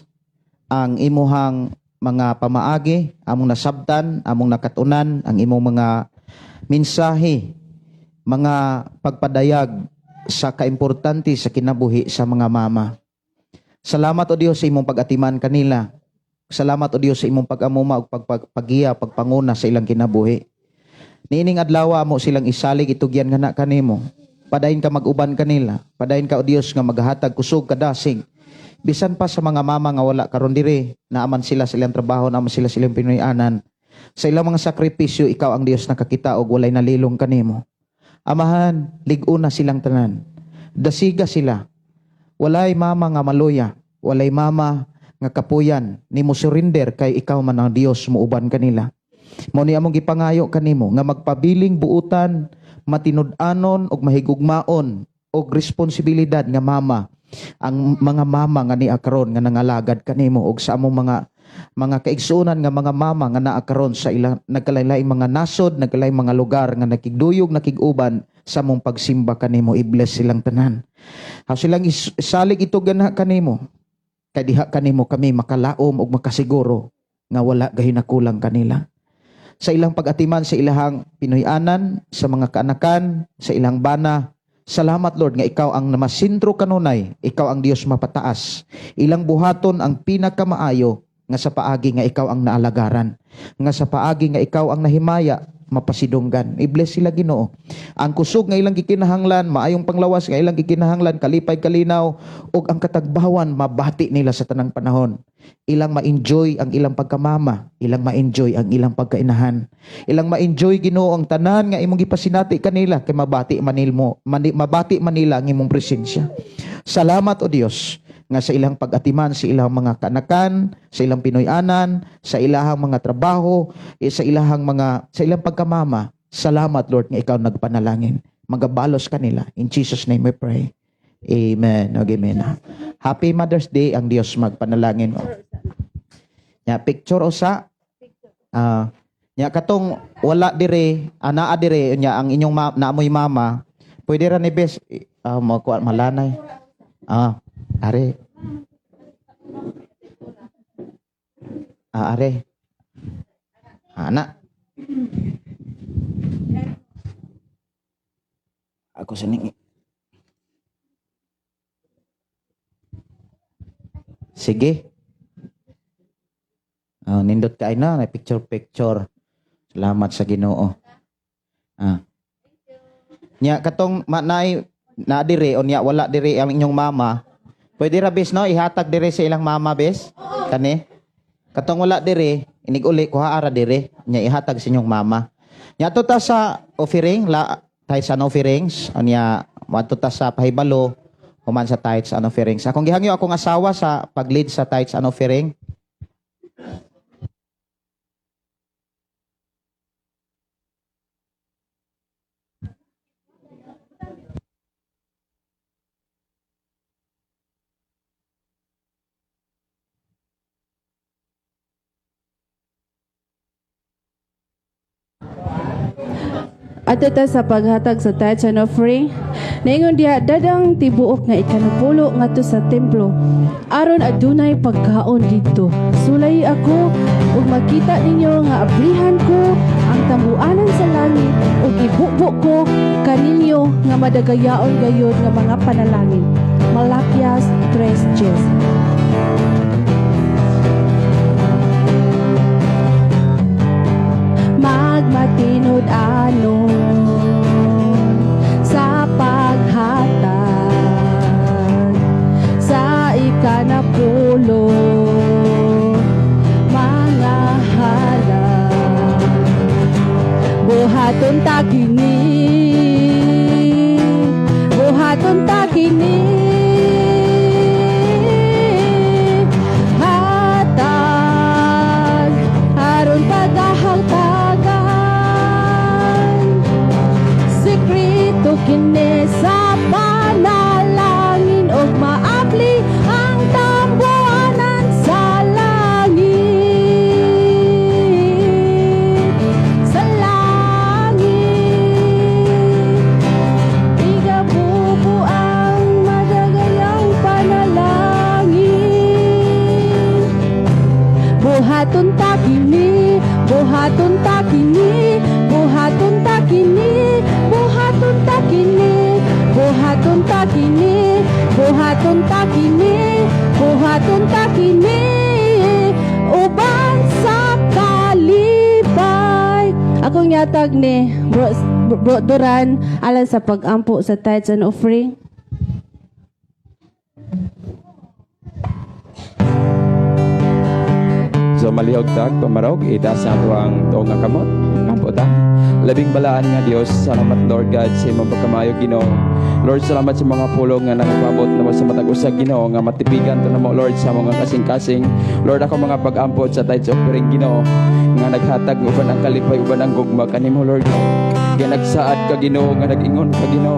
ang imuhang mga pamaagi, among nasabtan, among nakatunan ang imong mga mensahe, mga pagpadayag sa kaimportante sa kinabuhi sa mga mama. Salamat, O Dios, sa imong pag-atiman kanila. Salamat, O Dios, sa imong pag-amuma ug pagpagiya, pagpanguna sa ilang kinabuhi. Niining adlaw mo silang isalig, itugyan nga na kanimo. Padayon ka mag-uban kanila. Padayon ka, O Dios, nga maghatag kusog, kadasig. Bisan pa sa mga mama nga wala karon diri, naaman sila sa ilang trabaho, naaman sila sa ilang Pinoy-anan. Sa ilang mga sakripisyo, ikaw ang Dios nakakita og walay nalilong kanimo. Amahan, lig-on na silang tanan. Dasiga sila. Walay mama nga maluya. Walay mama nga kapuyan nimo surrender kay ikaw man ang Dios muuban kanila. Mao ni among gipangayo kanimo nga magpabiling buutan, matinud-anon ug mahigugmaon og responsibilidad nga mama ang mga mama nga niya karon nga nangalagad kanimo ug sa among mga kaigsuonan nga mga mama nga naa karon sa ilang nagkalain-laing mga nasod, nagkalaing mga lugar nga nakigduyog, nakig-uban sa among pagsimba kanimo. I-bless silang tanan. Ha silang isalig ito ganha kanimo kay diha kanimo kami makalaom ug makasiguro nga wala gahinakulang kanila sa ilang pag-atiman sa ilahang Pinoy-anan, sa mga kaanakan, sa ilang bana. Salamat, Lord, nga ikaw ang namasintro kanunay, ikaw ang Dios mapataas. Ilang buhaton ang pinakamaayo nga sa paagi nga ikaw ang naalagaran, nga sa paagi nga ikaw ang nahimaya, mapasidunggan. I-bless sila, Ginoo. Ang kusog nga ilang gikinahanglan, maayong panglawas nga ilang gikinahanglan, kalipay, kalinaw ug ang katagbawan mabati nila sa tanang panahon. Ilang ma-enjoy ang ilang pagkamama, ilang ma-enjoy ang ilang pagkainahan. Ilang ma-enjoy, Ginoo, ang tanan nga imong gipasinati kanila kay mabati manil mo, mabati manila ang imong presensya. Salamat, O Dios, nga sa ilang pag-atiman sa ilang mga kanakan, sa ilang Pinoy-anan, sa ilahang mga trabaho, sa ilang pagkamama. Salamat, Lord, nga ikaw nagpanalangin. Magabalos kanila. In Jesus' name we pray. Amen. Okay, amen. Happy Mother's Day. Ang Dios magpanalangin. Nya picture usa. Ah, nya katong wala dire, anaa dire nya ang inyong naamoy mama. Pwede ra ni bes mo kuha malanay. Ah, are. Ah, are. Ana. Ako sining. Sige. Ah, nindot kay na, na picture picture. Salamat sa Ginoo. Ah. Nya katong naay na dire o nya wala dire ang inyong mama. Pwede ra bes no ihatag dire sa ilang mama bes? Kani? Katong wala dire, inig-uli kuha ara dire, nya ihatag sa inyong mama. Nya to ta sa offering, la tithes and offerings, nya moadto ta sa pahibalo human sa tithes and offerings. Akong gihangyo akong asawa sa pag-lead sa tithes and offering. Ato ta sa paghatag sa tithes and offering. Naingon diha, dadang tibuok nga ikanupulo ngadto sa templo aron adunay pagkaon didto. Sulay ako ug makita ninyo nga abrihan ko ang tambuanan sa langit ug ibubo ko kaninyo nga madagayaon gayud nga mga panalangin. Malakias 3:10. Magmatinud-anon sa paghatag sa ikanapulo, mga halal, buhaton ta kini, buhaton ta kini, hatag aron pagahatagan sekreto kini sa panalangin ug maabli ang tambuanan sa langit, sa langit. Igabubo ang madagayang panalangin. Buhaton ta kini, buhaton ta kini, buhaton ta kini, buhaton ta kini, buhaton ta kini, buhaton ta kini, buhaton ta kini, uban sa kalipay. Akong yatag ni Bro Duran alang sa pag-ampo sa tithes and offering. So malihog tag pamarog, itaas na ato ang tuong nga kamot. Ampo ta. Labing balaan nga Dios, salamat, Lord God, sa imong pagkamayo, Ginoo. Lord, salamat sa mga pulong nga nagpabot namo sa matag usa, Ginoo, nga matipigan to namo, Lord, sa mga kasing-kasing. Lord, ako mga pag-ampot sa tithes offering, Ginoo, nga naghatag uban ang kalipay, uban ang gugma kanimo, Lord. Nga nagsaad ka, Ginoo, nga nag-ingon ka, Ginoo,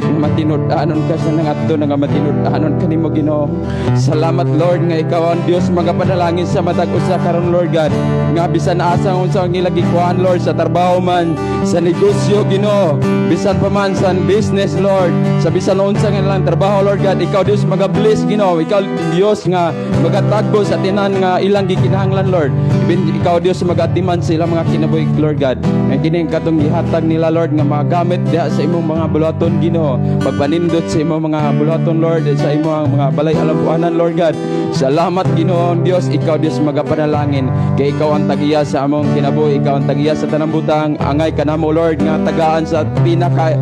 nga matinud-anon ka sa nangadto na nga matinud-anon kanimo, Ginoo. Salamat, Lord, nga ikaw ang Dios mga panalangin sa matag usa karon, Lord God, nga bisan asa unsa ang ilang gikuhaan, Lord, sa trabaho man, sa negosyo, Ginoo, bisan pa man sa business, Lord, sa bisan unsa nga ilang trabaho, Lord God, ikaw Dios maga-bless, Ginoo. Ikaw Dios nga magatagbo sa tinan nga ilang gikinahanglan, Lord. Ibin ikaw Dios magatiman sa ilang mga kinabuhi, Lord God, nga kini katong gihatag nila, Lord, nga mga gamit diha sa imong mga buluhaton, Ginoo, pagpanindot sa imong mga buluhaton, Lord, sa imong mga balay alampuanan, Lord God. Salamat, Ginoo Dios. Ikaw Dios magapanalangin kay ikaw ang tagiya sa among kinabuhi, ikaw ang tagiya sa tanang butang. Angay kanamo, Lord, nga tagaan sa pinaka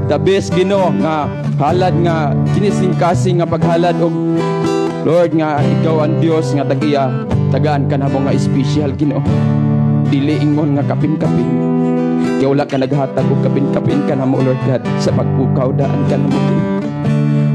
the best, Ginoo, nga halad nga kinising-kasing nga paghalad og Lord, nga ikaw ang Dios nga tagiya, tagaan ka namo nga espesyal, Ginoo, dili ingon nga kapin-kapin, kay wala ka naghatag og kapin-kapin ka namo, Lord God, sa pagpukaw daan ka namo, Ginoo.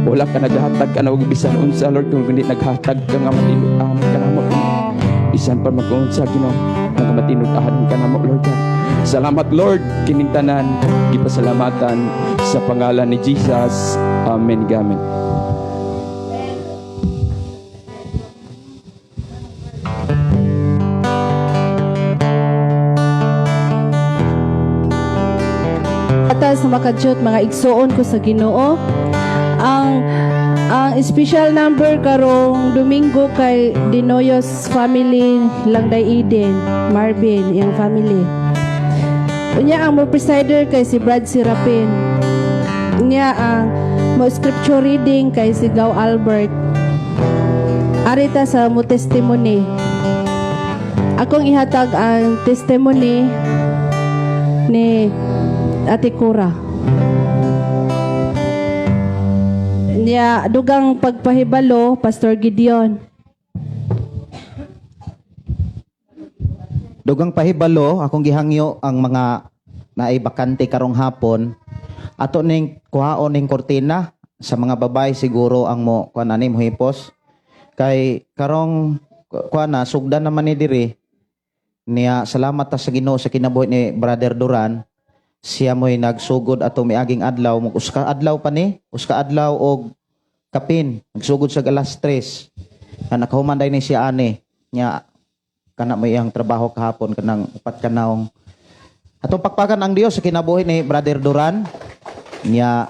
Wala ka naghatag ka na og bisan unsa, Lord, kung hindi naghatag ka nga matinud-an ka namo, Ginoo. Bisan pa mag-unsa, Ginoo, nga matinud-an ka namo, Lord God. Salamat, Lord. Kining tanan gipasalamatan sa pangalan ni Jesus. Amen. Gamen. Ata sa makadyot, mga igsuon ko sa Ginoo. Ang special number karong Domingo kay Dinoyos family lang day Eden, Marvin, iyang family. Unya ang mo presider kay si Brad Serapin. Unya ang mo scripture reading kay si Gaw Albert. Arita sa mo testimony. Akong ihatag ang testimony ni Ate Cora. Niya, dugang pagpahibalo, Pastor Gideon. Dugang pahibalo, akong gihangyo ang mga naay bakante karong hapon. Ato ning kuhaon ning kortina sa mga babae siguro ang mo kuan ani mo hipos. Kay karong kuan na sugdan naman ni diri. Niya salamat ta sa Ginoo sa kinabuhi ni Brother Duran. Siya mo'y nagsugod ato miaging adlaw, mo usa adlaw pa ni, usa adlaw og kapin, nagsugod sa alas 3. Na nakahuman day ni siya ani. Nya kana mo iyang trabaho kahapon kanang upat ka naong. Atong pakpakan ang Dios sa kinabuhi ni Brother Duran. Nya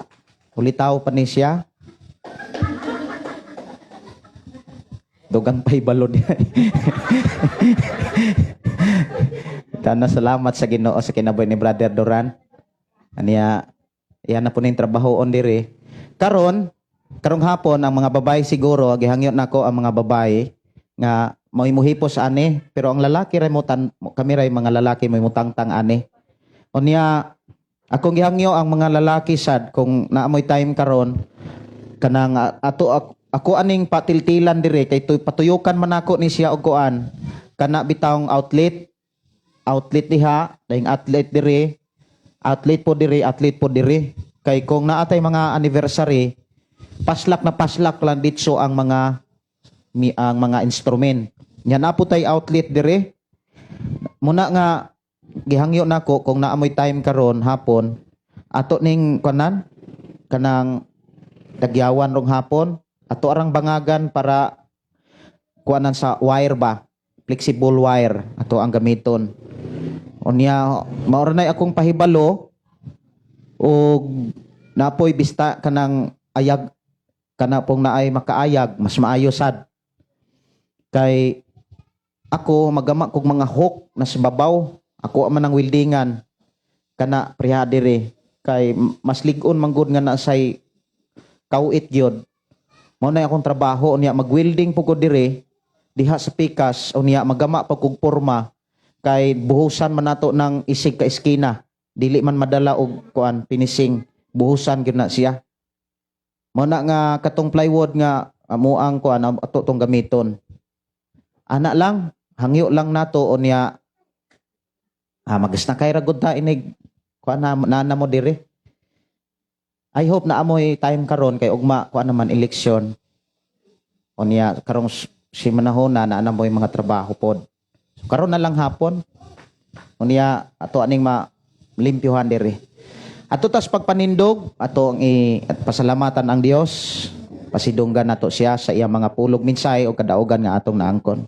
ulitaw pa ni siya. Dugang pahibalo niya. Tana salamat sa Ginoo sa kinabuhi ni Brother Duran. Aniya iyan na po ning trabaho on diri. Karon, karong hapon ang mga babae siguro gihangyo nako ang mga babae nga mo'y muhipos ani, pero ang lalaki ray mo tan, kami ray mga lalaki mo'y mutangtang ani. Unya akong gihangyo ang mga lalaki sad kung naamoy time karon kanang ato ako aning patiltilan dire kay patuyukan man nako ni siya og kuan kana bitawng outlet, outlet diha, dahing outlet dire, outlet po dire, outlet po dire, kay kung naatay mga anniversary, paslak na paslak lang ditso ang mga ang mga instrument nya. Na po tay outlet dire muna nga gihangyo nako kung naamoy time karon hapon, ato ning kuanan kanang dagyawan rong hapon, ato arang bangagan para kuanan sa wire ba, flexible wire ato ang gamiton. Unya mao ra nay akong pahibalo og napoy bista kanang ayag kana pong naay makaayag, mas maayo sad kay ako magama kog mga hook na sa babaw. Ako man ang weldingan kana preha dire kay mas lig-on man gud nga na say kawit gyud. Mao na akong trabaho unya, mag-welding po ko dire diha sa pikas. Unya magama pa kog porma kay buhusan man nato ng isig ka eskina, dili man madala og kuan finishing, buhusan gyud na siya. Mao na nga katong plywood nga amo ang kuan ato tong gamiton. Ana lang, hangyo lang nato. Unya magas na kay ra gud ta inig kuan na, nana mo dire. I hope na amoy time karon kay ugma kuan naman eleksyon. Unya karong si manahona na ana moy mga trabaho pod. So, karon na lang hapon. Unya ato aning ma limpyuhan diri. Ato tas pagpanindog, ato ang i at pasalamatan ang Dios. Pasidunggan nato siya sa iyang mga pulog mensahe o kadaugan nga atong naangkon.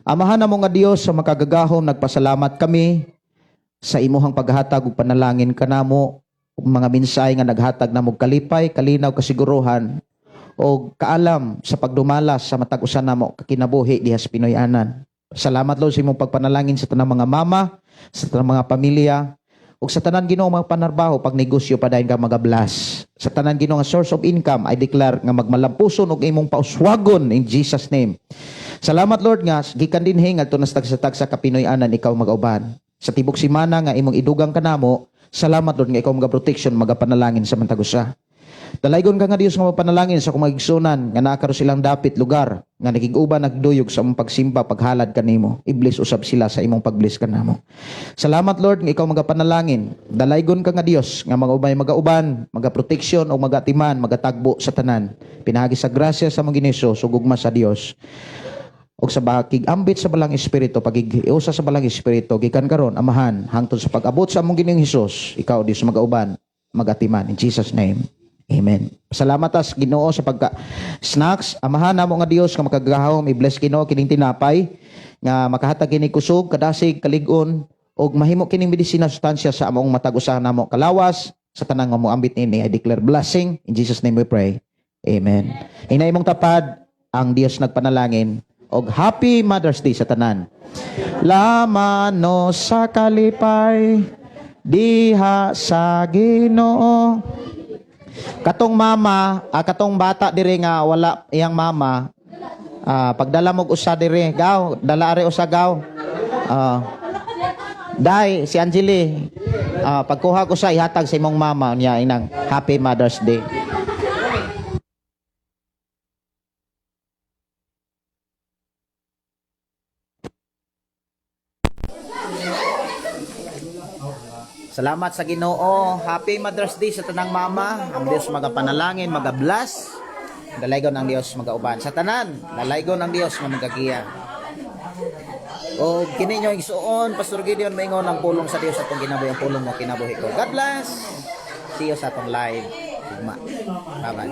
Amahan namo nga Dios sa makagagahom, nagpasalamat kami sa imuhang paghatag ug panalangin kanamo ug mga mensahe nga naghatag namo kalipay, kalinaw, kasiguruhan o kaalam sa pagdumala sa matag usa namo kakinabuhi diha sa Pinoy-anan. Salamat, Lord, sa imong pagpanalangin sa tanang mga mama, sa tanang mga pamilya, ug sa tanan, Ginoo, mga panarbaho, pag negosyo, padayon ka magabless. Sa tanan, Ginoo, nga source of income, I declare nga magmalampuson og imong pauswagon in Jesus name. Salamat, Lord, nga gikan dinhi ngadto na sa tagsa-tagsa ka Pinoy-anan, ikaw magauban. Sa tibok simana nga imong idugang kanamo, salamat, Lord, nga ikaw maga protection, magapanalangin sa matag usa. Dalaygon ka nga Dios nga mapanalangin sa akong mga igsunan nga naa karon silang dapit lugar nga nakig-uban, nagduyog sa imong pagsimba, paghalad kanimo. I-bless usab sila sa imong pag-bless kanamo. Salamat, Lord, nga ikaw magapanalangin. Dalaygon ka nga Dios nga mga ubay magauban, maga-protection o magatiman, magatagbo sa tanan. Pinaagi sa grasya sa among Ginoo, gugma sa Dios ug sa bakig ambit sa Balang Espiritu, pagig-usa sa Balang Espiritu, gikan karon, Amahan, hangtod sa pag-abot sa among Ginoong Hesus, ikaw Dios magauban, magatiman, in Jesus name. Amen. Salamat tas Ginoo sa pagka snacks. Amahan namo nga Dios nga makagagahom, i-bless, Ginoo, kining tinapay nga makahatag kini kusog, kadasig, kalig-on ug mahimo kining medisina, sustansya sa among matag usa namo kalawas. Sa tanang nga moambit niini, I declare blessing. In Jesus name we pray. Amen. Ina imong tapad ang Dios nagpanalangin og Happy Mother's Day sa tanan. Lamano sa kalipay diha sa Ginoo. Katong mama, katong bata diri nga wala iyang mama, pagdala mo usa diri, gaw, dala ari usa, gaw. Dai si Angeli, pagkuha ko sa ihatag sa imong mama niya inang Happy Mother's Day. Salamat sa Ginoo. Happy Mother's Day sa tanang mama. Ang Dios magapanalangin, magabless. Dalaygon ang Dios magauban sa tanan. Dalaygon ang Dios nga magagiya. O kini nyo igsuon, Pastor Gideon maingon ang pulong sa Dios atong kinabuhi, ang pulong mo kinabuhi ko. God bless. See you sa atong live. Ugma. Bye-bye.